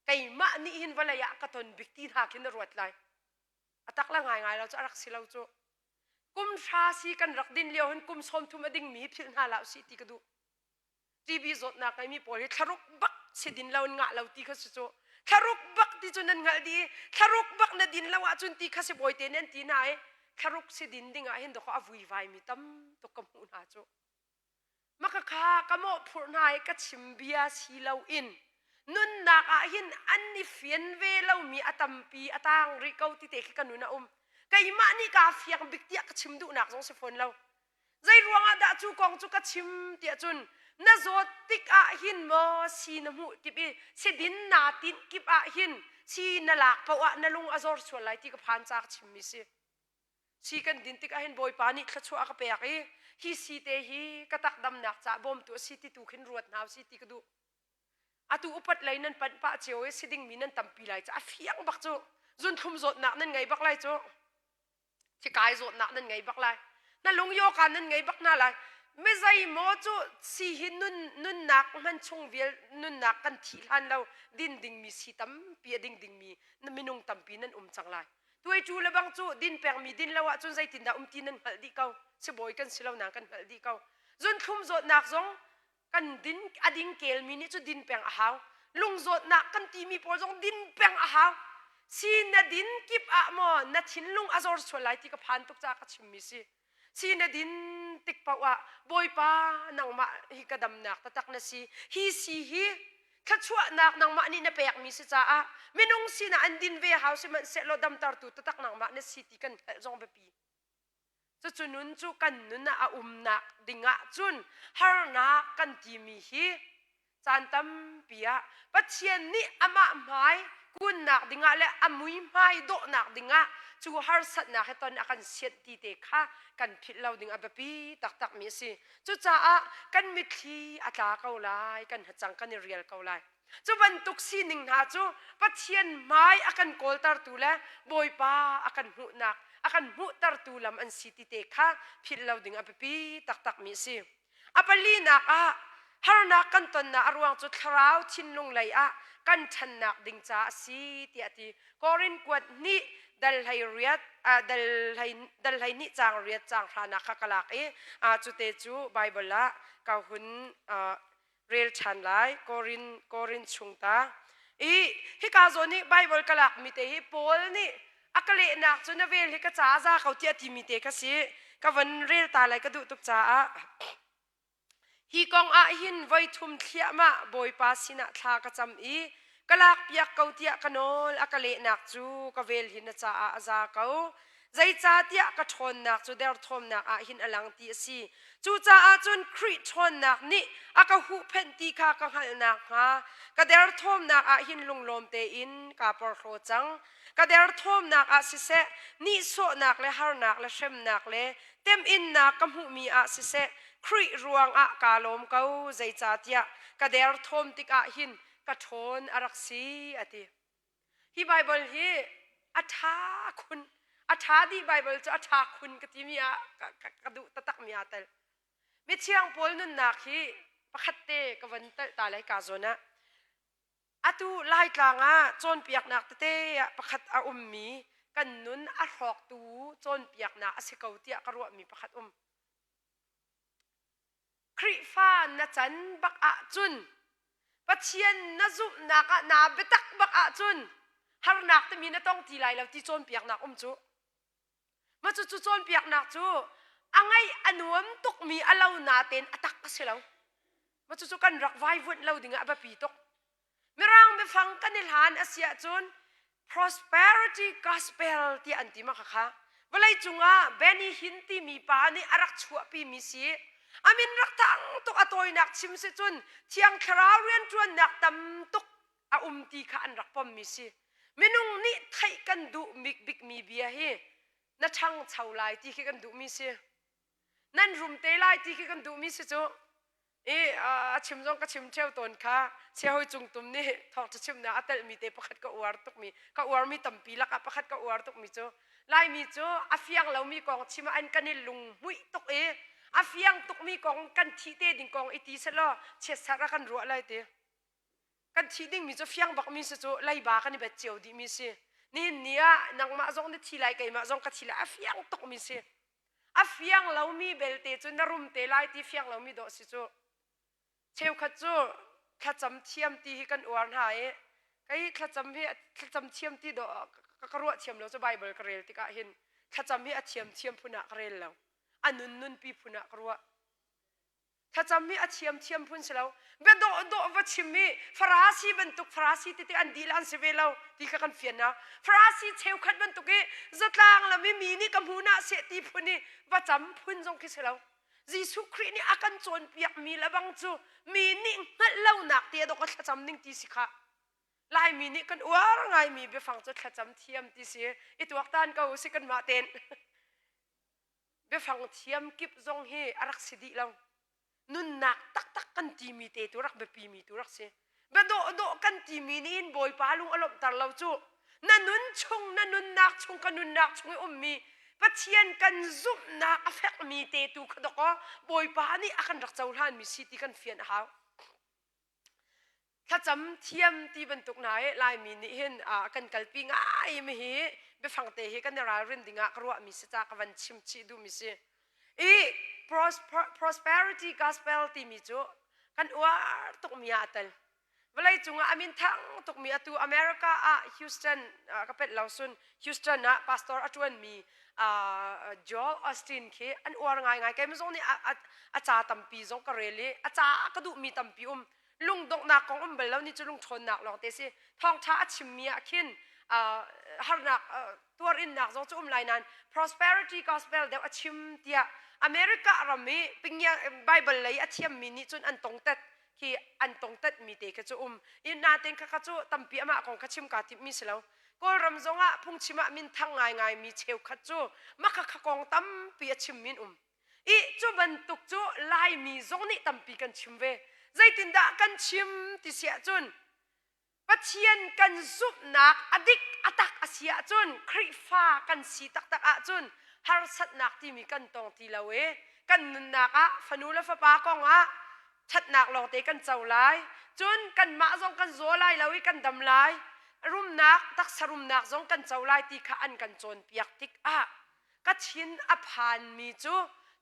Keimah nih hin vawlei ah ka ton bik ti hna khin na ruat lai. A tak la ngaingai lo cu a rak si lo cu. Kum hra si kan rak din lio hin kum 30 a dingmi hi philh hna hlah usih ti ka duh. TB zawtnak ngeimi pawl hi thlaruk bak si din lo in ngah lo ti kha si cu. Thlaruk bak ti cu nan hngalh dih i thlaruk bak na din lo ahcun ti kha si bawi te nih an ti hna i thlaruk si din ding ah hin dawkaw a vuivai mi tam tuk ka hmuh hna cu. Maka kha ka mawhphurh hna i ka chim bia si loin nunnak ah hin an i fian ve lomi a tampi a tang rih ko ti te khi ka nun a um. Keimah nih kaa fiang bik tiah ka chim duhnak zong si fawn lo. Zei ruangah dah cu kong cu ka chim tiah cun na zawt tik ah hin maw si na hmuh kip i sidin naa tinh kip ah hin si na lak paoh ah na lung a zor sual lai ti ka phan ca ka chimmi si. Si kan din tikah hin Bawipa nih thluachuah a ka pek i hi si te hi ka tak damnak caah bawmtu a si ti tu khin ruat hna usih ti ka duh. Atu upat lei nan panh pah cio i si dingmi nan tampi lai cu a fiang bak cu. Zunthlum zawtnak nan ngei bak lai cu. Thikai zawtnak nan ngei bak lai. Na lung yoka nan ngei bak hna lai. Mi zeimaw cu si hi nun nunnak hman chung vial nunnak kan thih hlan lo din dingmi si tampi a ding dingmi minung tampi nan um cang lai. Tuaitu le bang cu din pengmi din lo ahcun zeitindah um ti nan hngalh dih ko. Sibawi kan si lo nain kan hngalh dih ko. Zunthlum zawtnak zong kan din a ding kelmi nih cu din peng a hau. Lung zawtnak kan timi pawl zong din peng a hau. Si na din kip ah maw na thinlung a zor sual lai ti ka phan tuk caah ka chimmi si. Si na din tik paoh ah Bawipa nangmah hi ka damnak taktak na si. Hi si hi thluachuahnak nangmah nih na pekmi si caah minung sinah an din ve hau sihmanhsehlaw damtertu taktak nangmah na si ti kan hngalh zong biapi. Cucu nun cu kan nun ah a umnak dingah cun harnak kan timi hi caan tampi ah Pathian nih amah hmai kunnak dingah le a mui hmai dawhnak dingah cu harsatnak he ton a kan sianh ti te kha kan philh lo ding a biapi taktakmi a si. Cucaah kan mitthli a tla ko lai, kan hacang kan i rial ko lai. Cu bantuk sining hna cu Pathian hmai a kan kawltertu le Bawipa a kan hmuhnak, a kan hmuhtertu lam an si ti te kha philh lo ding a biapi taktakmi a si. A palinak ah. Harnak kan tonnak a ruang cu thlarau thinlung lei ah kan ṭhannak ding caah a si tiah a ti. Korin kuat hnih dal hlei riat dal hlei dal hlei hnih caang riat caang hranak kha ka lak i cute cu Bible ah ka hun rel ṭhan lai. Korin Korin chung ta i hika zawn hi Bible ka lak mi te hi Paul nih a ka lehnak cu na vel hi ka ca a za ko tiah timi te kha si. Ka van rel ta lai ka duh tuk caah. Hi kong ah hin voi thum thliahmah Bawipa sinah thla ka cam i ka lakpiak ko tiah ka nawl a ka lehnak cu ka vel hi na caah a za ko. Zeicahtiah ka ṭhawnnak cu derthawmnak ah hin a lang ti a si. Cucaah cun Khrih ṭhawnnak nih a ka huhphenh ti kha ka hngalh nakhnga ka derthawmnak ah hin lunglawm tein kaa porhlaw cang. Ka derthawmnak ah siseh, nihsawhnak le harnak le hremnak le teminnak ka hmuhmi ah siseh Khrih ruangah kaa lawm ko zeicahtiah ka derthawm tikah hin ka ṭhawn a rak si a ti. Hi Baibal hi a ṭha khun a ṭha dih Baibal cu a ṭha khun ka timi ah ka duh taktakmi aa tel. Mithiang Paul nunnak hi pakhat te ka van telh ta lai ka zawn ah Atu Laitlang ah cawnpiaknak tete ah pakhat a ummi kan nun a hrawktu cawnpiaknak a si ko tiah ka ruahmi pakhat um. Khrihfa na can bak ahcun Pathian na zumhnak ah naa biatak bak ahcun harnak timi na tong ti lai lo ti cawnpiaknak um cu. Mah cu cawnpiaknak cu a ngaih a nuam tukmi a lo natein a tak a si lo. Mah cucu kan rak vaivuanh lo dingah a biapi tuk. Mirang biafang kan i hlan a si ahcun prosperity gospel tiah an ti ma khakha. Vawlei cungah Benny Hinn timi pa nih a rak chuahpimi si. A min rak thang tuk a tawinak chim si cun Thiang Thlarau rianṭuannak tam tuk a um ti kha an rak pommi si. Minung nih theih kan duh bikmi bia hi na ṭhangcho lai ti khi kan duhmi si. Nan rum te lai ti khi kan duhmi si cu. I a chim zong ka chim ṭheo tawn kha siahawi cungtum nih thawngṭha chimnak a telhmi te pakhat ka uar tukmi ka uarmi tampi lakah pakhat ka uar tukmi cu Laimi cu a fiang lomi kong chim ah an kan i lunghmuih tuk i a fiang tukmi kong kan thih te ding kong i ti selaw chiatserh ah kan ruah lai ti. Kan thih dingmi cu fiang bakmi si cu leiba kan i bet cio dihmi si. Nihin ni ah nangmah zong na thi lai keimah zong ka thi lai a fiang tukmi si. A fiang lomi belte cu na rum te lai ti fiang lomi dawh si cu. Cheukhat cu thlacam thiam ti hi kan uar hna i kei thlacam hi thlacam thiam ti dawh ka ruah thiam lo cu Bible ka rel tikah hin thlacam hi a thiam thiam phun ah ka rel lo. A nun nunpi phun ah ka ruah. Thlacam hi a thiam thiam phun si lo. Bia dawh dawh va chim i Farasi bantuk Farasi tete an dil an si ve lo ti kha kan fian na. Farasi cheukhat bantuk i zatlang lam i mi nih ka hmu na seh ti phun i va cam phun zong khi si lo. Jesuh Khrih nih a kan cawnpiak mi lebang cu mi nih hngalh lonak te dawh ka thlacam ning ti si kha. Laimi nih kan uar ngaimi biafang cu thlacam thiam ti si. I tuaktan ko si kanmah ten. Biafang thiam kip zong hi a rak si dih lo. Nunnak taktak kan timi te tu rak biapimi tu rak si. Bia dawhdawh kan timi nih hin Bawipa lung a lawmhter lo cu. Na nun chung, na nunnak chung, ka nunnak chung i ummi Pathian kan zumhnak a fekmi te tu kha dawkaw Bawipa nih a kan rak cohlanmi si ti kan fian a hau. Thlacam thiam ti bantuk hna hi Laimi nih hin kan kalpi ngai mi hi biafang te hi kan i ralrin dingah ka ruahmi si ca ka van chim chih duhmi si. I prosperity gospel timi cu kan uar tukmi ah a tel. Vawlei cungah a min thang tukmi atu America ah Houston ka pelh lo sun Houston ah pastor a ṭuanmi Joel Austin khi an uar ngaingai. Keimah zong nih a ca tampi zong ka rel i a ca ka duhmi tampi um. Lungdonghnak kong um bal lo ni cu lungṭhawnnak lawng te si. Thawngṭha a chimmi ah khin harnak tuarinnak zong cu um lai nain prosperity gospel deuh a chim tiah America ram i Bible lei a thiammi nih cun an tongtet khi an tongtet mi te kha cu um. I natein kha kha cu tampi amah kong kha chim kaa timhmi si lo. Kawlram zongah phungchim ah minthang ngaingaimi cheukhat cu makhakha kong tampi a chimmi an um. I cu bantuk cu Laimi zong nih tampi kan chim ve. Zeitindah kan chim ti si ahcun Pathian kan zumhnak a dik a tak a si ahcun Khrihfa kan si taktak ahcun harsatnak timi kan tong ti lo i kan nunnak ah fanu le fapa kong ah. Ṭhatnak lawngte kan co lai. Cun kanmah zong kan zaw lai lo i kan dam lai. Rumnak, taksa rumnak zong kan co lai ti kha an kan cawnpiak tikah ka thin a phanmi cu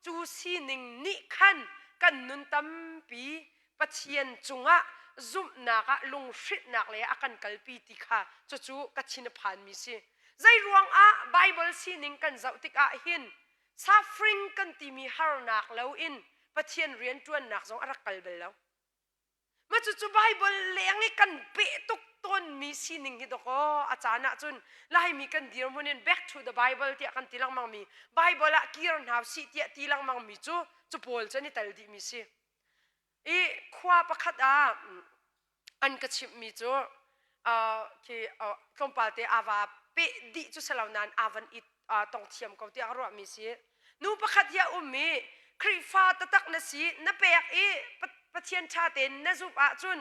cu sining nih khan kan nun tampi Pathian cungah zumhnak ah lunghrinhnak le a kan kalpi ti kha cucu ka thin a phanmi si. Zei ruangah Bible sining kan zoh tikah hin suffering kan timi harnak loin Pathian rianṭuannak zong a rak kal bal lo. Mah cucu Bible leng i kan peh tuk tawnmi sining hi dawkaw a caan ahcun Laimi kan dirhmun in back to the Bible tiah kan ti lengmangmi Bible ah kir hna usih tiah ti lengmangmi cu cu pawl cu an i tel dihmi si. I khua pakhat ah an ka chimhmi cu khi tlawmpal te ava peh dih cu si lo nain aa van i tong thiam ko tiah ka ruahmi si. Nu pakhat hi a um i Khrihfa taktak na si na pek i Pathian ṭha tein na zumh ahcun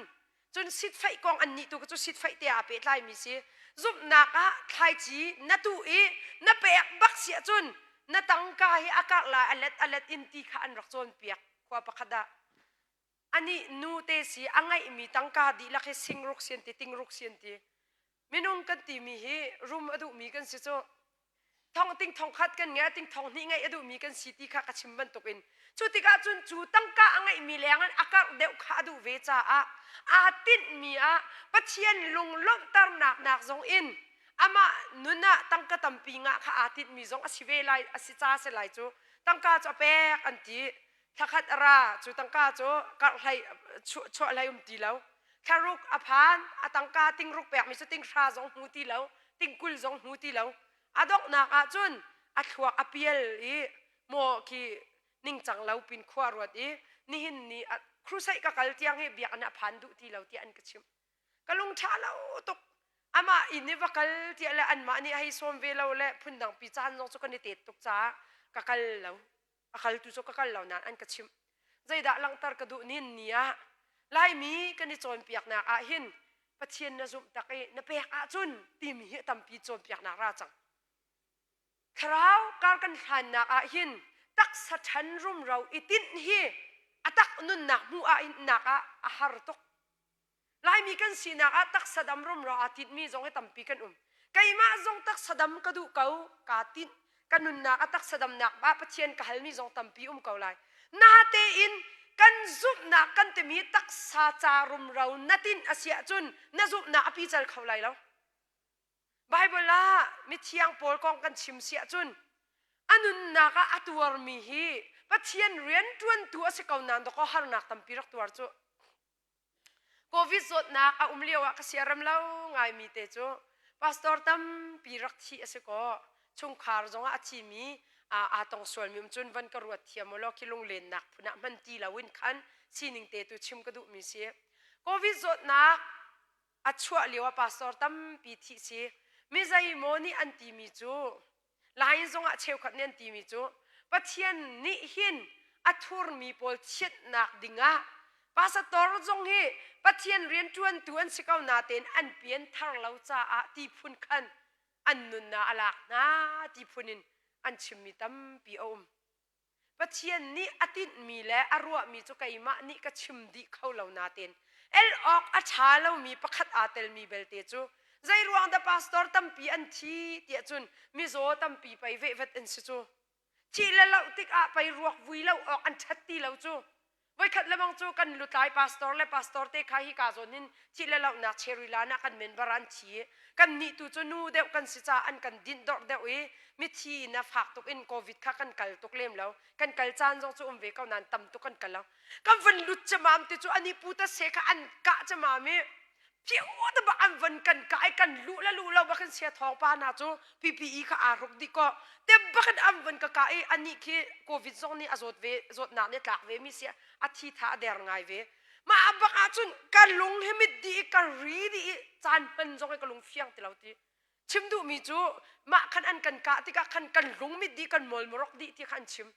cun sitfaih kong an nih tu cu sitfaih te aa pehtlaimi si. Zumhnak ah thlaici na tuh i na pek bak si ahcun na tangka hi a karh lai a let a let in ti kha an rak cawnpiak khua pakhat ah. Anih nu te si a ngeihmi tangka dihlak hi singruk si an ti tingruk si an ti. Minung kan timi hi rum a duhmi kan si cu. Thong ting thong khat kan ngei ting thong hnih ngeih a duhmi kan si ti kha ka chim bantukin. Cu tikah cun cu tangka a ngeihmi leng in a karh deuh kha a duh ve caah aa tinhmi ah Pathian lunglawmhternak nak zong in amah nun ah tangka tampi ngah kha aa tinhmi zong a si ve lai a si ca si lai cu tangka cu a pek an ti Thlakhat a ra cu tangka cu karhhlei chuahlei um ti lo. Thlaruk a phan a tangka tingruk pekmi cu tinghra zong hmu ti lo, tingkul zong hmu ti lo. A donghnak ah cun a thluak a pial i maw khi ningcang lo pin khua ruat i nihin ni crusade ka kal tiang hi biakinn a phan duh ti lo tiah an ka chimh. Ka lung ṭha lo tuk. Amah inn i va kal tiah le anmah nih hei sawm ve lo le phundangpi caan zong cu kan i tet tuk caah ka kal lo. A kaltu cu ka kal lo nain an ka chimh. Zeidah langhter ka duh nin ni ah Laimi kan i cawnpiaknak ah hin Pathian na zumh tak i na pek ahcun timi hi tampi cawnpiaknak ra cang. Thlarau kar kan hlannak ah hin taksa ṭhan rumro i tinh hi a tak nunnak hmuh ah nak ah a har tuk. Laimi kan sinak ah taksa dam rumro aa tinhmi zong hi tampi kan um. Keimah zong taksa dam ka duh ko, kaa tinh. Ka nunnak a taksa damnak ah Pathian ka halmi zong tampi um ko lai. Natein kan zumhnak kan timi taksa ca rumro na tinh a si ahcun na zumhnak a pical kho lai lo. Bible ah mithiang pawl kong kan chim si ahcun a nunnak ah a tuarmi hi Pathian rianṭuantu a si ko nain dawkaw harnak tampi rak tuar cu. Covid zawtnak a um lio ah ka siarem lo ngaimi te cu pastor tampi rak thih a si kaw chungkhar zongah a thimi aa tong sualmi um cun van ka ruat thiam u law khi lunglennak phun ah hman ti loin khan sining te tu chim ka duhmi si. Covid zawtnak a chuah lio ah pastor tampi thih si. Mi zeimaw nih an timi cu Lain zongah cheukhat nih an timi cu Pathian nih hin a thurmi pawl chiatnak dingah pastor zong hi Pathian rianṭuantu an si ko natein an pian thar lo caah ti phun khan an nunnak a lak hna ti phun in an chimmi tampi a um. Pathian nih a tinhmi le a ruahmi cu keimah nih ka chim dih kho lo natein el awk a ṭha lomi pakhat aa telmi belte cu zeiruang dah pastor tampi an thi tiah cun mizaw tampi pei vehvet an si cu thih le loh tikah pei ruak vui lo awk an ṭhat ti lo cu Voikhat lemang cu kan lutlai pastor le pastor te kha hika zawn hin thih le lohnak cherry lan ah kan member an thi. Kan nih tu cu nu deuh kan si caah an kan dinh dorh deuh i mithi in a fak tuk in covid kha kan kal tuk lem lo. Kan kal caan zong cu um ve ko nain tam tuk kan kal lo. Kan van lut camam ti cu ani pu ta se kha an kah camam i Phiu te bak an van kan kai kan luh le luh lo bak in sia thawng pa hna cu PPE kha aa ruk dih ko te bak in an van ka ka i anih khi covid zong nih a zawt ve zawtnak nih a tlak ve mi si a thi tha a der ngai ve mah a bak ahcun ka lung hi mit dih i ka ri dih i caan hman zong hi ka lung fiang ti lo ti chim duhmi cu mah khan an kan kah tikah khan kan lung mit dih kan mol morok dih ti kha an chim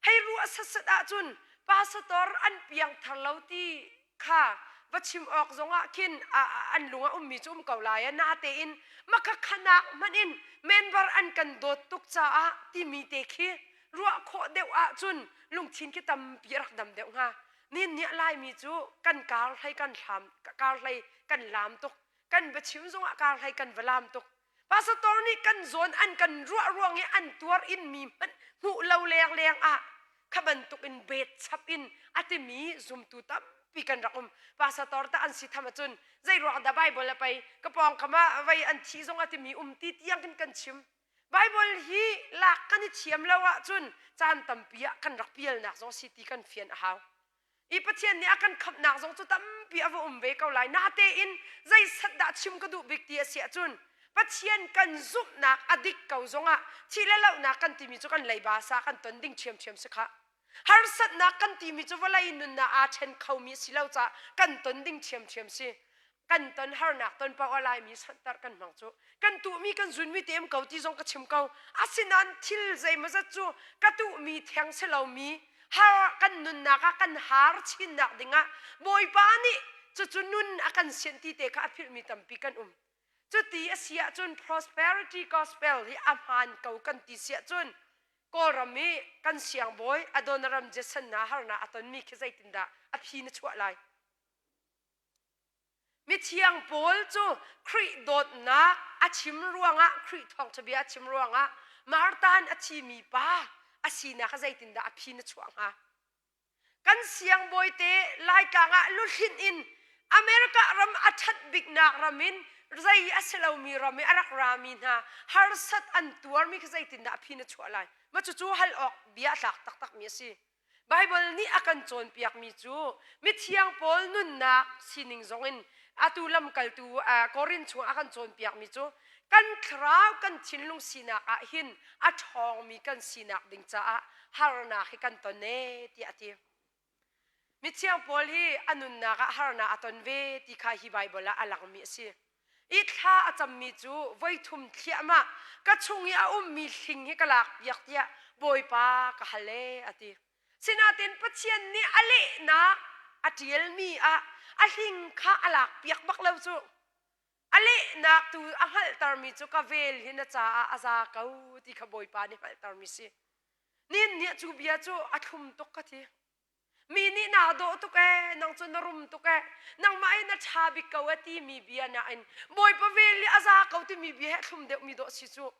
Hei ruah setsat ahcun pastor an piangthar lo ti kha va chim awk zongah khin an lung a ummi cu um ko lai. Natein makha khanak hmanh in member an kan dawt tuk caah timi te khi ruah khawh deuh ahcun lungthin khi tampi a rak dam deuh hnga. Nin nih Laimi cu kan kar hlei kan hlam kar hlei kan lam tuk. Kan biachim zongah kar hlei kan va lam tuk. Pastor nih kan zawn an kan ruah ruang i an tuar in mi hmanh hmuh lo leng leng ah kha bantuk in bet chap in a timi zumtu tampi kan rak um. Pastor ta an si tham ahcun zei ruang dah Bible a pei ka pawng kam ah vei an thi zong a timi um ti tiang kin kan chim. Bible hi lak kan i thiam lo ahcun caan tampi ah kan rak pialnak zong si ti kan fian a hau. I Pathian nih a kan khamhnak zong cu tampi a va um ve ko lai. Natein zeisat dah chim ka duh bik ti a si ahcun Pathian kan zumhnak a dik ko zongah thih le lohnak kan timi cu kan leiba sa kan ton ding ṭhiamṭhiam si khah. Harsatnak kan timi cu vawlei nunnak aa ṭhen khomi si lo caah kan ton ding ṭhiamṭhiam si. Kan ton harnak ton paoh ah Laimi sanhter kan hmang cu. Kan tuhmi kan zunmi te um ko ti zong ka chim ko. Asinain thil zeimawzat cu ka tuhmi theng si lomi har kan nunnak ah kan har chinnak dingah Bawipa nih cucu nun a kan sianh ti te kha a philhmi tampi kan um. Cuti a si ahcun prosperity gospel hi a hmaan ko kan ti si ahcun Kawlram i kan siangbawi Adoniram Judson hna harnak a tonmi khi zeitindah a phi na chuah lai? Mithiang Paul cu Khrih dawtnak a chim ruangah Khrih thawngṭha bia a chim ruangah Martan a thimi pa a sinak zeitindah a phi na chuah hnga? Kan siangbawi te Laitlang ah luhlinh in America ram a ṭhat biknak ram in zei a si lomi ram i a rak rami hna harsat an tuarmi kha zeitindah a phi na chuah lai? Mah cucu hal awk bia a tlak taktakmi a si. Baibal nih a kan cawnpiakmi cu mithiang Paul nunnak sining zongin atu lamkaltu Korin chung a kan cawnpiakmi cu kan thlarau kan thinlung sinak ah hin a ṭhawngmi kan sinak ding caah harnak hi kan ton ee tiah a ti. Mithiang Paul hi a nunnak ah harnak a ton ve ti kha hi Baibal ah a langmi a si. I thla a cammi cu voithum thliahmah ka chung i a ummi hling hi ka lakpiak tiah Bawipa ka hal ee a ti. Sinain Pathian nih a lehnak a ṭialmi ah a hling kha a lakpiak bak lo cu. A lehnak tu a hngalhtermi cu ka vel hi na caah a za ko ti kha Bawipa nih hngalhtermi si. Nin nih cu bia cu a thlum tuk ka ti. Mi nih naa dawh tuk ee, nang cu na rum tuk ee, nangmah hi na ṭha bik ko ee timi bia nain Bawipa vel nih a za ko timi bia he thlum deuhmi dawh si cu.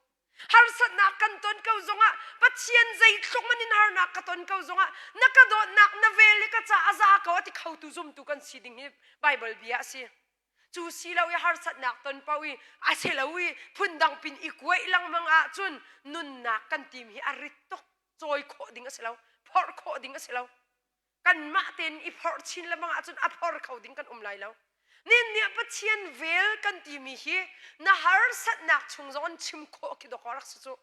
Harsatnak kan ton ko zongah Pathian zeitluk man in harnak ka ton ko zongah na ka dawtnak na vel i ka ca a za ko a ti khotu zumtu kan si ding hi Bible bia a si. Cu si lo i harsatnak ton paoh i a si lo i phundang pin i kuaih lengmang ahcun nunnak kan tim hi a rit tuk. Cawi khawh ding a si lo, phorh khawh ding a si lo. Kanmah tein i phorh chin lengmang ahcun a phor kho ding kan um lai lo. Nin nih Pathian vel kan timi hi na harsatnak chung zong in chim khawh khi dawk rak si cu.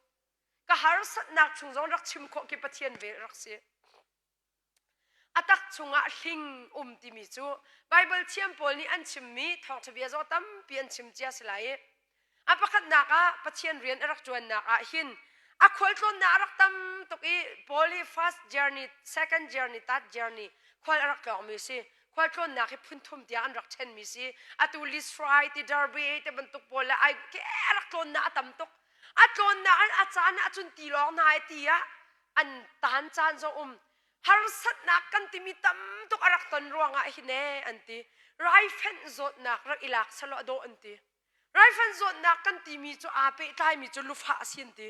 Ka harsatnak chung zong rak chim khawh khi Pathian vel rak si. A tak chungah hling um timi cu Baibal thiam pawl nih an chimmi thawngṭha bia zong tampi an chim cia si lai i a pakhatnak ah Pathian rian a rak ṭuannak ah hin a khualtlawnnak a rak tam tuk i Paul hi first journey, second journey, third journey khual a rak tlawngmi si. Khualtlawnnak hi phun thum tiang an rak ṭhenmi si. Atu Lystra ti Derbe te bantuk pawl le ai ke a rak tlawnnak a tam tuk. A tlawnnak an a caan ahcun tilawng hna i ti ah an taan caan zong um harsatnak kan timi tam tuk a rak ton ruangah hin ee an ti raifenh zawtnak rak i lak selaw a dawh an ti raifenh zawtnak kan timi cu aa pehtlaimi cu lufah a si an ti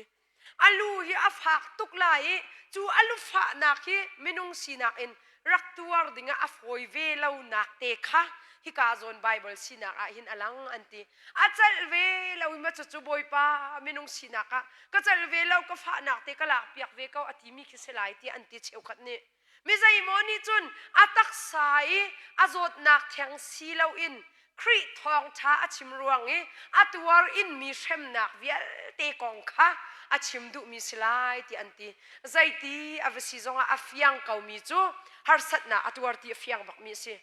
a lu hi a fak tuk lai i cu a lufahnak hi minung sinak in rak tuar dingah a fawi ve lonak te kha hika zawn Bible sinak ah hin a lang an ti a celh ve lo i ma cucu Bawipa minung sinak ah ka celh ve lo ka fahnak te ka lak piak ve ko a timi khi si lai tiah an ti cheukhat nih mi zeimaw nih cun a taksa i a zawtnak theng si loin Khrih thawngṭha a chim ruang i a tuar inmi hremnak vialte kong kha a chim duhmi si lai tiah an ti. Zeiti a va si zongah a fiang komi cu harsatnak a tuar ti a fiang bakmi a si.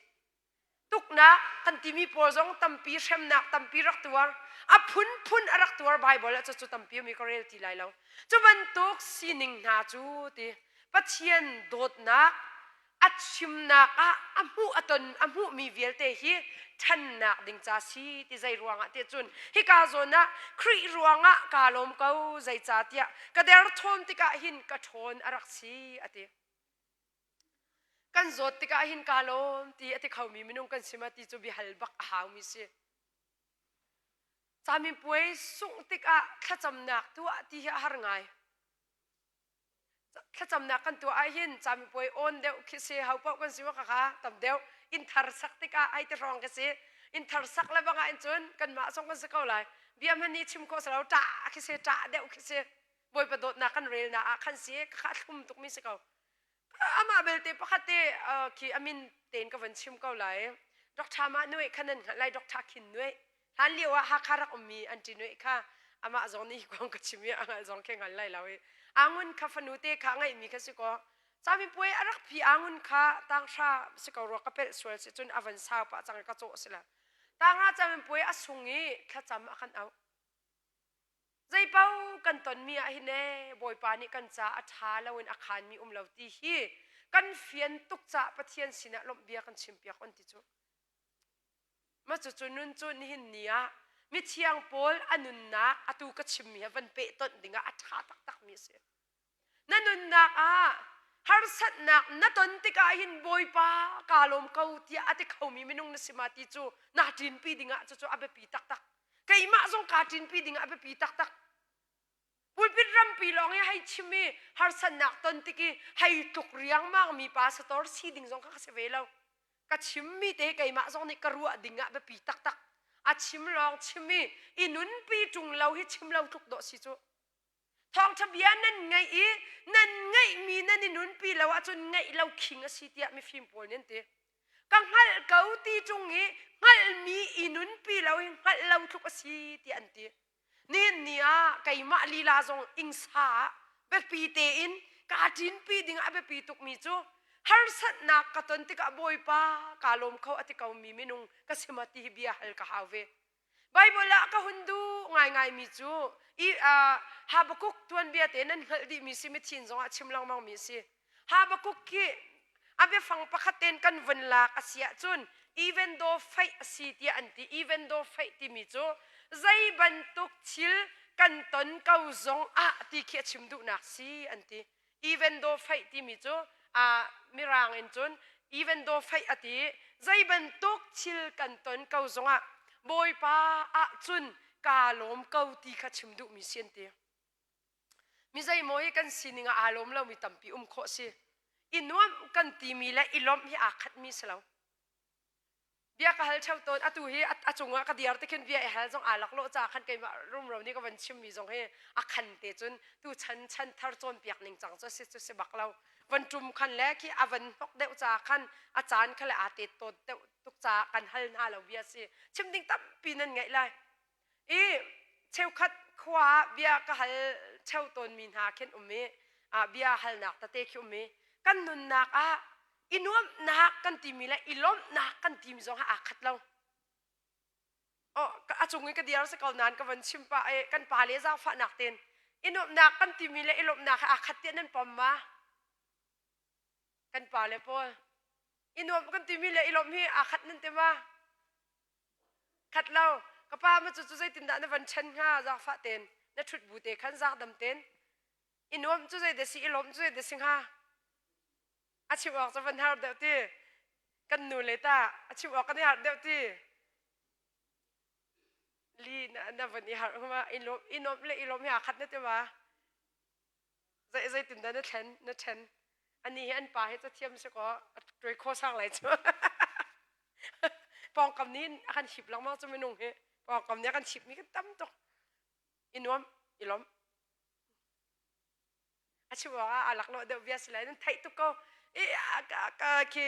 Tuknak kan timi pawl zong tampi hremnak tampi rak tuar a phunphun a rak tuar Baibal ah cucu tampi mi ka rel ti lai lo. Cu bantuk sining hna cu ti Pathian dawtnak a chimnak ah a hmuh a ton a hmuhmi vialte hi ṭhannak ding ca si ti zei ruangah tiah cun hika zawn ah Khrih ruangah kaa lawm ko zeicahtiah ka derthawm tikah hin ka ṭhawn a rak si a ti. Kan zawt tikah hin kaa lawm ti a ti khomi minung kan si ma ti cu biahal bak a haumi si. Camipuai sungh tikah thlacamnak tuah ti hi a har ngai. Thlacamnak kan tuah ahhin camipuai awn deuh khi si ho paoh kan si wa kha tam deuh inn thar sak tikah ai ti hrawng ka si. Inn thar sak le bang ah in cun kanmah zong kan si ko lai. Bia hman nih chim khawh si lo ṭah khi si ṭah deuh khi si. Bawipa dawtnak kan relnak ah khan si kha thlum tukmi si ko. Amah belte pakhat te khi a min tein ka van chim ko lai. Dr. Mah Nuai kha nan hngalh lai Dr. Khin Nuai. Hlan lio ah Hakha rak ummi an ṭi Nuai kha amah zong nih kong ka chim i a hngalh zong khi hngal lai lo i Angun kha fanu te kha ngeihmi kha si kaw camipuai a rak phi Angun kha tanghra si ko rua ka pelh sual si cun a van sau pah cang i ka cawh si la. Tanghra camipuai a sung i thlacam a kan auh. Zeipaoh kan tonmi ah hin ee Bawipa nih kan ca a ṭha loin a khaanmi um lo ti hi kan fian tuk caah Pathian sinah lawmh bia kan chimpiak on ti cu. Mah cucu nun cu nihin ni ah mithiang pawl a nunnak atu ka chimmi he van pehtonh dingah a ṭha taktakmi a si. Na nunnak ah harsatnak na ton tikah hin Bawipa kaa lawm ko tiah a ti khomi minung na si ma ti cu naa ṭinpi dingah cucu a biapi taktak. Keimah zong kaa ṭinpi dingah a biapi taktak. Pulpit rampi lawng i hei chim i harsatnak ton tik i hei tluk riangmang mi pastor si ding zong kha ka si ve lo. Ka chimmi te keimah zong nih ka ruah ding ah biapi taktak. A chim lawng chim i i nunpi ṭung lo hi chim lo tluk dawh si cu. Thawngṭha bia nan ngaih i nan ngaihmi nan i nunpi lo ahcun ngaih lo khing a si tiah mifim pawl nih an ti. Ka hngalh ko ti ṭung i hngalhmi i nunpi lo hi hngalh lo tluk a si tiah an ti. Nihin ni ah keimah lila zong ingsa ah biapi tein kaa ṭinpi ding a biapi tukmi cu harsatnak ka ton tikah Bawipa kaa lawm kho a ti komi minung ka si ma ti hi bia hal ka hau ve. Baibal ah ka hun duh ngaingaimi cu i Habakkuk tuanbia te nan hngalh dihmi si mithin zongah chim lengmangmi a si. Habakkuk khi a biafang pakhat tein kan vun lak a si ahcun even though faith a si tiah an ti. Even though faith timi cu zei bantuk thil kan ton ko zong ah ti khi a chim duhnak si an ti. Even though faith timi cu uh, mirang in cun even though faith a ti zei bantuk thil kan ton ko zongah Bawipa ahcun kaa lawm ko ti kha chim duhmi si an ti. Mi zeimaw hi kan sining ah aa lawm lomi tampi um khawh si. I nuamh kan timi le i lawmh hi aa khatmi si lo. Bia ka hal theo tawn atu hi a cungah ka diar te khin bia i hal zong aa laklawh ca khan keimah rumro nih ka van chimmi zong hi a khan te cun tu chan chan thar cawnpiak ning cang cu si cu si bak lo van tum khan le khi a van hnok deuh ca khan a caan kha le aa te tawt deuh tuk ca kan hal hna lo bia si chim ding tampi nan ngaih lai I cheukhat khua ah bia ka hal cheu tawnmi hna khin um i bia halnak tete khi um i kan nunnak ah i nuamhnak kan timi le i lawmhnak kan timi zong aa khat lo. Oh, a cung i ka diar si ko nain ka van chim pah i kan pa le zaangfahnak ten i nuamhnak kan timi le i lawmhnak hi aa khat tiah nan pom ma? Kan pa le pawl i nuamh kan timi le i lawmh hi aa khat nan ti ma? Khat lo. Ka pa ma cu cu zeitindah na van chen hnga zaangfah ten na ṭhut bu te khan zaangdam ten i nuam cu zei da si i lawm cu zei da si hnga a chim awk cu van har deuh ti kan nu le ta a chim awk kan i harh deuh ti li na, na van i harh huma i lawm i nuam le i lawm hi aa khat na ti ma Zei zeitindah na thlen na ṭhen? Anih hi an pa hi cathiam si kaw a ṭuai kho sang lai cu. Pawngkam nih a kan hip lengmang cu minung hi. Pawngkam nih a kan hipmi kan tam tuk. I nuam, i lawm. A chim awk ah aa laklawh deuh bia si lai nan theih tuk ko. I ka khi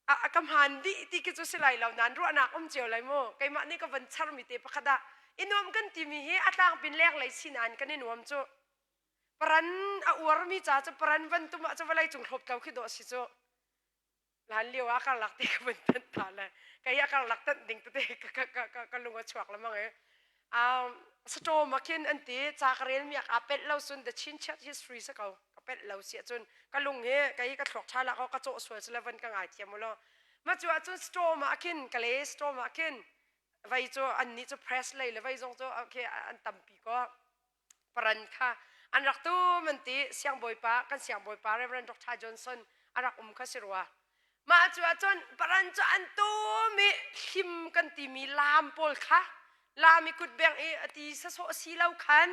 a ka hmaan dih ti khi cu si lai lo nain ruahnak um cio lai mu keimah nih ka van charmi te pakhat ah i nuam kan timi hi a tlangpin lenglei si nain kan i nuam cu paran a uarmi ca cu paran van tum ah cu vawlei cung hlawp tlo khi dawh si cu hlan lio ah karlak te ka van tanh ta le kei a karlak tanh ding tete ka ka ka ka lung a chuak lamang e um saṭawm ah khin an ti ca ka relmi ah aa pelh lo cun the Chin Church history si ko ka pelh lo si ahcun ka lung hi kei ka thluak ṭha lak ka cawh sual si le van ka ngaithiam u law mah cu ahcun saṭawm ah khin ka le saṭawm ah khin vei cu annih cu press lei le vei zong cu okay an tampi ko paran kha an rak tum an ti siangbawipa kan siangbawipa Reverend Dr. Johnson. a rak um kha si rua. Mah cu ahcun paran cu an tum i hlim kan timi laam pawl kha laam i kutbeng i a ti sasawh si lo khan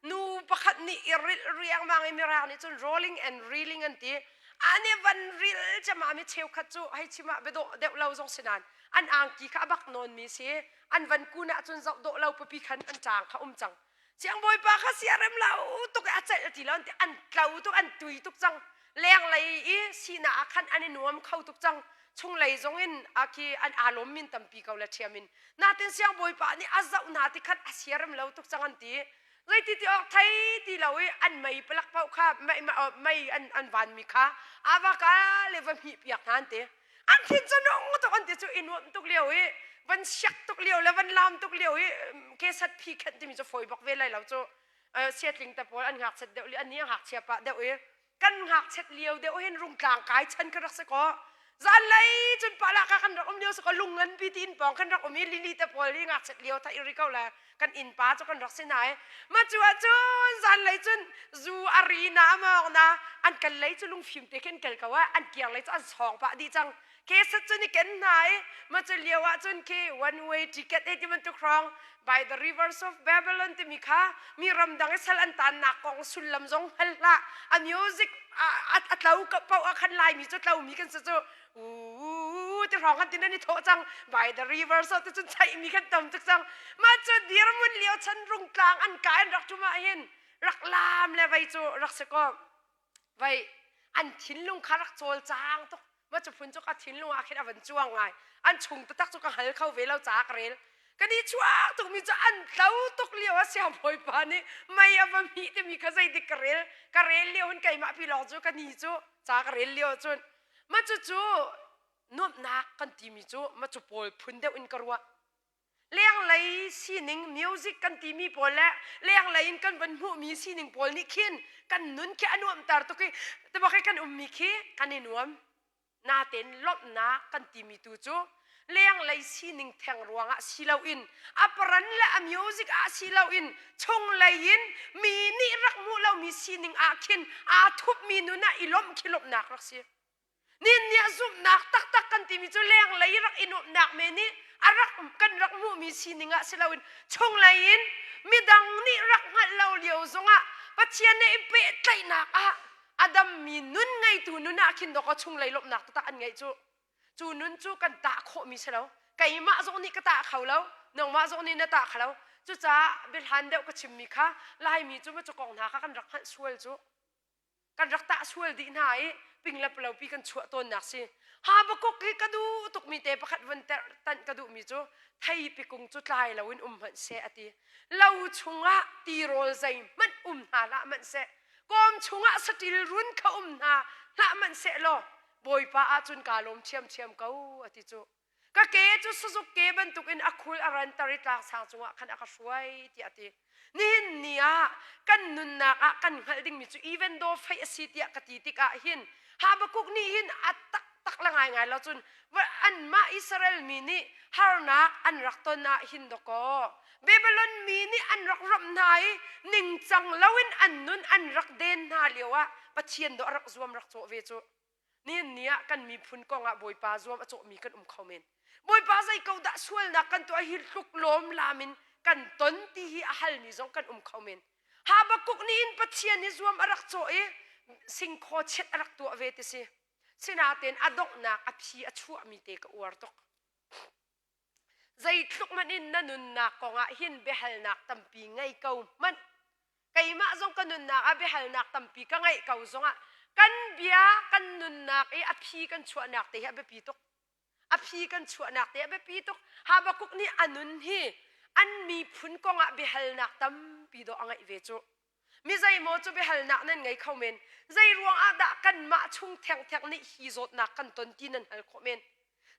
nu pakhat nih i rilh riangmang i mirang nih cun rolling and reeling an ti. Ani van ril cema mi cheukhat cu hei chim ah biadawh deuh lo zong si nain an angki kha a bak nawnmi si an van kun ahcun zoh dawh lo pipi khan an ṭaang kha um cang. Siangbawipa kha siarem lo tuk i a celh ti lo an ti an tlo tuk an tui tuk cang lenglei i sinak ah khan an i nuam kho tuk cang chunglei zong in a khi an aa lawm min tampi ko le ṭhiam in natin siangbawipa nih a zoh hna ti khan a siarem lo tuk cang an ti zeiti ti awk thei ti lo i an mei palak paoh kha mei, mei an, an vanmi kha ava ka le va hmih piak hna an ti an thin cu nung tuk an ti cu i nuamh tuk lio i van siak tuk lio le van lam tuk lio i kesat phi khenh timi cu fawi bak ve lai lo cu siatling te pawl an ngakchet deuh li an ni a ngakchia pah deuh i kan ngakchet lio deuh hin rungtlang kai chan kan rak si ko zanlei cun pala ka kan rak um lio si ko lung ngan pi ti in pawng kan rak um i lili te pawl hi ngakchet lio tha iri ko le kan innpa cu kan rak si nai ma cu ahcun zanlei cun zu a ri na a mawng na an kal lei cu lungfim te khin kal ko ah an kiang lei cu an sawng pah dih cang ke sat cun i ken hna i ma cu lio ah cun khi one way ticket he ti bantuk hrawng by the rivers of Babylon timi kha mi ramdang i sal an tannak kong sullam zong hngal hlah a music a tlo paoh ah khan laimi cu tlomi kan si cu uu ti hrawng khan tin an i thawh cang by the river so ti cun chaih mi khan tam tuk cang mah cu dirmun lio chan rungtlang an kai an rak tum ah hin rak lam le vei cu rak si ko vei an thinlung kha rak cawl cang tuk mah cu phun cu ka thinlung ah khin a van cuang ngai an chung taktak cu ka hal kho ve lo ca ka rel kan i chuak tukmi cu an tlo tuk lio a siangbawipa nih mei a va mih timi kha zeidik ka rel ka rel lio hin keimah pi lawng cu ka ni cu ca ka rel lio cun Mah cucu nuamhnak kan timi cu mah cu pawl phun deuh in ka ruah. Lenglei sining music kan timi pawl le lenglei in kan van hmuhmi sining pawl nih khin kan nun khi a nuamhter tuk i tibak i kan ummi khi kan i nuam. Natein lawmhnak kan timi tu cu lenglei sining theng ruangah si loin a paran le a music ah si loin chunglei in mi nih rak hmuh lomi sining ah khin aa thupmi nun ah i lawmh khi lawmhnak rak si. Nin nih a zumhnak taktak kan timi cu lenglei rak i nuamhnak men nih a rak kan rak hmuhmi sining ah si loin chunglei in midang nih rak hngalh lo lio zongah Pathian nih i pehtlaihnak ah a dammi nun ngeitu nun ah khin dawk chunglei lawmhnak taktak an ngeih cu. Cu nun cu kan tah khawhmi si lo. Keimah zong nih ka tah kho lo, nangmah zong nih na tah kho lo. Cucaah biahlan deuh ka chimmi kha Laimi cu macu kong hna kha kan rak hngalh sual cu. Kan rak tah sual dih hna i ping le palopi kan chuah tawnnak si. Habakuk hi ka duh tukmi te pakhat vun tanh ka duhmi cu theipi kung cu tlai loin um hmanh seh a ti. Lo chungah tirawl zeihmanh um hna hlah hmanh seh. Kawm chungah saṭil run kha um hna hlah hmanh seh law Bawipa ahcun kaa lawm ṭhiamṭhiam ko a ti cu. Ka ke cu sazuk ke bantukin a khul a ranter i tlangsang cungah khan a ka hruai tiah a ti. Nihin ni ah kan nunnak ah kan hngalh dingmi cu even though faith a si tiah ka ti tikah hin Habakkuk nih hin a taktak le ngaingai lo cun anmah Israel mi nih harnak an rak ton ah hin dawkaw Babylon mi nih an rak ramh hna i ningcang loin an nun an rak den hna lio ah Pathian dawh a rak zuam rak cawh ve cu. Nihin ni ah kan miphun kong ah Bawipa zuam a cawhmi kan um kho men. Bawipa zei ko dah sualnak kan tuah hi tluk lawm lam in kan ton ti hi a halmi zong kan um kho men. Habakkuk nih in Pathian i zuam a rak cawh i singkhaw chiat a rak tuah ve ti si. Sinain a donghnak a phi a chuahmi te ka uar tuk. Zeitluk hmanh in na nunnak kongah hin biahalnak tampi ngei ko hmanh. Keimah zong ka nunnak ah biahalnak tampi ka ngeih ko zongah kan bia kan nunnak i a phi kan chuahnak te hi a biapi tuk. A phi kan chuahnak te a biapi tuk. Habakkuk nih a nun hi an miphun kongah biahalnak tampi dawh a ngeih ve cu. Mi zeimaw cu biahalnak nan ngei kho men. Zei ruang ah dah kanmah chung thengtheng nih hi zawtnak kan ton ti nan hal khawh men.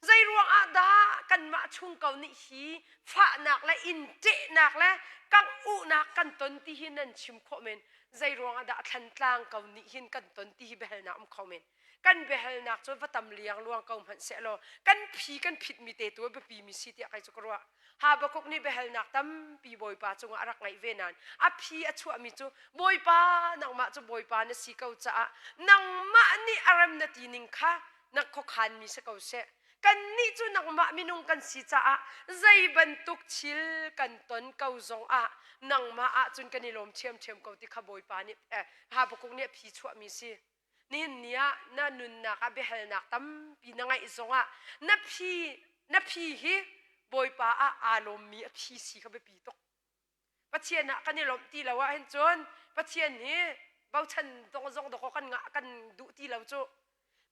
Zei ruang ah dah kanmah chung ko nih hi fahnak le in ṭehnak le kangh-uhnak kan ton ti hi nan chim khawh men. Zei ruangah dah thlantlang ko nih hin kan ton ti hi biahalnak um kho men. Kan biahalnak cu va tam liang luang ko hmanh sehlaw kan phi kan phitmi te tu a biapi mi si tiah kei cu ka ruah. Habakkuk nih biahalnak tampi Bawipa cungah a rak ngeih ve nain a phi a chuahmi cu Bawipa nangmah cu Bawipa na si ko caah nangmah nih a rem na ti ning kha na khuakhanmi si ko seh. Kannih cu nangmah minung kan si caah zei bantuk thil kan ton ko zongah nangmah ahcun kan i lawm ṭhiamṭhiam ko ti kha Bawipa nih eh, Habakkuk nih a phi chuahmi si. Nihin ni ah na nunnak ah biahalnak tampi na ngeih zongah na phi na phi hi Bawipa ah aa lawmmi a phi si kha biapi tuk. Pathian ah kan i lawmh ti lo ahhin cun Pathian hi bochan zong zong dawkaw kan ngah kan duh ti lo cu.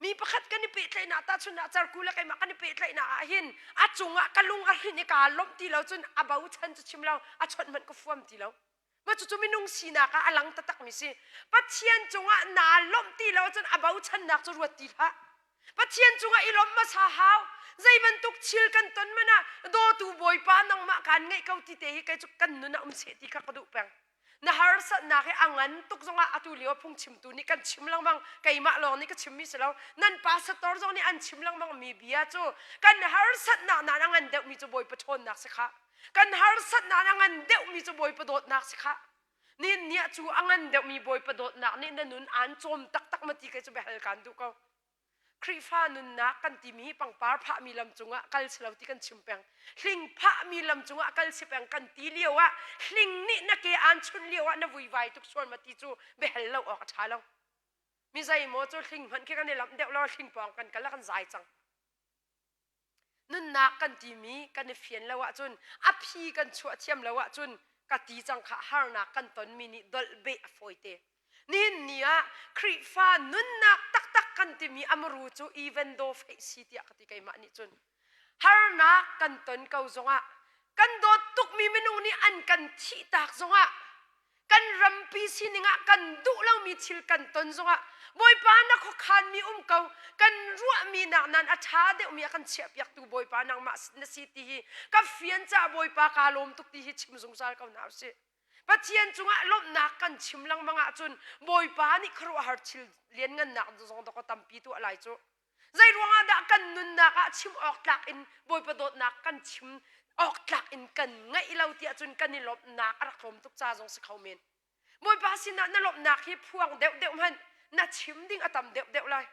Mi pakhat kan i pehtlaihnak tahchunhnak carku le keimah kan i pehtlaihnak ah hin a cungah ka lung a hrinh i kaa lawmh ti lo cun a bochan cu chim lo a chawnh hmanh ka fuam ti lo. Mah cucu minung sinak ah a lang taktakmi si. Pathian cungah naa lawmh ti lo cun a bochannak cu ruat ti hlah. Pathian cungah i lawmh hmasa hau. Zei bantuk thil kan ton man ah dawtu Bawipa nangmah kaan ngeih ko ti te hi kei cu kan nun ah um seh ti kha ka duh peng. Na harsatnak hi a ngan tuk zongah atu lio phungchimtu nih kan chim lengmang keimah lawng nih ka chimmi si lo nan pastor zong nih an chim lengmang mi bia cu kan harsatnak nan a ngan deuhmi cu Bawipa ṭhawnnak si khah. Kan harsatnak a ngan deuhmi cu Bawipa dawtnak si khah. Nin nia cu a ngan deuhmi Bawipa dawtnak nih na nun aan cawm taktak ma ti kei cu biahal kaan duh ko. Khrihfa nunnak kan timi hi pangpar phahmi lam cungah kal si lo ti kan chim peng. Hling phahmi lam cungah kal si peng kan ti lio ah hling nih na ke aan chunh lio ah na vuivai tuk sual ma ti cu biahal lo awk a ṭha lo. Mi zeimaw cu hling hmanh khi kan i lamh deuh lo hling pawng kan kal ah kan zai cang. Nunnak kan timi kan i fian lo ahcun a phi kan chuah thiam lo ahcun ka ti cang kha harnak kan tonmi nih dolh beh a fawite. Nihin ni ah Khrihfa nunnak taktak kan timi amru cu even though feih si tiah ka ti keimah nih cun. Harnak kan ton ko zongah kan dawt tukmi minung nih an kan thihtak zongah kan rampi sining ah kan duh lomi thil kan ton zongah Bawipa na khuakhanmi um ko kan ruahmi nak nan a ṭha deuhmi a kan chiahpiaktu Bawipa nangmah na si ti hi ka fian caah Bawipa kaa lawm tuk ti hi chim zungzal ko hna usih. Pathian cungah lawmhnak kan chim lengmang ahcun Bawipa nih khuaruahhar thil lianngannak zong dawkaw tampi tuah lai cu. Zei ruangah dah kan nunnak ah chim awk tlak in Bawipa dawtnak kan chim awk tlak in kan ngeih lo tiah cun kan i lawmhnak a rak tlawm tuk ca zong si kho men. Bawipa sinah na lawmhnak hi phuang deuhdeuh hmanh na chim ding a tam deuhdeuh lai.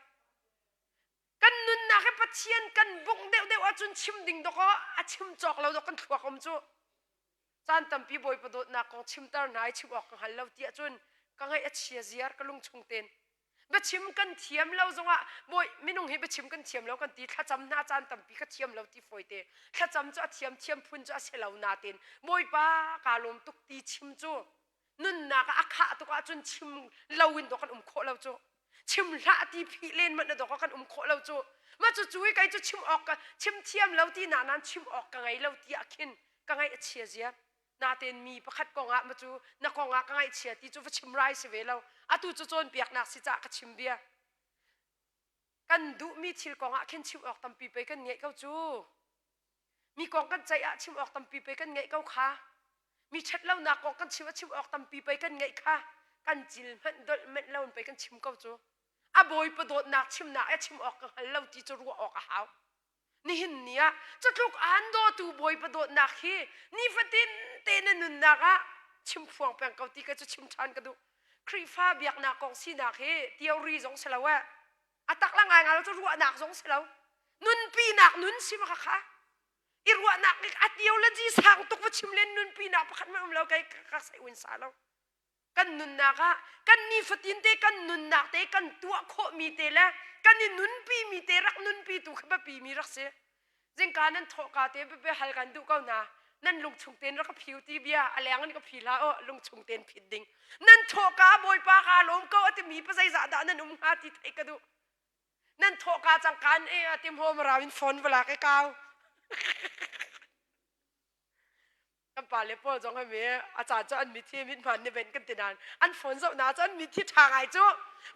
Kan nunnak hi Pathian kan bungh deuhdeuh ahcun chim ding dawkaw a chim cawk lo dawk kan thluak um cu. Caan tampi Bawipa dawtnak kong chimter hna i chim awk ka hngal lo tiah cun ka ngaih a chia ziar ka lungchung ten. Biachim kan thiam lo zongah bawi minung hi biachim kan thiam lo kan ti thlacam hna caan tampi ka thiam lo ti fawite thlacam cu a thiam thiam phun cu a si lo natin Bawipa kaa lawm tuk ti chim cu nunnak ah a khah tuk ahcun chim lo in dawh kan um khawh lo cu chim hlah ti phih len manh na dawk kan um khawh lo cu mah cu cu kei cu chim awk ka chim thiam lo ti na nan chim awk ka ngei lo ti ah khin ka ngaih a chia zia natein mi pakhat kongah ma cu na kongah ka ngaihchia ti cu va chim rai si ve lo atu cu cawnpiaknak si caah ka chim bia kan duhmi thil kongah khin chim awk tampi pei kan ngeih ko cu mi kong kan ceih ah chim awk tampi pei kan ngeih ko kha mi ṭhatlonak kong kan chim ah chim awk tampi pei kan ngeih kha kan cil hmanh dolh manh lo in pei kan chim ko cu a bawipa dawtnak chimnak e chim awk ka hngal lo ti cu ruah awk a hau Nihin ni ah cutluk aan dawtu Bawipa dawtnak hi nifatin te na nunnak ah chim phuang peng ko ti ka cu chim ṭhan ka duh. Khrihfa biaknak kong sinak hi theory zong si lo eh. A tak la ngai ngai lo cu ruahnak zong si lo. Nunpinak nun si ma kha I ruahnak a theology sang tuk va chim len nunpinak pakhat hmanh um lo kai ka sai un sa lo. Kan nunnak ah kan nifatin te kan nunnak te kan tuah khawhmi te le kan i nunpi mi te rak nunpi tu kha biapi mi rak si. Zingka nan thawhka te biapi hal kan duh ko hna. Nan lungchung ten rak ka phiu ti bia a leng in ka phi hlah aw lungchung ten phit ding. Nan thawhka Bawipa ka lawm ko a timi pa zeizah dah nan um hnga ti theih ka duh. Nan thawhka cangkan e a tim hom rau in phone va lak e kau. Kan pale pawl zong hami a caan cu an mithi mit hmaan ni ven kan ti nain an phone zoh na cu an mithi ṭha ngai cu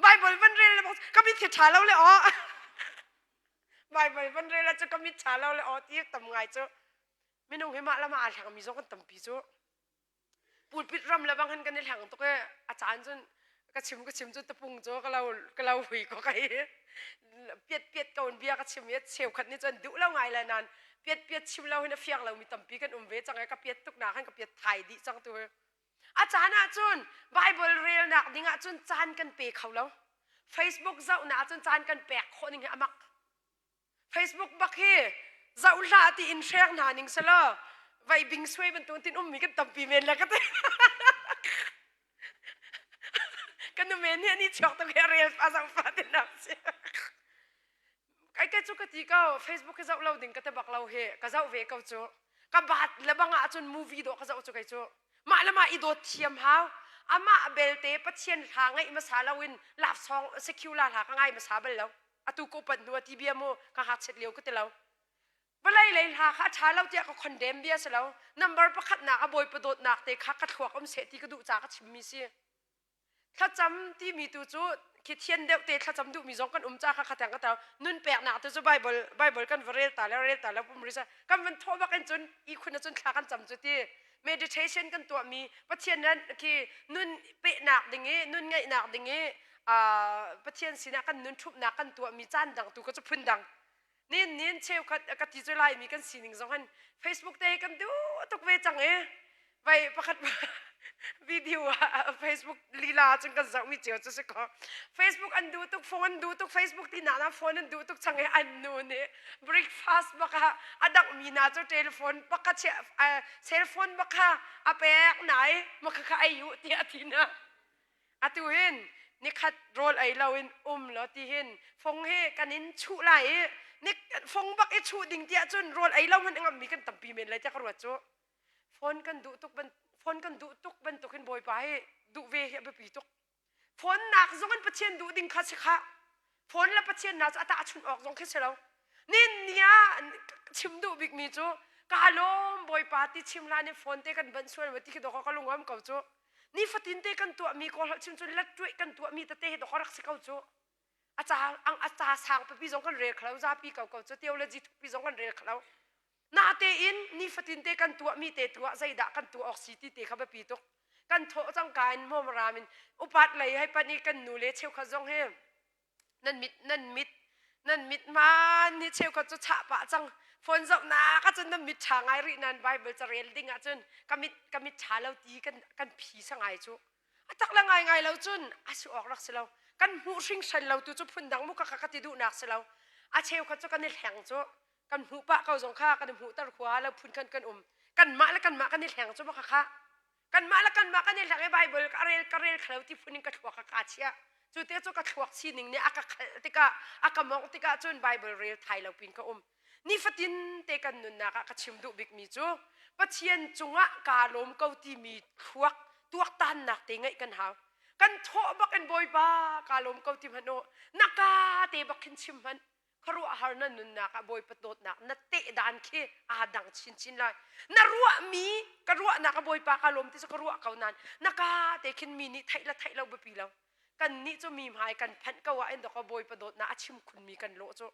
Bible van rel le ka mithi ṭha lo le aw Bible van rel cu ka mit ṭha lo le aw ti tam ngai cu minung hi mah le mah aa hlengmi zong kan tampi cu. Pulpit ram le bang hin kan i hleng tuk i a caan cun ka chim ka chim cu tapung cu ka lo ka lo hui ko kai piat piat ko in bia ka chim i cheukhat nih cun duh lo ngai le nan piat piat chim lo hin a fiang lomi tampi kan um ve cang i ka piat tuk nak hin ka piat thai dih cang tu hi. A caan ah cun Bible relnak ding ah cun caan kan pe kho lo. Facebook zohnak ah cun caan kan pek khawh ning hi a mak. Facebook bak hi zoh hlah ti in hrek hna ning selaw vei bing suai bantuk tin ummi kan tampi men le ka ti. Kan nu men hi ani chuak tuk he rel a zoh fa ti nak si. Kai ke cu ka ti ko Facebook hi zoh lo ding ka te bak lo hi ka zoh ve ko cu. Ka bat le bang ah cun movie dawh ka zoh cu kei cu. Mah le mah i dawt thiam hau. Amah belte Pathian hla ngaih hmasa loin love song secular hla ka ngai hmasa bal lo. Atu ko pan hnu ti bia mu ka ngakchiat lio ka ti lo. Vawlei lei hla kha a ṭha lo tiah ka condemn bia si lo. Number pakhat nak a bawipa dawtnak te kha ka thluak um seh ti ka duh ca ka chimmi si. Thlacam timi tu cu khi thian deuh te thlacam duhmi zong kan um ca kha kha theng ka tau. Nun peknak tu cu Bible Bible kan va rel ta le rel ta lo pum risa. Kan van thawh bak in cun ihkhun ah cun thla kan cam cu ti. Meditation kan tuahmi Pathian nan khi nun pehnak ding i nun ngeihnak ding i Pathian sinah kan nun ṭhumhnak kan tuahmi caan dang tu ka cu phun dang. Nin nin cheukhat ka ti cu Laimi kan sining zong han Facebook te kan duh tuk ve cang i vai pakhat video ah Facebook lila cun kan zohmi cio cu si ko. Facebook an duh tuk, phone an duh tuk, Facebook ti na na phone an duh tuk chang i an nu nih breakfast baka a dangmi na cu telephone baka cell phone baka a pek nai maka kha ai u tiah ti na. Atu hin nikhat rawl ei loin um law ti hin fung hi kan in chuh lai i nik fung bak i chuh ding tiah cun rawl ei lo hmanh ngammi kan tampi men lai tiah ka ruat cu. Phone kan duh tuk ban phone kan duh tuk bantuk hin Bawipa hi duh ve hi a biapi tuk. Phone nak zong in Pathian duh ding kha si khah. Phone le Pathian na cu a tahchunh awk zong khi si lo. Nin ni ah chim duh bikmi cu ka lawm Bawipa ti chim hlan in phone te kan banh sual ma ti khi dawk ka lungam ko cu. Nifatin te kan tuahmi kawl holh chim cu lattuih kan tuahmi tete hi dawk rak si ko cu. A ca ang a ca sang pipi zong kan rel khalo zapi ko ko cu theology thukpi zong kan rel khalo. Natein nifatin te kan tuahmi te tu ah zeidah kan tuah awk si ti te kha biapi tuk. Kan thawh cangka in hmawmram in upat lei hei pan i kan nu le cheukhat zong hi nan mit nan mit nan mit hmaan hi cheukhat cu chah pah cang phone zohnak ahcun nan mit ṭha ngai rih nan Bible carel ding ahcun ka mit ka mit ṭha lo ti kan kan phi sa ngai cu a tak le ngai ngai lo cun a si awk rak si lo kan hmuh hringhran lo tu cu phundang mu ka ka ti duhnak si lo a cheukhat cu kan i hleng cu kan hmuh pah ko zong kha kan i hmuhter khua lo phun khan kan um kanmah le kanmah kan i hleng cu baka kha kanmah le kanmah kan i hleng i Bible ka rel ka rel khalo ti phun in ka thluak ka ka chia cu te cu ka thluak sining nih a ka khalh tikah a ka mongh tikah cun Bible rel thai lo pin ka um nifatin te kan nunnak ah ka chim duh bikmi cu Pathian cungah kaa lawm ko timi thluak tuaktannak te ngeih kan hau kan thawh bak in Bawipa kaa lawm ko ti hmanh u na ka te bak khin chim hmanh khuaruahhar na nunnak ah Bawipa dawtnak na teh dan khi aa dang chinchin lai. Na ruahmi ka ruahnak a Bawipa ka lawm ti cu ka ruah ko nain na ka te khin mi nih theih le theih lo biapi lo. Kan nih cu mi hmai kan phanh ko ah in dawk Bawipa dawtnak a chim khunmi kan lawh cu.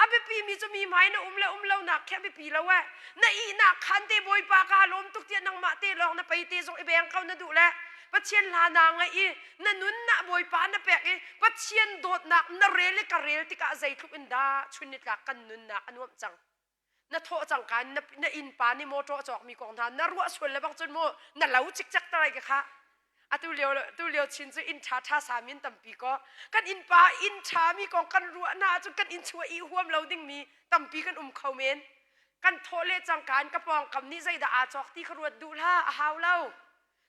A biapi mi cu mi hmai na um le um lo nak khi a biapi lo eh. Na ihnak khan te Bawipa ka lawm tuk tiah nangmah te lawng na pei te zong i beng ko na duh le Pathian hla naa ngaih i na nunnak Bawipa na pek i Pathian dawtnak na rel i ka rel tikah zeitluk in dah chun nitlak kan nunnak a nuamh cang. Na thawh cang ka na, na innpa nih motor a cawkmi kong hna na ruah sual le bang cun mu na lo cikcek tarai ka kha. Atu lio tu lio chin cu inn ṭha ṭha sa min tampi ko. Kan innpa inn ṭha mi kong kan ruah hna ahcun kan inn chuah i huam lo dingmi tampi kan um kho men. Kan thawh le cangka in ka pawngkam nih zeidah aa cawk ti kha ruat duh hlah a hau lo.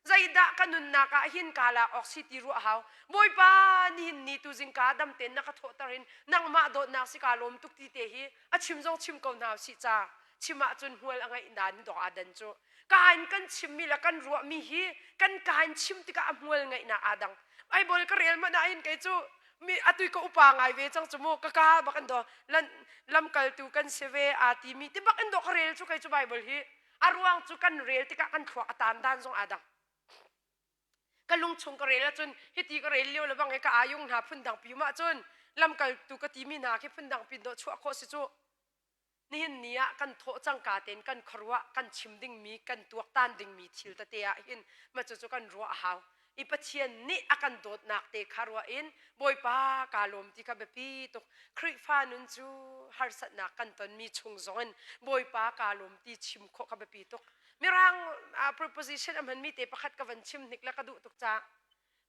Zeidah ka nunnak ah hin kaa lak awk si ti ruah hau. Bawipa nihin ni tu zingka dam tein na ka thawhter hin nangmah dawtnak si kaa lawm tuk ti te hi a chim zong chim ko hna usih ca. Chim ahcun hmual a ngeih dan dawh aa dan cu. Ka in kan chimmi le kan ruahmi hi kan ka in chim tikah a hmual ngeihnak aa dang. Bible ka rel hmanh ah hin kei cu mi atui ka upa ngai ve cang cu mu ka ka bak in do lan lamkaltu kan si ve aa timi ti bak in do ka rel cu kei cu Bible hi A ruang cu kan rel tikah kan thluak a tan dan zong aa dang. Ka lungchung ka rel ahcun hiti ka rel lio le bang i ka ayung hna phundang pi um ahcun lamkaltu ka timi hna khi phundang pin dawh chuah khawh si cu. Nihin ni ah kan thawh cangka tein kan khuaruah kan chim dingmi kan tuaktan dingmi thil tete ah hin mah cucu kan ruah a hau. I Pathian nih a kan dawtnak te kha ruah in Bawipa kaa lawm ti kha biapi tuk. Khrihfa nun cu harsatnak kan tonmi chung zongin Bawipa kaa lawm ti chim khawh kha biapi tuk. Mirang preposition a hmanmi te pakhat ka van chim hnik le ka duh tuk caah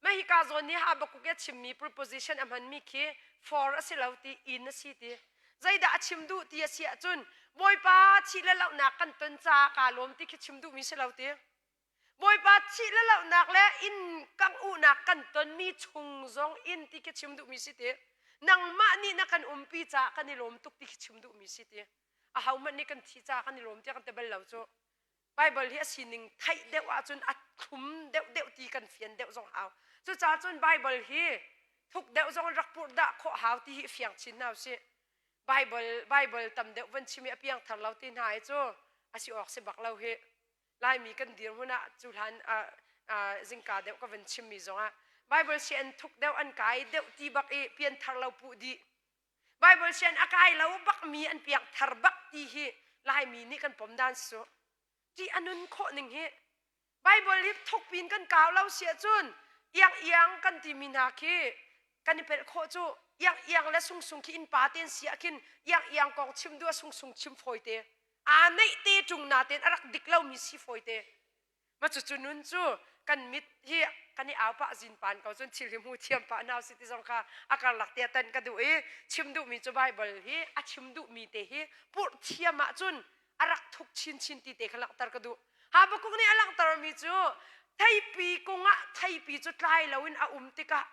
Mah hika zawn nih Habakkuk i a chimmi preposition a hmanmi khi for a si lo ti in a si ti. Zeidah a chim duh ti a si ahcun Bawipa thih le lohnak kan ton caah kaa lawm ti khi chim duhmi si lo ti. Bawipa thih le lohnak le inn kangh uhnak kan tonmi chung zong in ti khi chim duhmi si ti. Nangmah nih na kan umpi caah kan i lawm tuk ti khi chim duhmi si ti. Ahohmanh nih kan thi caah kan i lawm tiah kan ti bal lo cu. Bible hi a sining theih deuh ahcun a thlum deuh deuh ti kan fian deuh zong hau. Cucaah cun Bible hi thuk deuh zong rak purh dah khawh hau ti hi fiang chin hna usih. Bible Bible tam deuh van chim i a piang thar lo ti hna hi cu a si awk si bak lo hi. Laimi kan dirhmun ah cu hlan zingka deuh ka van chimmi zongah Bible si an thuk deuh an kai deuh ti bak i pian thar lo puh dih. Bible sian a kai lo bakmi an piak thar bak ti hi Laimi nih kan pom dan su. Ti a nun khawh ning hi Bible hi thuk pin kan kau lo si ahcun iang iang kan timi hna khi kan i pelh khawh cu iang iang le sung sung khi innpa ten si ah khin iang iang kong chim duh sung sung chim fawi te aa neih te ṭung na ten a rak dik lomi si fawi te Ma cucu nun cu kan mit hi kan i au pah zin pan ko cun thil hi hmu thiam pah hna si ti zong kha a karlak te tan ka duh i chim duhmi cu Bible hi a chim duhmi te hi purh thiam ahcun a rak thuk chinchin ti te kha langhter ka duh. Habakkuk nih a langhtermi cu theipi kungah theipi cu tlai loin a um tikah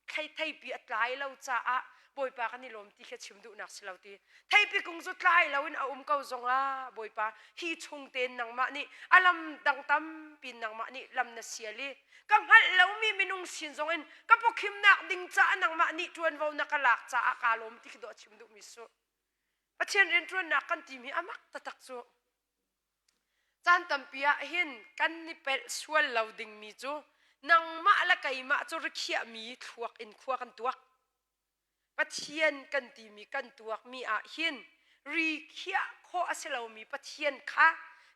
thei theipi a tlai lo caah Bawipa kan i lawm ti khi chim duhnak si lo ti. Theipi kung cu tlai loin a um ko zongah Bawipa hi chung tein nangmah nih a lam dang tampi nangmah nih lam na sial i ka hngalh lomi minung sin zongin ka pawkhimnak ding caah nangmah nih ṭuanvo na ka lak caah kaa lawm ti khi dawh chim duhmi su. Pathian rianṭuannak kan timi a mak taktak cu. Caan tampi ah hin kan i pelh sual lo dingmi cu nangmah le keimah cu rikhiahmi thluak in khua kan tuak. Pathian kan timi kan tuakmi ah hin ri khiah khawh a si lomi Pathian kha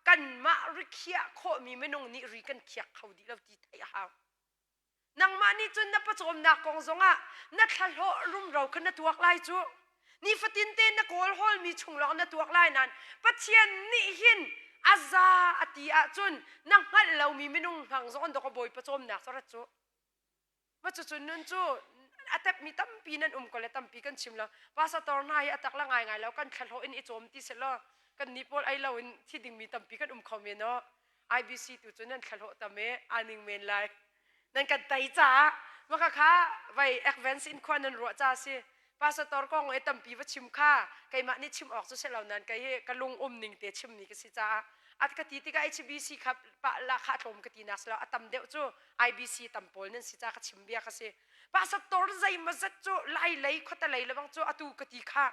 kanmah rikhiah khawhmi minung nih ri kan khiak kho dih lo ti theih a hau. Nangmah nih cun na pawcawmnak kong zongah na thlahlawh rumro kha na tuak lai cu. Nifatin te na kawl hawlmi chung lawng na tuak lai nain Pathian nih hin a za a ti ahcun na hngalh lomi minung hmang zong an dok a bawi pawcawmnak cu rat cu. Ma cucun nun cu a tepmi tampi nan um ko le tampi kan chim lo. Pastor hna hi a tak la ngaingai lo kan thlahlawh in i cawm ti selaw kan nih pawl ei lo in thi dingmi tampi kan um kho men aw. IBC tu cu nan thlahlawh tam i aa ning men lai. Nan kan tei caah maka kha vai advance in khua nan ruah ca si. Pastor kong e tampi va chim kha keimah nih chim awk cu si lo nan kei hi ka lung um ning te chim ni ka si caah at ka ti tikah HBC kha pa la kha tlawm ka ti nak si lo a tam deuh cu IBC tam pawl nan si ca ka chim bia ka si. Pastor zeimazat cu lai lei khuata lei lebang cu atu ka ti kha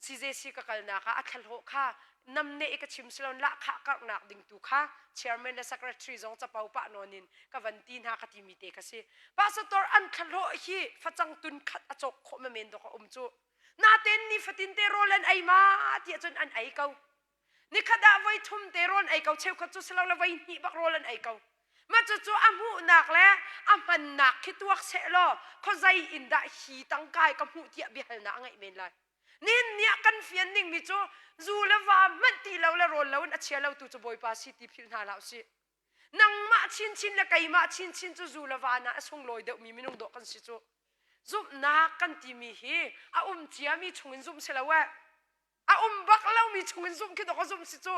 CJC ka kalnak ah a thlahlawh kha namneh i ka chim silon lahkhah karhnak ding tu kha chairman le secretary zong capo pah nawn in ka van ti hna ka timi te ka si. Pastor an thlahlawh hi facang tun khat a cawk khawh ma men dok a um cu. Naten ni fatin te rawl an ei ma tiah cun an ei ko. Nikhat ah voi thum te rawl an ei ko cheukhat cu silo le voi hnih bak rawl an ei ko. Ma cucu a hmuhnak le a hmannak khi tuak seh law khuazei in dah hi tangkai ka hmuh tiah biahalnak a ngeih men lai. Nihin ni ah kan fian dingmi cu zu le va hmanh ti lo le rawl lo in a chia lo tu cu Bawipa si ti philh hna hlah usih. Nangmah chinchin le keimah chinchin cu zu le va na a sunglawi deuhmi minung dawh kan si cu. Zumhnak kan timi hi a um ciami chungin zumh si lo eh. A um bak lomi chungin zumh khi dawh ka zumh si cu.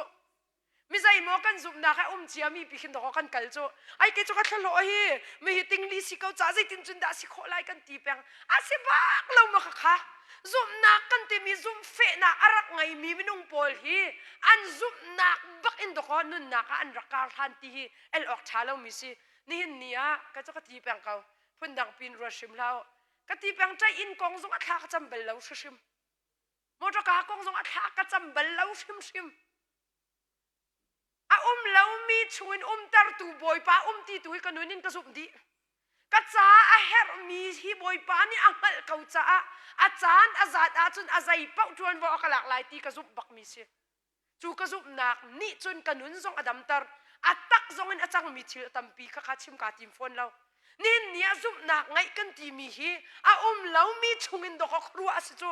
Mi zeimaw kan zumhnak he um ciami pi khin dawkaw kan kal cu ai ke cu ka thlahlawh hi mi hi tingli si ko ca zeitin cun dah si khawh lai kan ti peng a si bak lo ma kha zumhnak kan timi zumhfehnak a rak ngeimi minung pawl hi an zumhnak bak in dawkaw nunnak ah an rak kar hlan ti hi el awk ṭha lomi si nihin ni ah ka cu ka ti peng ko phundang pin ruat hrim hlah ka ti peng ṭai inn kong zong a thla ka cam bal lo hrimhrim motorka kong zong a thla ka cam bal lo hrimhrim A um lomi chungin umtertu Bawipa um ti tu hi ka nun in ka zumh dih. Ka caah a herhmi hi Bawipa nih a hngalh ko caah a caan a zat ahcun a zei paoh ṭuanvo a ka lak lai ti ka zumh bakmi si. Cu ka zumhnak nih cun ka nun zong a damter. A tak zong in a cangmi thil a tampi kha kha chim kaa tim fawn lo. Nihin ni ah zumhnak ngeih kan timi hi a um lomi chungin dawk awk ruah a si cu.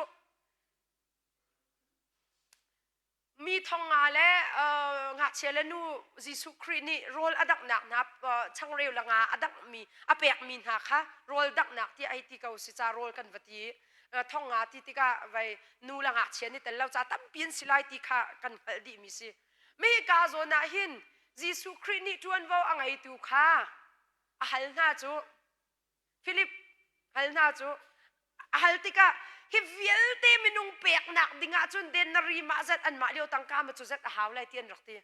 Mi thong nga le ngakchia le nu Jesuh Khrih nih rawl a danghnak hna changreu le nga a danghmi a pekmi hna kha rawl danghnak tiah hei ti ko si ca rawl kan va ti thong nga ti tikah vai nu le ngakchia ni tel lo ca tampi an si lai ti kha kan hngalh dihmi si. Mi ka zawn ah hin Jesuh Khrih nih ṭuanvo a ngeitu kha a hal hna cu Philip hal hna cu a hal tikah hi vialte minung peknak ding ah cun denari mah zat anmah lio tangka ma cu zat a hau lai ti an rak ti.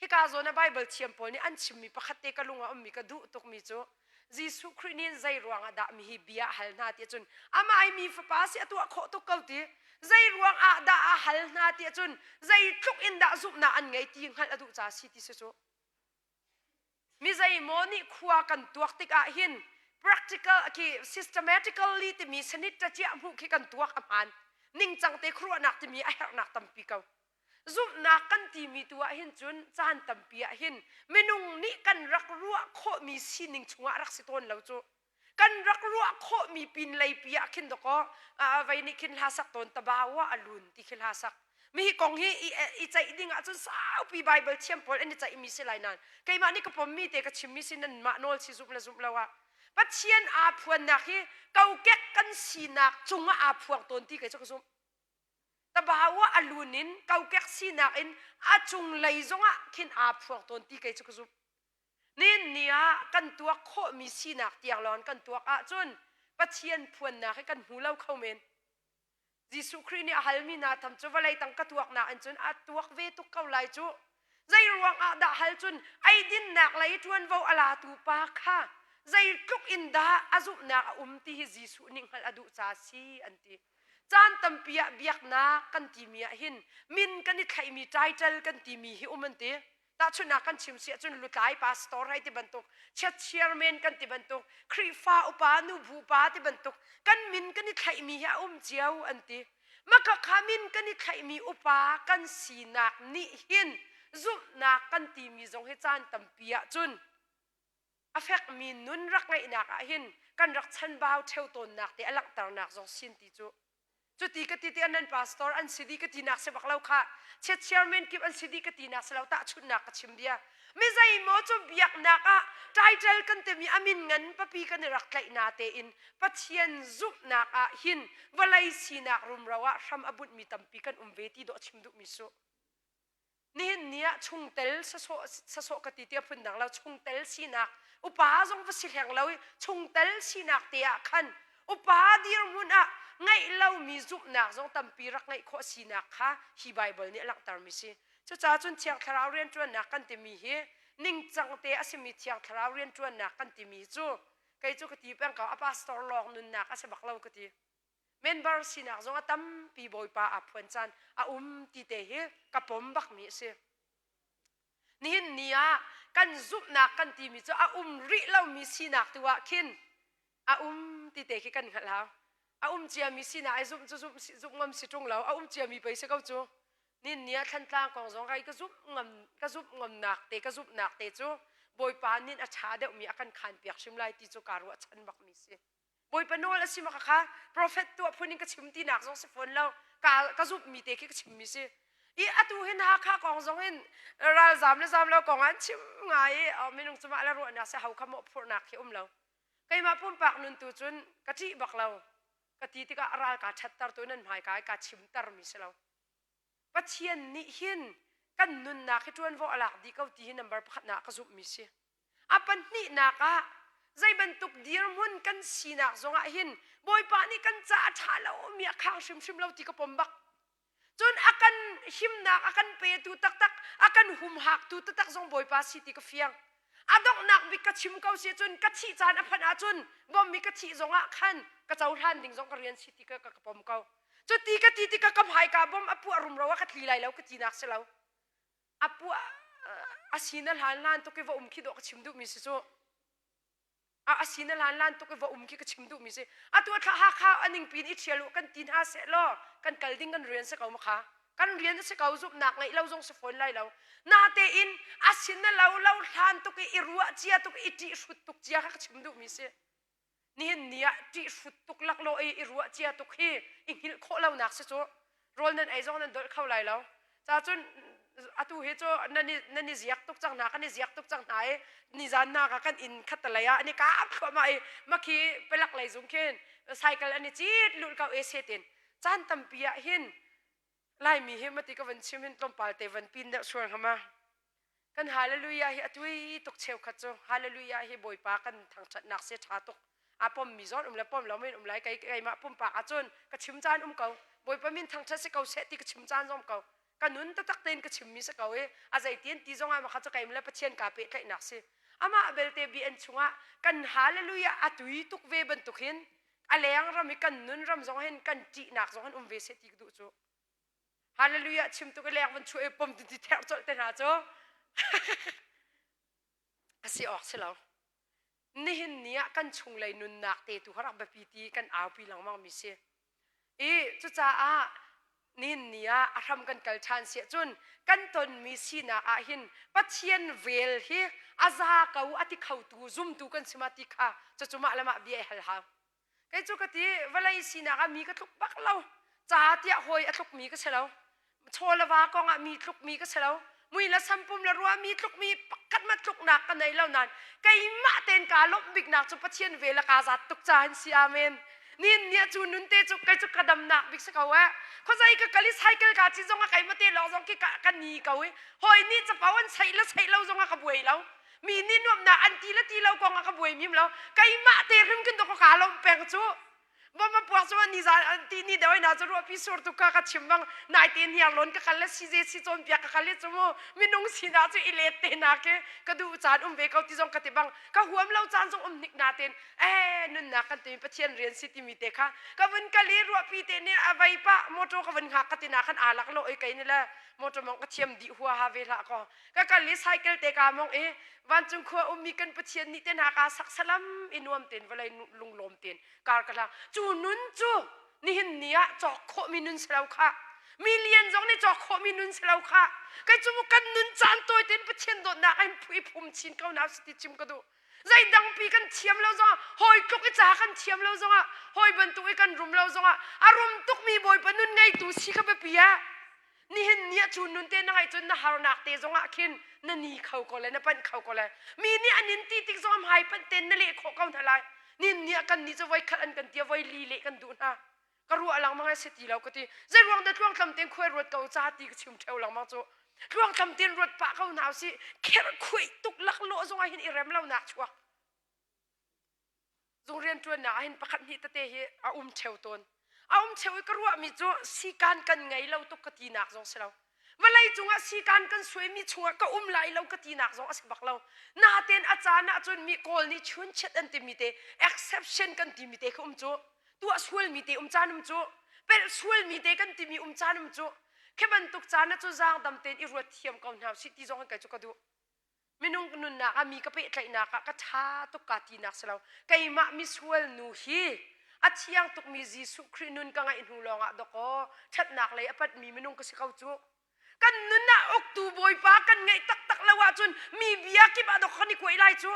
Hika zawn ah Bible thiam pawl nih an chimmi pakhat te ka lung ah ummi ka duh tukmi cu Jesuh Khrih nih zei ruang ah dah mi hi bia a hal hna ti cun amah i mi fapa si a tuah khawh tuk ko ti zei ruang ah dah a hal hna ti cun zeitluk in dah zumhnak an ngei ti hngalh a duh ca si ti si cu Mi zeimaw nih khua kan tuak tikah hin practical khi systematically timi sanit ṭaciah hmuh khi kan tuak a hmaan. Ningcang te khuaruahnak timi a herhnak tampi ko. Zumhnak kan timi tu ah hin cun caan tampi ah hin minung nih kan rak ruah khawhmi sining chungah rak si tawn lo cu. Kan rak ruah khawhmi pinlei pi ah khin dakaw vei nih khin hla sak tawn tabawa a lun ti khi hla sak. Mi hi kong hi i ceih ding ahcun saupi Bible thiam pawl an i ceihmi si lai nain keimah nih ka pommi te ka chimmi si nanmah nawl si zumh le zumh lo ah Pathian aa phuannak hi kokek kan sinak cungah aa phuang tawn ti kei cu ka zumh. Tabawa a lun in kokek sinak in a cunglei zongah khin aa phuang tawn ti kei cu ka zumh. Nin ni ah kan tuak khawhmi sinak tiang lawng kan tuak ahcun Pathian phuannak hi kan hmu lo kho men. Jesuh Khrih nih a halmi hna tham cu vawlei tang ka tuaknak in cun a tuak ve tuk ko lai cu. Zei ruang ah dah hal cun eidinnak lei ṭuanvo a latu pa kha zeitluk in dah a zumhnak a um ti hi Jesuh nih hngalh a duh ca si an ti. Caan tampi ah biaknak kan timi ah hin min kan i thlaihmi title kan timi hi um an ti. Tahchunhnak kan chim si ahcun lutlai pastor hei ti bantuk, church chairman kan ti bantuk, Khrihfa upa, nubu pa ti bantuk kan min kan i thlaihmi hi a um cio an ti. Makhakha min kan i thlaihmi upa kan sinak nih hin zumhnak kan timi zong hi caan tampi ahcun a fekmi nun rak ngeihnak ah hin kan rak chanbau ṭheo tawnnak te a langhternak zong sin ti cu cuti ka ti ti nan pastor an si di ka ti nak si bak lo kha chiat chairman kip an si di ka ti nak si lo tahchunhnak ka chim bia mi zeimaw cu biaknak ah title kan timi amin ngan papi kan i rak tlaih na tein Pathian zumhnak ah hin vawlei sinak rumro ah hram a bunhmi tampi kan um ve ti dawh chim duhmi su Nihin ni ah chungtel sasawh sasawh ka ti ti a phundang lo chungtel sinak upa zong va si hleng lo i chungtel sinak te ah khan upa dirhmun ah ngeih lomi zumhnak zong tampi rak ngeih khawh sinak kha hi Bible nih a langhtermi si. Cucaah cun Thiang Thlarau rianṭuannak kan timi hi ningcang te a simi Thiang Thlarau rianṭuannak kan timi cu kei cu ka ti peng ko a pastor lawng nunnak a si bak lo ka ti. Member sinak zong a tampi Bawipa aa phuan caan a um ti te hi ka pom bakmi a si. Nihin ni ah kan zumhnak kan timi cu a um rih lomi sinak tu ah khin a um ti te khi kan hngalh hau. A um ciami sinak ai zumh cu zumh zumh ngam si ṭung lo, a um ciami pei si ko cu. Nihin ni ah Thlantlang kong zong kai ka zumh ngam ka zumh ngamnak te ka zumhnak te cu Bawipa nin a ṭha deuhmi a kan khaan piak hrim lai ti cu kaa ruahchan bakmi si. Bawipa nawl a si ma kha prophet tuah phun in ka chim tinak zong si fawn lo ka ka zumhmi te khi ka chimmi si i atu hin Hakha kong zong hin ralzam le zam lo kong an chim ngai i minung cu mah le ruahnak si ho kha mawh phurhnak khi um lo keimah pumpak nun tu cun ka ṭih bak lo ka ti tikah ral ka ṭhatter tu nan hmai ka ka chimter mi si lo Pathian nih hin kan nunnak hi ṭuanvo a lak dih ko ti hi number pakhat na ka zumhmi si A pahnihnak ah zei bantuk dirhmun kan sinak zongah hin Bawipa nih kan caah a ṭha lomi a khang hrimhrim lo ti ka pom bak. Cun a kan himnak a kan petu taktak, a kan humhaktu taktak zong Bawipa si ti ka fiang. A donghnak bik ka chim ko si cun ka thih caan a phanh ahcun bom i ka thih zongah khan ka cohlan ding zong ka rian si ti ka, ka, ka pom ko. Cuti ka ti tikah ka hmaika bom a puah rumro ah ka tli lai lo ka tinak si lo. A puah a si na hlan hlan tuk i va um khi dawh ka chim duhmi si cu. A asi na lan lan tuk i va um khi ka chim duhmi si. Atu thla Hakha aning pin i ṭhial u kan ti hna seh law kan kal ding kan rian si ko ma kha. Kan rian si ko zumhnak ngeih lo zong si fawn lai lo. Natein a sin na lo lo hlan tuk i i ruah cia tuk i ṭih hrut tuk cia kha ka chim duhmi si. Nihin ni ah ṭih hrut tuk laklawh i i ruah cia tuk hi i hngilh khawh lonak si cu. Rawl nan ei zong nan dolh kho lai lo. Ca cun atu hi cu nan i nan i ziak tuk cang hna kan i ziak tuk cang hna i nizan nak ah kan inn khattelei ah an i kap thluahmah i makhi palak lei zung khin cycle an i cit lulh ko e setin caan tampi ah hin Laimi hi mati ka van chim hin tlawmpal te van pin deuh sual hnga ma. Kan hallelujah hi a tui tuk cheukhat cu hallelujah hi Bawipa kan thangṭhatnak se ṭha tuk. A pommi zawn um le pom lo men um lai kei keimah pumpak ahcun ka chim caan um ko. Bawipa min thangṭhat si ko seh ti ka chim caan zong ko. Ka nun taktak tein ka chimmi si ko i a zeitin ti zong ah makha cu keimah le Pathian kaa pehtlaihnak si. Amah belte BN chungah kan hallelujah a tui tuk ve bantuk hin a leng ram i kan nun ram zong hin kan ṭihnak zong hin um ve seh ti ka duh cu hallelujah chim tuk i leng van chuah i pom ti ti therh colh te hna cu a si awk si lo nihin ni ah kan chunglei nunnak te tu rak biapi ti kan aupi lengmang mi si i cucaah nihin ni ah a hram kan kal ṭhan si ahcun kan tonmi sinak ah hin Pathian vel hi a za ko a ti khotu zumtu kan si ma ti kha cucu mah le mah bia i hal hau. Kei cu ka ti vawlei sinak ah mi ka tluk bak lo ca tiah hawi a tlukmi ka si lo chaw le va kong ah mi tlukmi ka si lo mui le sampum le rua mi tlukmi pakhat ma tluknak ka nei lo nain keimah tein kaa lawmh biknak cu Pathian vel a kaa zat tuk ca hin si amen nin nia cu nun te cu kei cu ka damnak bik si ko eh khuazei ka kal i cycle ka ci zong a keimah te lawng zong khi ka, ka ni ko i hawi nih capo an cheih le cheih lo zong ah ka buai lo mi nih nuamhnak an ti le ti lo kong ah ka buai mim lo keimah te hrim kin to ka kaa lawmh peng cu Bom a puak cu ni zan ti ni deuh na cu ruahpi sur tu ka ka chim bang nai te hniar lon ka kal le si ze si cawn piak ka kal le cu mu minung sinak cu i let te na ke ka duh caan um ve ko ti zong ka ti bang ka huam lo caan zong um hnik na ten eh nunnak kan timi pathian rian si timi te kha ka vun kal i ruahpi te nih a vei pa motor ka vun hngak ka ti na khan aa lak lo oi kai ni le motor mong ka thiam dih hua ha ve hlah ko ka kal i cycle te ka mong i vancung khua ummi kan pathian nih te na ka sak salam i nuam ten vawlei lunglawm ten kar ka hlang cu nun cu nihin ni ah cawk khawhmi nun si lo kha million zong nih cawk khawhmi nun si lo kha kei cu kan nun caan tawi tein Pathian dawtnak in phu i phum chin ko na si ti chim ka duh zeidang pi kan thiam lo zongah hawi tluk i ca kan thiam lo zongah hawi bantuk i kan rum lo zongah a rum tukmi bawipa nun ngeitu si kha biapi ah nihin ni ah cu nun te na ngaih cun na harnak te zongah khin na ni kho ko le na panh kho ko le mi nih an in ti tik zong hmai panh ten na leh khawh ko hna lai nin ni ah kan ni cu voi khat an kan tia voi li leh kan duh hna ka ruah lengmang ai si ti lo ka ti zei ruang dah tluangtlam ten khuai ruat ko ca ti ka chim theo lengmang cu tluangtlam ten ruat pah ko hna usih kherh khuai tuk laklawh zong ah hin i rem lo nak chuak Zung rianṭuannak ah hin pakhat hnih tete hi a um ṭheo tawn. A um ṭheo i ka ruahmi cu sikan kan ngei lo tuk ka tinak zong si lo. Vawlei cungah sikan kan suaimi chungah ka um lai lo ka tinak zong a si bak lo. Natein a caan ahcun mi Kawl nih chunchiat an timi te exception kan timi te kha um cu. Tuah sualmi te um caan um cu. Pelh sualmi te kan timi um caan um cu. Khi bantuk caan ah cu zaangdam tein i ruat thiam ko hna usih ti zong in kei cu ka duh. Minung nunnak ah mi ka pehtlaihnak ah ka ṭha tuk kaa tinak si lo. Keimah misual nu hi a thiang tukmi Jesuh Khrih nun ka ngeih hnu lawngah dawkaw ṭhatnak lei a panhmi minung ka si ko cu. Kan nun ah uktu Bawipa kan ngeih taktak lo ahcun mi bia kip ah dawk kan i kuai lai cu.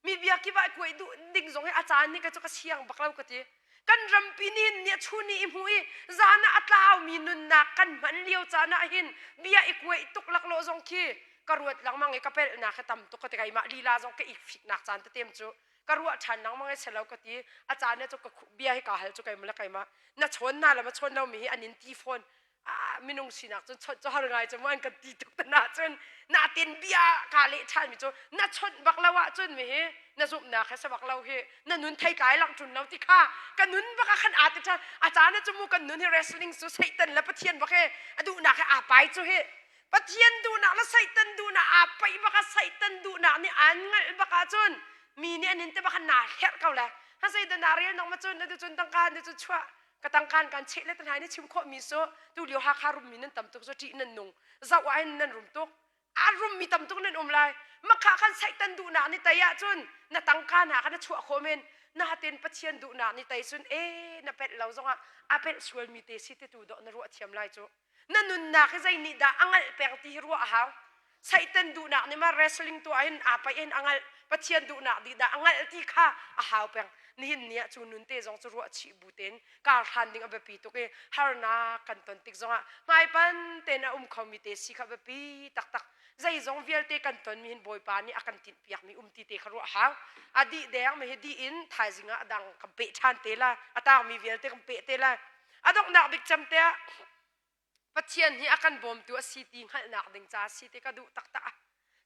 Mi bia kip ah kuai duh ding zong hi a caan nih ka cu ka siang bak lo ka ti. Kan rampi nih ni chun i hmu i zan ah a tlaumi nunnak kan hman lio caan ah hin bia i kuai tuk laklawh zong khi ka ruat lengmang i ka pelhnak hi tam tuk ka ti keimah lila zong ka ikfiknak caan tetem cu ka ruah ṭhan lengmang i selo ka ti a caan cu ka bia hi kaa hal cu keimah le keimah na chawn na le ma chawn lomi hi an in ti fawn ah minung sinak cun chawnh cu har ngai cu mu an kan ti tuk te na cun na tin bia ka leh ṭhan mi cu na chawnh bak lo ahcun mi hi na zumhnak he sabak lo hi na nun thei tlai lang ṭun lo ti kha ka nun bak ah khan aa ti ṭhan a caan cu mu kan nun hi wrestling cu Satan le Pathian bak he a duhnak he aa pai cu hi Pathian duhnak le Satan duhnak aa paih bak ah Satan duhnak nih aan ngalh bak ahcun mi nih an in te bak na herh ko le ha zeidah na rel nong ma cun na cun tangka na cu chuah ka tangkan kan cheh le tanhai ni chim khawh mi su tu lio Hakha rum mi nan tam tuk cu ṭih nan nung zoh ah hin nan rum tuk. A rummi tam tuk nan um lai. Makha khan Satan duhnak ni tei ahcun na tangka hna kha na chuah khawh men. Natin Pathian duhnak ni tei cun e na pelh lo zongah a pelh sualmi te si ti tu dawh na ruah thiam lai cu. Na nunnak hi zei nih dah a ngalh peng ti hi ruah a hau. Satan duhnak nih ma wrestling tuah hin aa paih in a ngalh. Pathian duhnak dih dah a ngalh ti kha a hau peng. Nihin ni ah cu nun te zong cu ruah chih bu tein kar hlan ding a biapi tuk i harnak kan ton tik zongah hmaipan tein a um khomi te si kha biapi taktak zeizong vialte kan tonmi hin Bawipa nih a kan tinhpiakmi um ti te kha ruah hau a dih deng mi hi dih in thaizing ah a dang kan peh ṭhan te la a tangmi vialte kan peh te lai a donghnak bik cem te ah Pathian hi a kan bawmtu a si ti hngalhnak ding ca si ti ka duh taktak.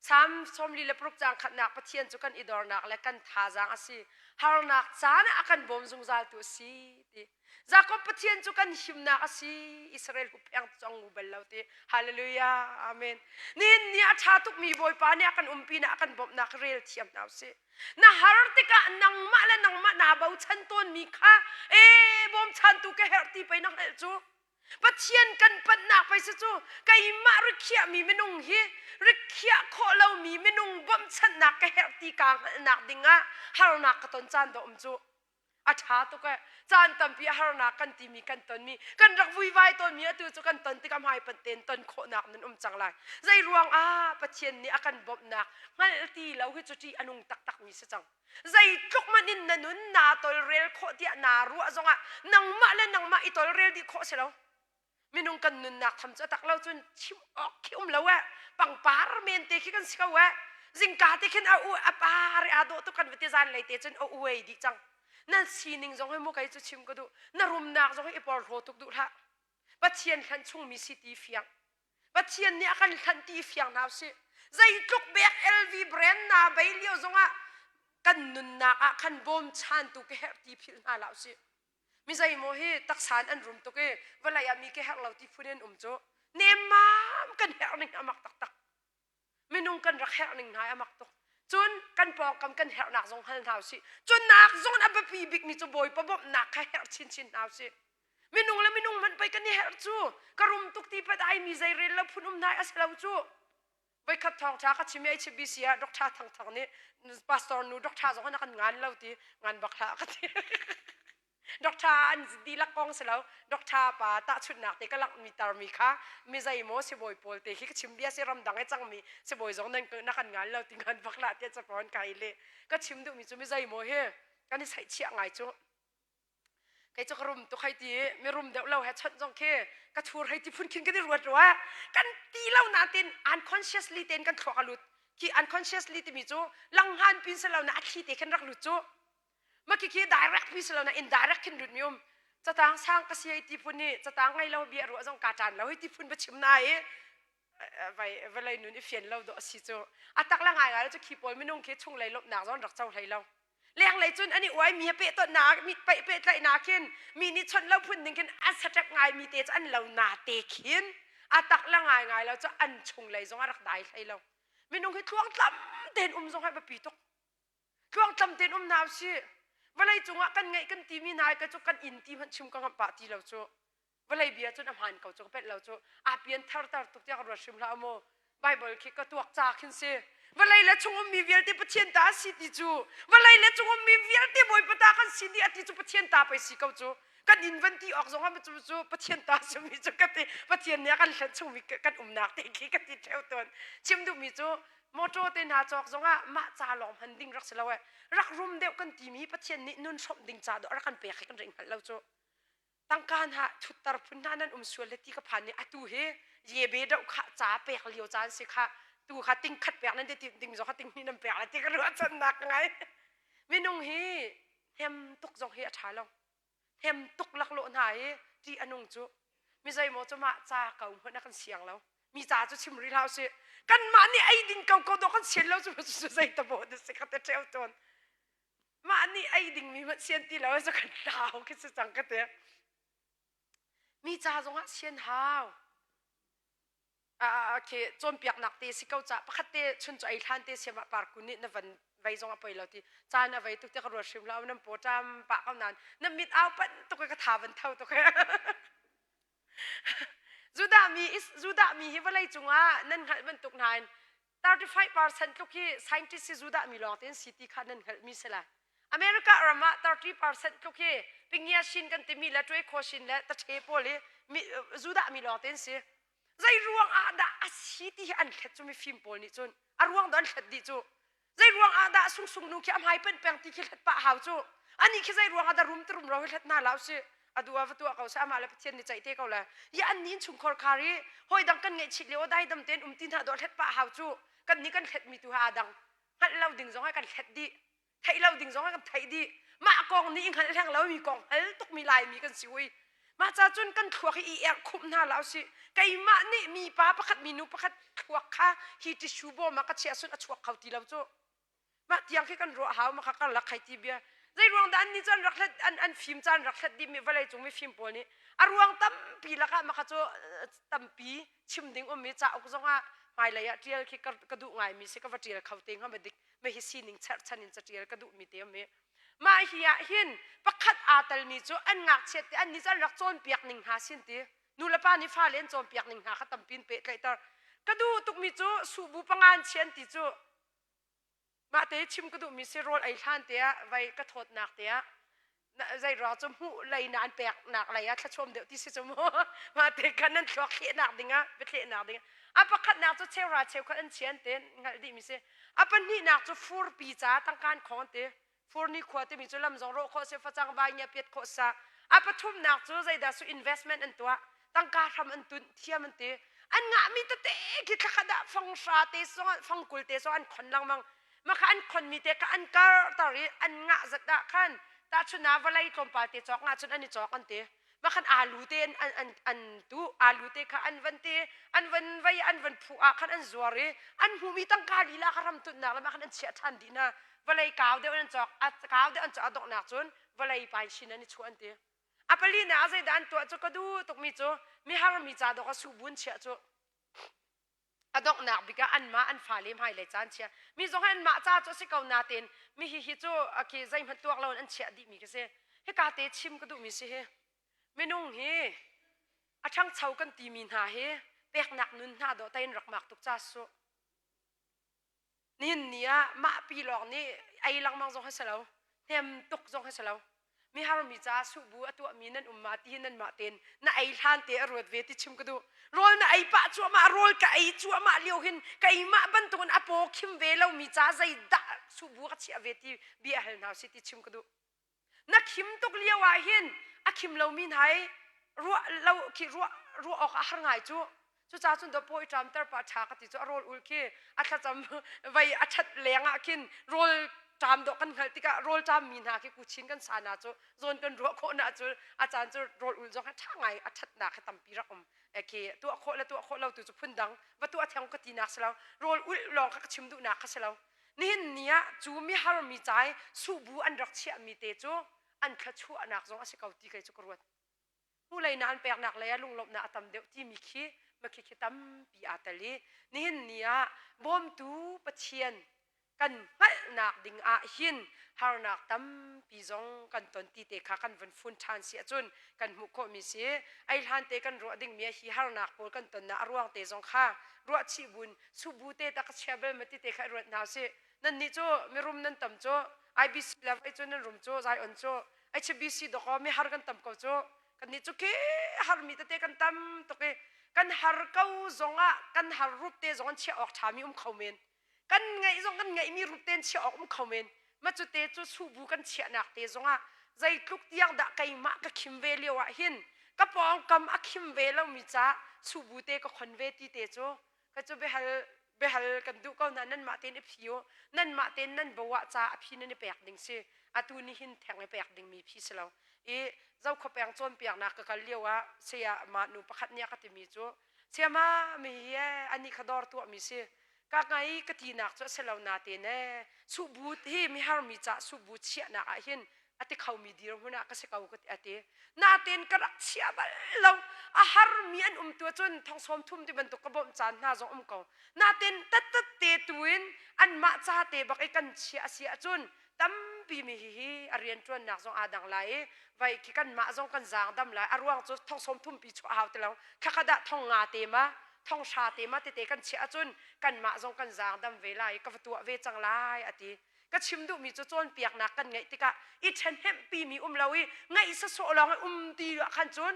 Salm 46 caang khatnak Pathian cu kan i dornak le kan thazaang a si. Harnak caan ah a kan bawm zungzaltu a si ti. Jakob Pathian cu kan himnak a si. Israel huppheng cu ngu bal lo ti. Hallelujah. Amen. Nihin ni a ṭha tukmi Bawipa nih a kan umpi na a kan bawmhnak rel thiam hna usih. Na har tikah nangmah le nangmah naa bochan tawnmi kha ee bawmchantu ka herh ti pei na hngalh cu. Pathian kan panhnak pei si cu keimah rikhiahmi minung hi rikhiah khawh lomi minung bawmhchanhnak ka herh ti kaa hngalhnak dingah harnak ka ton caan dah um cu. A ṭha tuk eh. Caan tampi a harnak kan timi kan tonmi kan rak vuivai tawnmi atu cu kan ton tikah hmaipanh tein ton khawhnak nan um cang lai. Zei ruang ah Pathian nih a kan bawmhnak hngalh ti lo hi cu ṭih a nung taktakmi si cang. Zeitluk hmanh in na nun naa tolrel khawh tiah naa ruah zongah nangmah le nangmah i tolrel dih khawh si lo. Minung kan nunnak tham cu a tak lo cun chim awk khi um lo eh. Pangpar men te khi kan si ko eh. Zingka te khin a u a par i aa dawh tuk kan va ti zan lei te cun a uai dih cang. Nan sining zong hi mu kei cu chim ka duh. Na rumnak zong hi i porhlaw tuk duh hlah. Pathian hlan chungmi si ti fiang. Pathian nih a kan hlanh ti fiang hna usih. Zeitluk bek LV brand na bei lio zongah kan nunnak ah khan bawmchantu ka herh ti philh hna hlah usih. Mi zeimaw hi taksa in an rum tuk i vawlei ah mi ka herh lo ti phun in um cu nemmam kan herh ning a mak taktak. Minung kan rak herh ning hna a mak tuk. Cun kan pawngkam kan herhnak zong hal hna usih. Cun nak zong a biapi bikmi cu Bawipa bawmhnak kha herh chinchin hna usih. Minung le minung hmanh pei kan i herh cu. Ka rum tuk ti pat ai mi zei rel lo phun um hna a si lo cu. Voikhat thawngṭha ka chim i HBC ah Dr. Thang Thang nih pastor nu Dr. zong a kan ngan lo ti ngan bak hlah ka ti. Dr. an dihlak kong si lo. Dr. pa tahchunhnak te ka langh mi tarmi kha mi zeimaw sibawi pawl te khi ka chim bia si ramdang i cangmi sibawi zong nan na kan ngan lo ti ngan bak hlah tiah capawn kai le ka chim duhmi cu mi zeimaw hi kan i saihchiah ngai cu. Kei cu ka rum tuk hei ti mi rum deuh lo he chawnh zong khi ka thur hei ti phun khin kan i ruat rua kan ti lo nain unconsciously ten kan thluak a lut khi unconsciously timi cu langhan pin si lo na a thli te khin rak lut cu ma khi khi direct pi si lo na indirect khin lut mi um catang sang ka si hei ti phun ni catang ngei lo bia ruah zong ka ṭan lo hei ti phun va chim na i vai vawlei nun i fian lo dawh a si cu a tak la ngai ngai cu khi pawl minung khi chunglei lawmhnak zong rak co hlei lo Lenglei cun an i uai mi he pehtonhnak mi paih pehtlaihnak khin mi nih chawnh lo phun ding khin a saṭek ngai mi te cu an lo na te khin a tak la ngai ngai lo cu an chunglei zong a rak dai hlei lo. Minung hi tluangtlam tein um zong hi biapi tuk. Tluangtlam tein um hna usih. Vawlei cungah kan ngeih kan timi hna ka cu kan inn ti hmanh chim ka ngamh pah ti lo cu. Vawlei bia cun a hmaan ko cu ka pelh lo cu aa pian thartar tuk tiah ka ruat hrim hlah maw Bible khi ka tuak ca khin si vawlei le chung ummi vialte Pathian ta a si ti cu vawlei le chung ummi vialte Bawipa ta kan si dih a ti cu Pathian ta pei si ko cu kan inn van ti awk zong ah cu cu Pathian ta simi cu ka ti Pathian nih a kan hlen chungmi kan umnak te khi ka ti theo tawn chim duhmi cu motor te hna cawk zong ah mah ca lawng hman ding rak si lo eh rak rum deuh kan timi Pathian nih nun hrawmh ding ca dawh rak kan pek hi kan ring hngalh lo cu Tangka hna thutter phun hna nan um sual le ti ka phan i atu hi yebe doh kha ca pek lio caan si kha tu kha ting khat pek nan ti ding zong kha ting hnih nan pek lai ti ka ruahchannak ka ngai minung hi hem tuk zong hi a ṭha lo hem tuk laklawh hna hi ṭih a nung cu mi zeimaw cu mah ca ko hmanh a kan siang lo mi ca cu chim rih hlah usih kanmah nih ei ding ko ko dawh kan sian lo cu cu zei tabo na si kha te ṭheo tawn mah nih ei dingmi hmanh sian ti lo cu kan tlau khi si cang ka ti mi ca zongah sian hau khi cawnpiaknak te si ko ca pakhat te chun cu ei hlan te siam ah parku nih na van vei zong a poi lo ti caan a vei tuk te ka ruat hrim lo nan paw ṭam pah ko nain na mit au panh tuk ka tha van tho tuk. Judah mi Judah mi hi vawlei cungah nan hngalh bantuk hna in 35% tluk hi scientist hi Judah mi lawng te an si ti kha nan hngalhmi si lai. America ram ah 30% tluk hi Pingia Shin kan timi le Tuai Khaw Shin le Tache pawl hi Judah mi lawng te an si. Zei ruang ah dah a si ti hi an thlet cu mifim pawl nih cun a ruang dah an thlet dih cu. Zei ruang ah dah sungsung nu khi a hmai panh peng ti khi hlet pah hau cu. Ani khi zei ruang ah dah rum te rum ro hi hlet hna la usih. A duh ah va tuah ko seh amah le Pathian nih ceih te ko le. Ya an ni innchungkhar khar i hawi dang kan ngaihchih lio dai dam tein um ti hna dawh hlet pah hau cu. Kan nih kan hlet mi tu ha aa dang. Hngalh lo ding zong ah kan hlet dih. Theih lo ding zong ah kan theih dih. Mah kong nih i hngalh hleng lo mi kong hal tuk mi Laimi kan si ui. Mah ca cun kan thluak hi i erh khumh hna la usih. Keimah nih mipa pakhat minu pakhat thluak kha hi tissue bawm ah ka chiah sun a chuak kho ti lo cu. Mah tiang khi kan ruah hau ma kha karlak khai ti bia. Zei ruang dah an nih cu an rak hlet an an fim caan rak hlet dih mi vawlei cung mi fim pawl nih a ruang tampi lakah mah kha cu tampi chim ding um mi cauk zong ah hmailei ah ṭial khi ka, ka duh ngai mi si ka va ṭial kho te hnga ma dik ma hi sining cherhchan in caṭial ka duh mi te um i mah hi ah hin pakhat aa telmi cu an ngakchiat te an nih cu an rak cawnpiak ning hna sin ti nu le pa nih fale an cawnpiak ning hna kha tampi in pehtlaihter ka duh tukmi cu suhbu panga an chian ti cu mah te chim ka duhmi si rawl ei hlan te ah vai ka thawtnak te ah zei ruang cu hmuh lei na an peknak lei ah thlachuam deuh ti si cu mu mah te khan nan thluak thlehnak ding ah biathlehnak ding a pakhatnak cu cheuhra cheukhat an chian te hngalh dih mi si a pahnihnak cu furpi ca tangkan khong te furni khua timi cu lam zong rawh khawh si facang vai nia piat khawh sa a pathumnak cu zeidah su investment an tuah tangka hram an tunh thiam an ti an ngahmi tete khi thlakhat ah fang hra te song fang kul te song an khon lengmang mah kha an khonmi te kha an karter i an ngah zat ah khan tahchun ah vawlei tlawmpal te cawk ngah cun an i cawk an ti mah khan alu te an an an tu alu te kha an van te an van vei an van phu ah khan an zuar i an hmumi tangka lila kha ram tunnak le mah khan an chiah ṭhan dih hna vawlei kau deuh an cawk a kau deuh an cawk a donghnak cun vawlei pain shin an i chuah an ti a pali na zeidah an tuah cu ka duh tukmi cu mihar mi ca dawk a subun chiah cu a donghnak bik ah anmah an fale hmailei caan chia mi zong hi anmah ca cu a si ko natein mi hi hi cu khi zeihmanh tuak lo in an chiah dihmi khi si hika te chim ka duhmi si hi minung hi a ṭhangcho kan timi hna hi peknak nun hna dawh tein rak mak tuk ca su Nihin ni ah mah pi lawng nih ei lengmang zong hi si lo, hnem tuk zong hi si lo. Mihar mi caah suhbu a tuahmi nan um ma ti hi nanmah tein na ei hlan te a ruat ve ti chim ka duh. Rawl na ei pah cuahmah, rawl ka ei cuahmah lio hin keimah bantukin a paw khim ve lomi ca zeidah suhbu ka chiah ve ti bia hal hna si ti chim ka duh. Na khim tuk lio ah hin a khim lomi hna i ruah lo khi ruah ruah awk a har ngai cu. Cucaah cun dawpaw i ṭamter pah ṭha ka ti cu a rawl ul khi a thlacam vei a ṭhat leng ah khin rawl ṭam dawh kan hngalh tikah rawl ṭammi hna khi kuchin kan sa na cu zawn kan ruah khawh na cu a caan cu rawl ul zong hi ṭha ngai a ṭhatnak hi tampi rak um khi tuah khawh le tuah khawh lo tu cu phundang va tuah theng ka tinak si lo rawl ulh lawng kha ka chim duhnak kha si lo Nihin ni ah cu mihar mi ca i suhbu an rak chiahmi te cu an thluachuahnak zong a si ko ti kei cu ka ruat. Hnulei na an peknak lei ah lunglawmhnak a tam deuh timi khi makhi khi tampi aa tel i nihin ni ah bawmtu Pathian kan hngalhnak ding ah hin harnak tampi zong kan ton ti te kha kan vun fun ṭhan si ahcun kan hmuh khawhmi si. Ei hlan te kan ruah dingmi hi harnak pawl kan tonnak a ruang te zong kha ruah chih bun subu te ta ka chia bel ma ti te kha ruat hna usih nan nih cu mirum nan tam cu IBC level cu nan rum cu Zion cu HBC doko mi har kan tam ko cu kan nih cu ke har mi tete kan tam tuk i kan har ko zong ah kan har rup te zong an chiah awk ṭha mi um kho men kan ngeih zong kan ngeih mi rup te an chiah awk um kho men ma cu te cu subu kan chiahnak te zong ah zeitluk tiang dah keimah ka khim ve lio ah hin ka pawngkam a khim ve lomi ca subu te ka khon ve ti te cu ka cu biahal biahal kan duh ko na nanmah tein i phi u nanmah tein nan bo ah ca a phi nan i pek ding si atu ni hin theng i pek ding mi phi si lo i zokhua peng cawnpiaknak ka kal lio ah saya ma nu pakhat nih a ka timi cu sayama mi hi ani kha dawr tuah mi si ka ngai ka tinak cu a si lo natein ee suhbu hi mihar mi ca suhbu chiahnak ah hin a ti khomi dirhmun ah ka si ko ka ti a ti natein ka rak chia bal lo a harmi an um tu cun thong sawm thum ti bantuk ka bawmh caan hna zong um ko natein tattat te tu in anmah ca te bak i kan chia a si ahcun. Tampi mi hihi a rianṭuannak zong aa dang lai i vai khi kanmah zong kan zaang dam lai. A ruang cu thong sawm thumpi chuah hau ti lo. Thlakhat ah thong nga te ma, thong hra te ma tete kan chiah ahcun kanmah zong kan zaang dam ve lai i ka va tuah ve cang lai a ti. Ka chim duhmi cu cawnpiaknak kan ngeih tikah i ṭhahnemhpi mi um lo i ngaih sawsawh lawng i um ti ah khan cun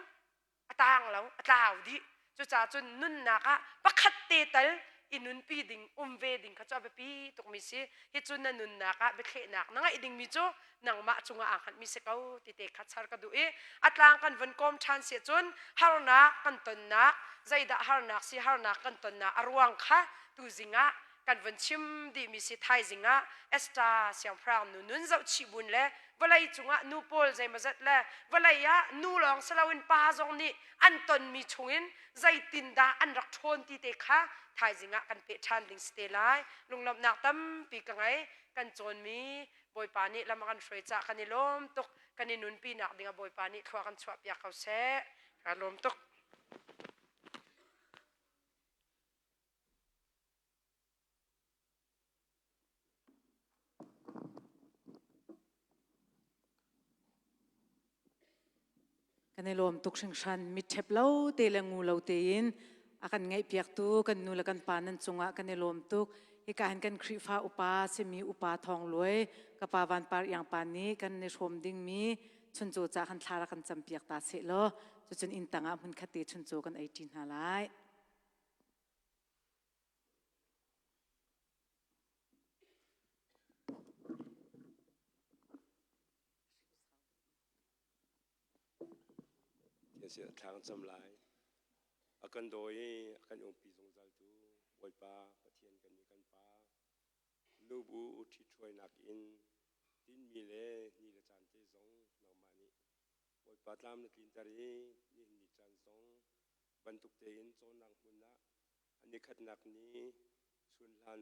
a taang lo, a tlau dih. Cucaah cun nunnak ah pakhat te tal i nunpi ding, um ve ding kha cu a biapi tukmi si. Hi cu na nunnak ah biathlehnak na ngeih dingmi cu nangmah cungah aa hngatmi si ko ti te kha char ka duh i a tlang kan von kawm ṭhan si ahcun harnak kan tonnak, zeidah harnak si harnak kan tonnak a ruang kha tuzing ah kan von chim dihmi si. Thaizing ah Esther siangpahrang nu nun zohchih bun le vawlei cungah nu pawl zeimawzat le vawlei ah nu lawng si loin pa zong nih an tonmi chungin zeitindah an rak ṭhawn ti te kha thaizing ah kan peh ṭhan ding si te lai. Lunglawmhnak tampi ka ngei. Kan cawnmi Bawipa nih lam a kan hruai caah kan i lawm tuk. Kan i nunpinak dingah Bawipa nih thlua kan chuahpiak ko seh. Kaa lawm tuk. Kan i lawm tuk hringhran. Mitṭhep lo te le ngu lo tein a kan ngaihpiaktu kan nu le kan pa nan cungah kan i lawm tuk. Hika hin kan Khrihfa upa simi upa Thawng Luai, ka pa Van Par Iang pa nih kan i hrawm dingmi chuncaw ca kan thla rak kan campiak ta seh law cucun inn tangah hmunkhat te chuncaw kan ei ṭi hna lai. Thla kan cam lai. A kan daw i a kan umpi zungzaltu Bawipa Pathian kan nih kan Pa, nubu ṭhithruainak in tinmi le ni le caan te zong nangmah nih Bawipa tlam na tlinter i nihin ni caan zong bantuk tein cawnnak hmun ah a nikhatnak ni chunhlan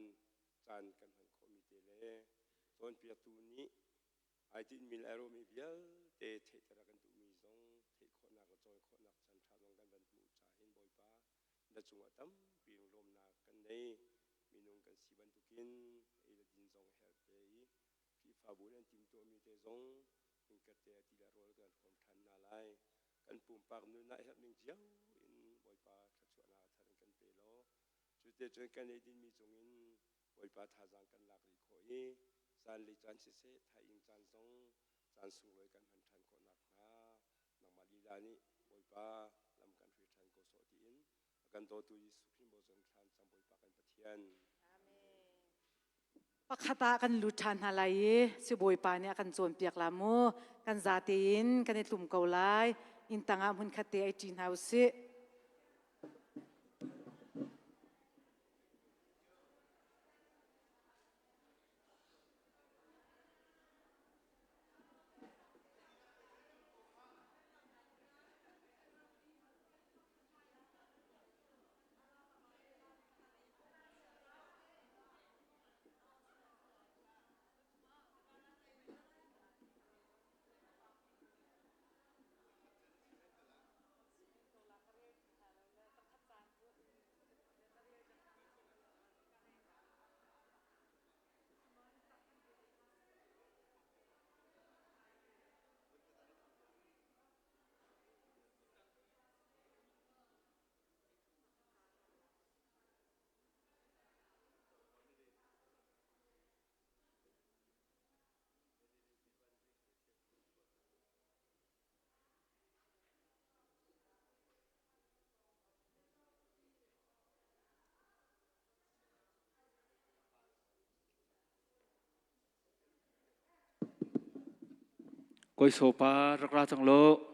caan kan hman khawhmi te le cawnpiaktu nih ai tinhmi le ai ruahmi vialte theihter a kan duhmi zong theih khawhnak le cawn khawhnak caan ṭha zong kan van hmuh caah hin Bawipa na cungah tampi lunglawmnak kan nei. Minung kan si bantukin ei le din zong a herh ve i Khrihfabu nih an timhtuahmi te zong hmunkhat te ah ti le rawl kan hrawm ṭhan hna lai. Kan pumpak nun ah herh ning cio in Bawipa thluachuahnak a thar in kan pe law cu te cun kan ei dinmi cungin Bawipa thazaang kan lak rih khawh i zanlei caan siseh thaing caan zong caan sunglawi kan hman ṭhan khawh nakhnga nangmah lila nih Bawipa lam kan hruai ṭhan ko sawh tiin a kan dawtu Jesuh Khrih maw cun thlan cang Bawipa kan Pathian. Pakhat ah kan lut ṭhan hna lai i sibawipa nih a kan cawnpiak la mu. Kan zate in kan i tlum ko lai. Inn tangah hmunkhat te ai ṭi hna u sih. Kawi Sopa rak ra cang lo.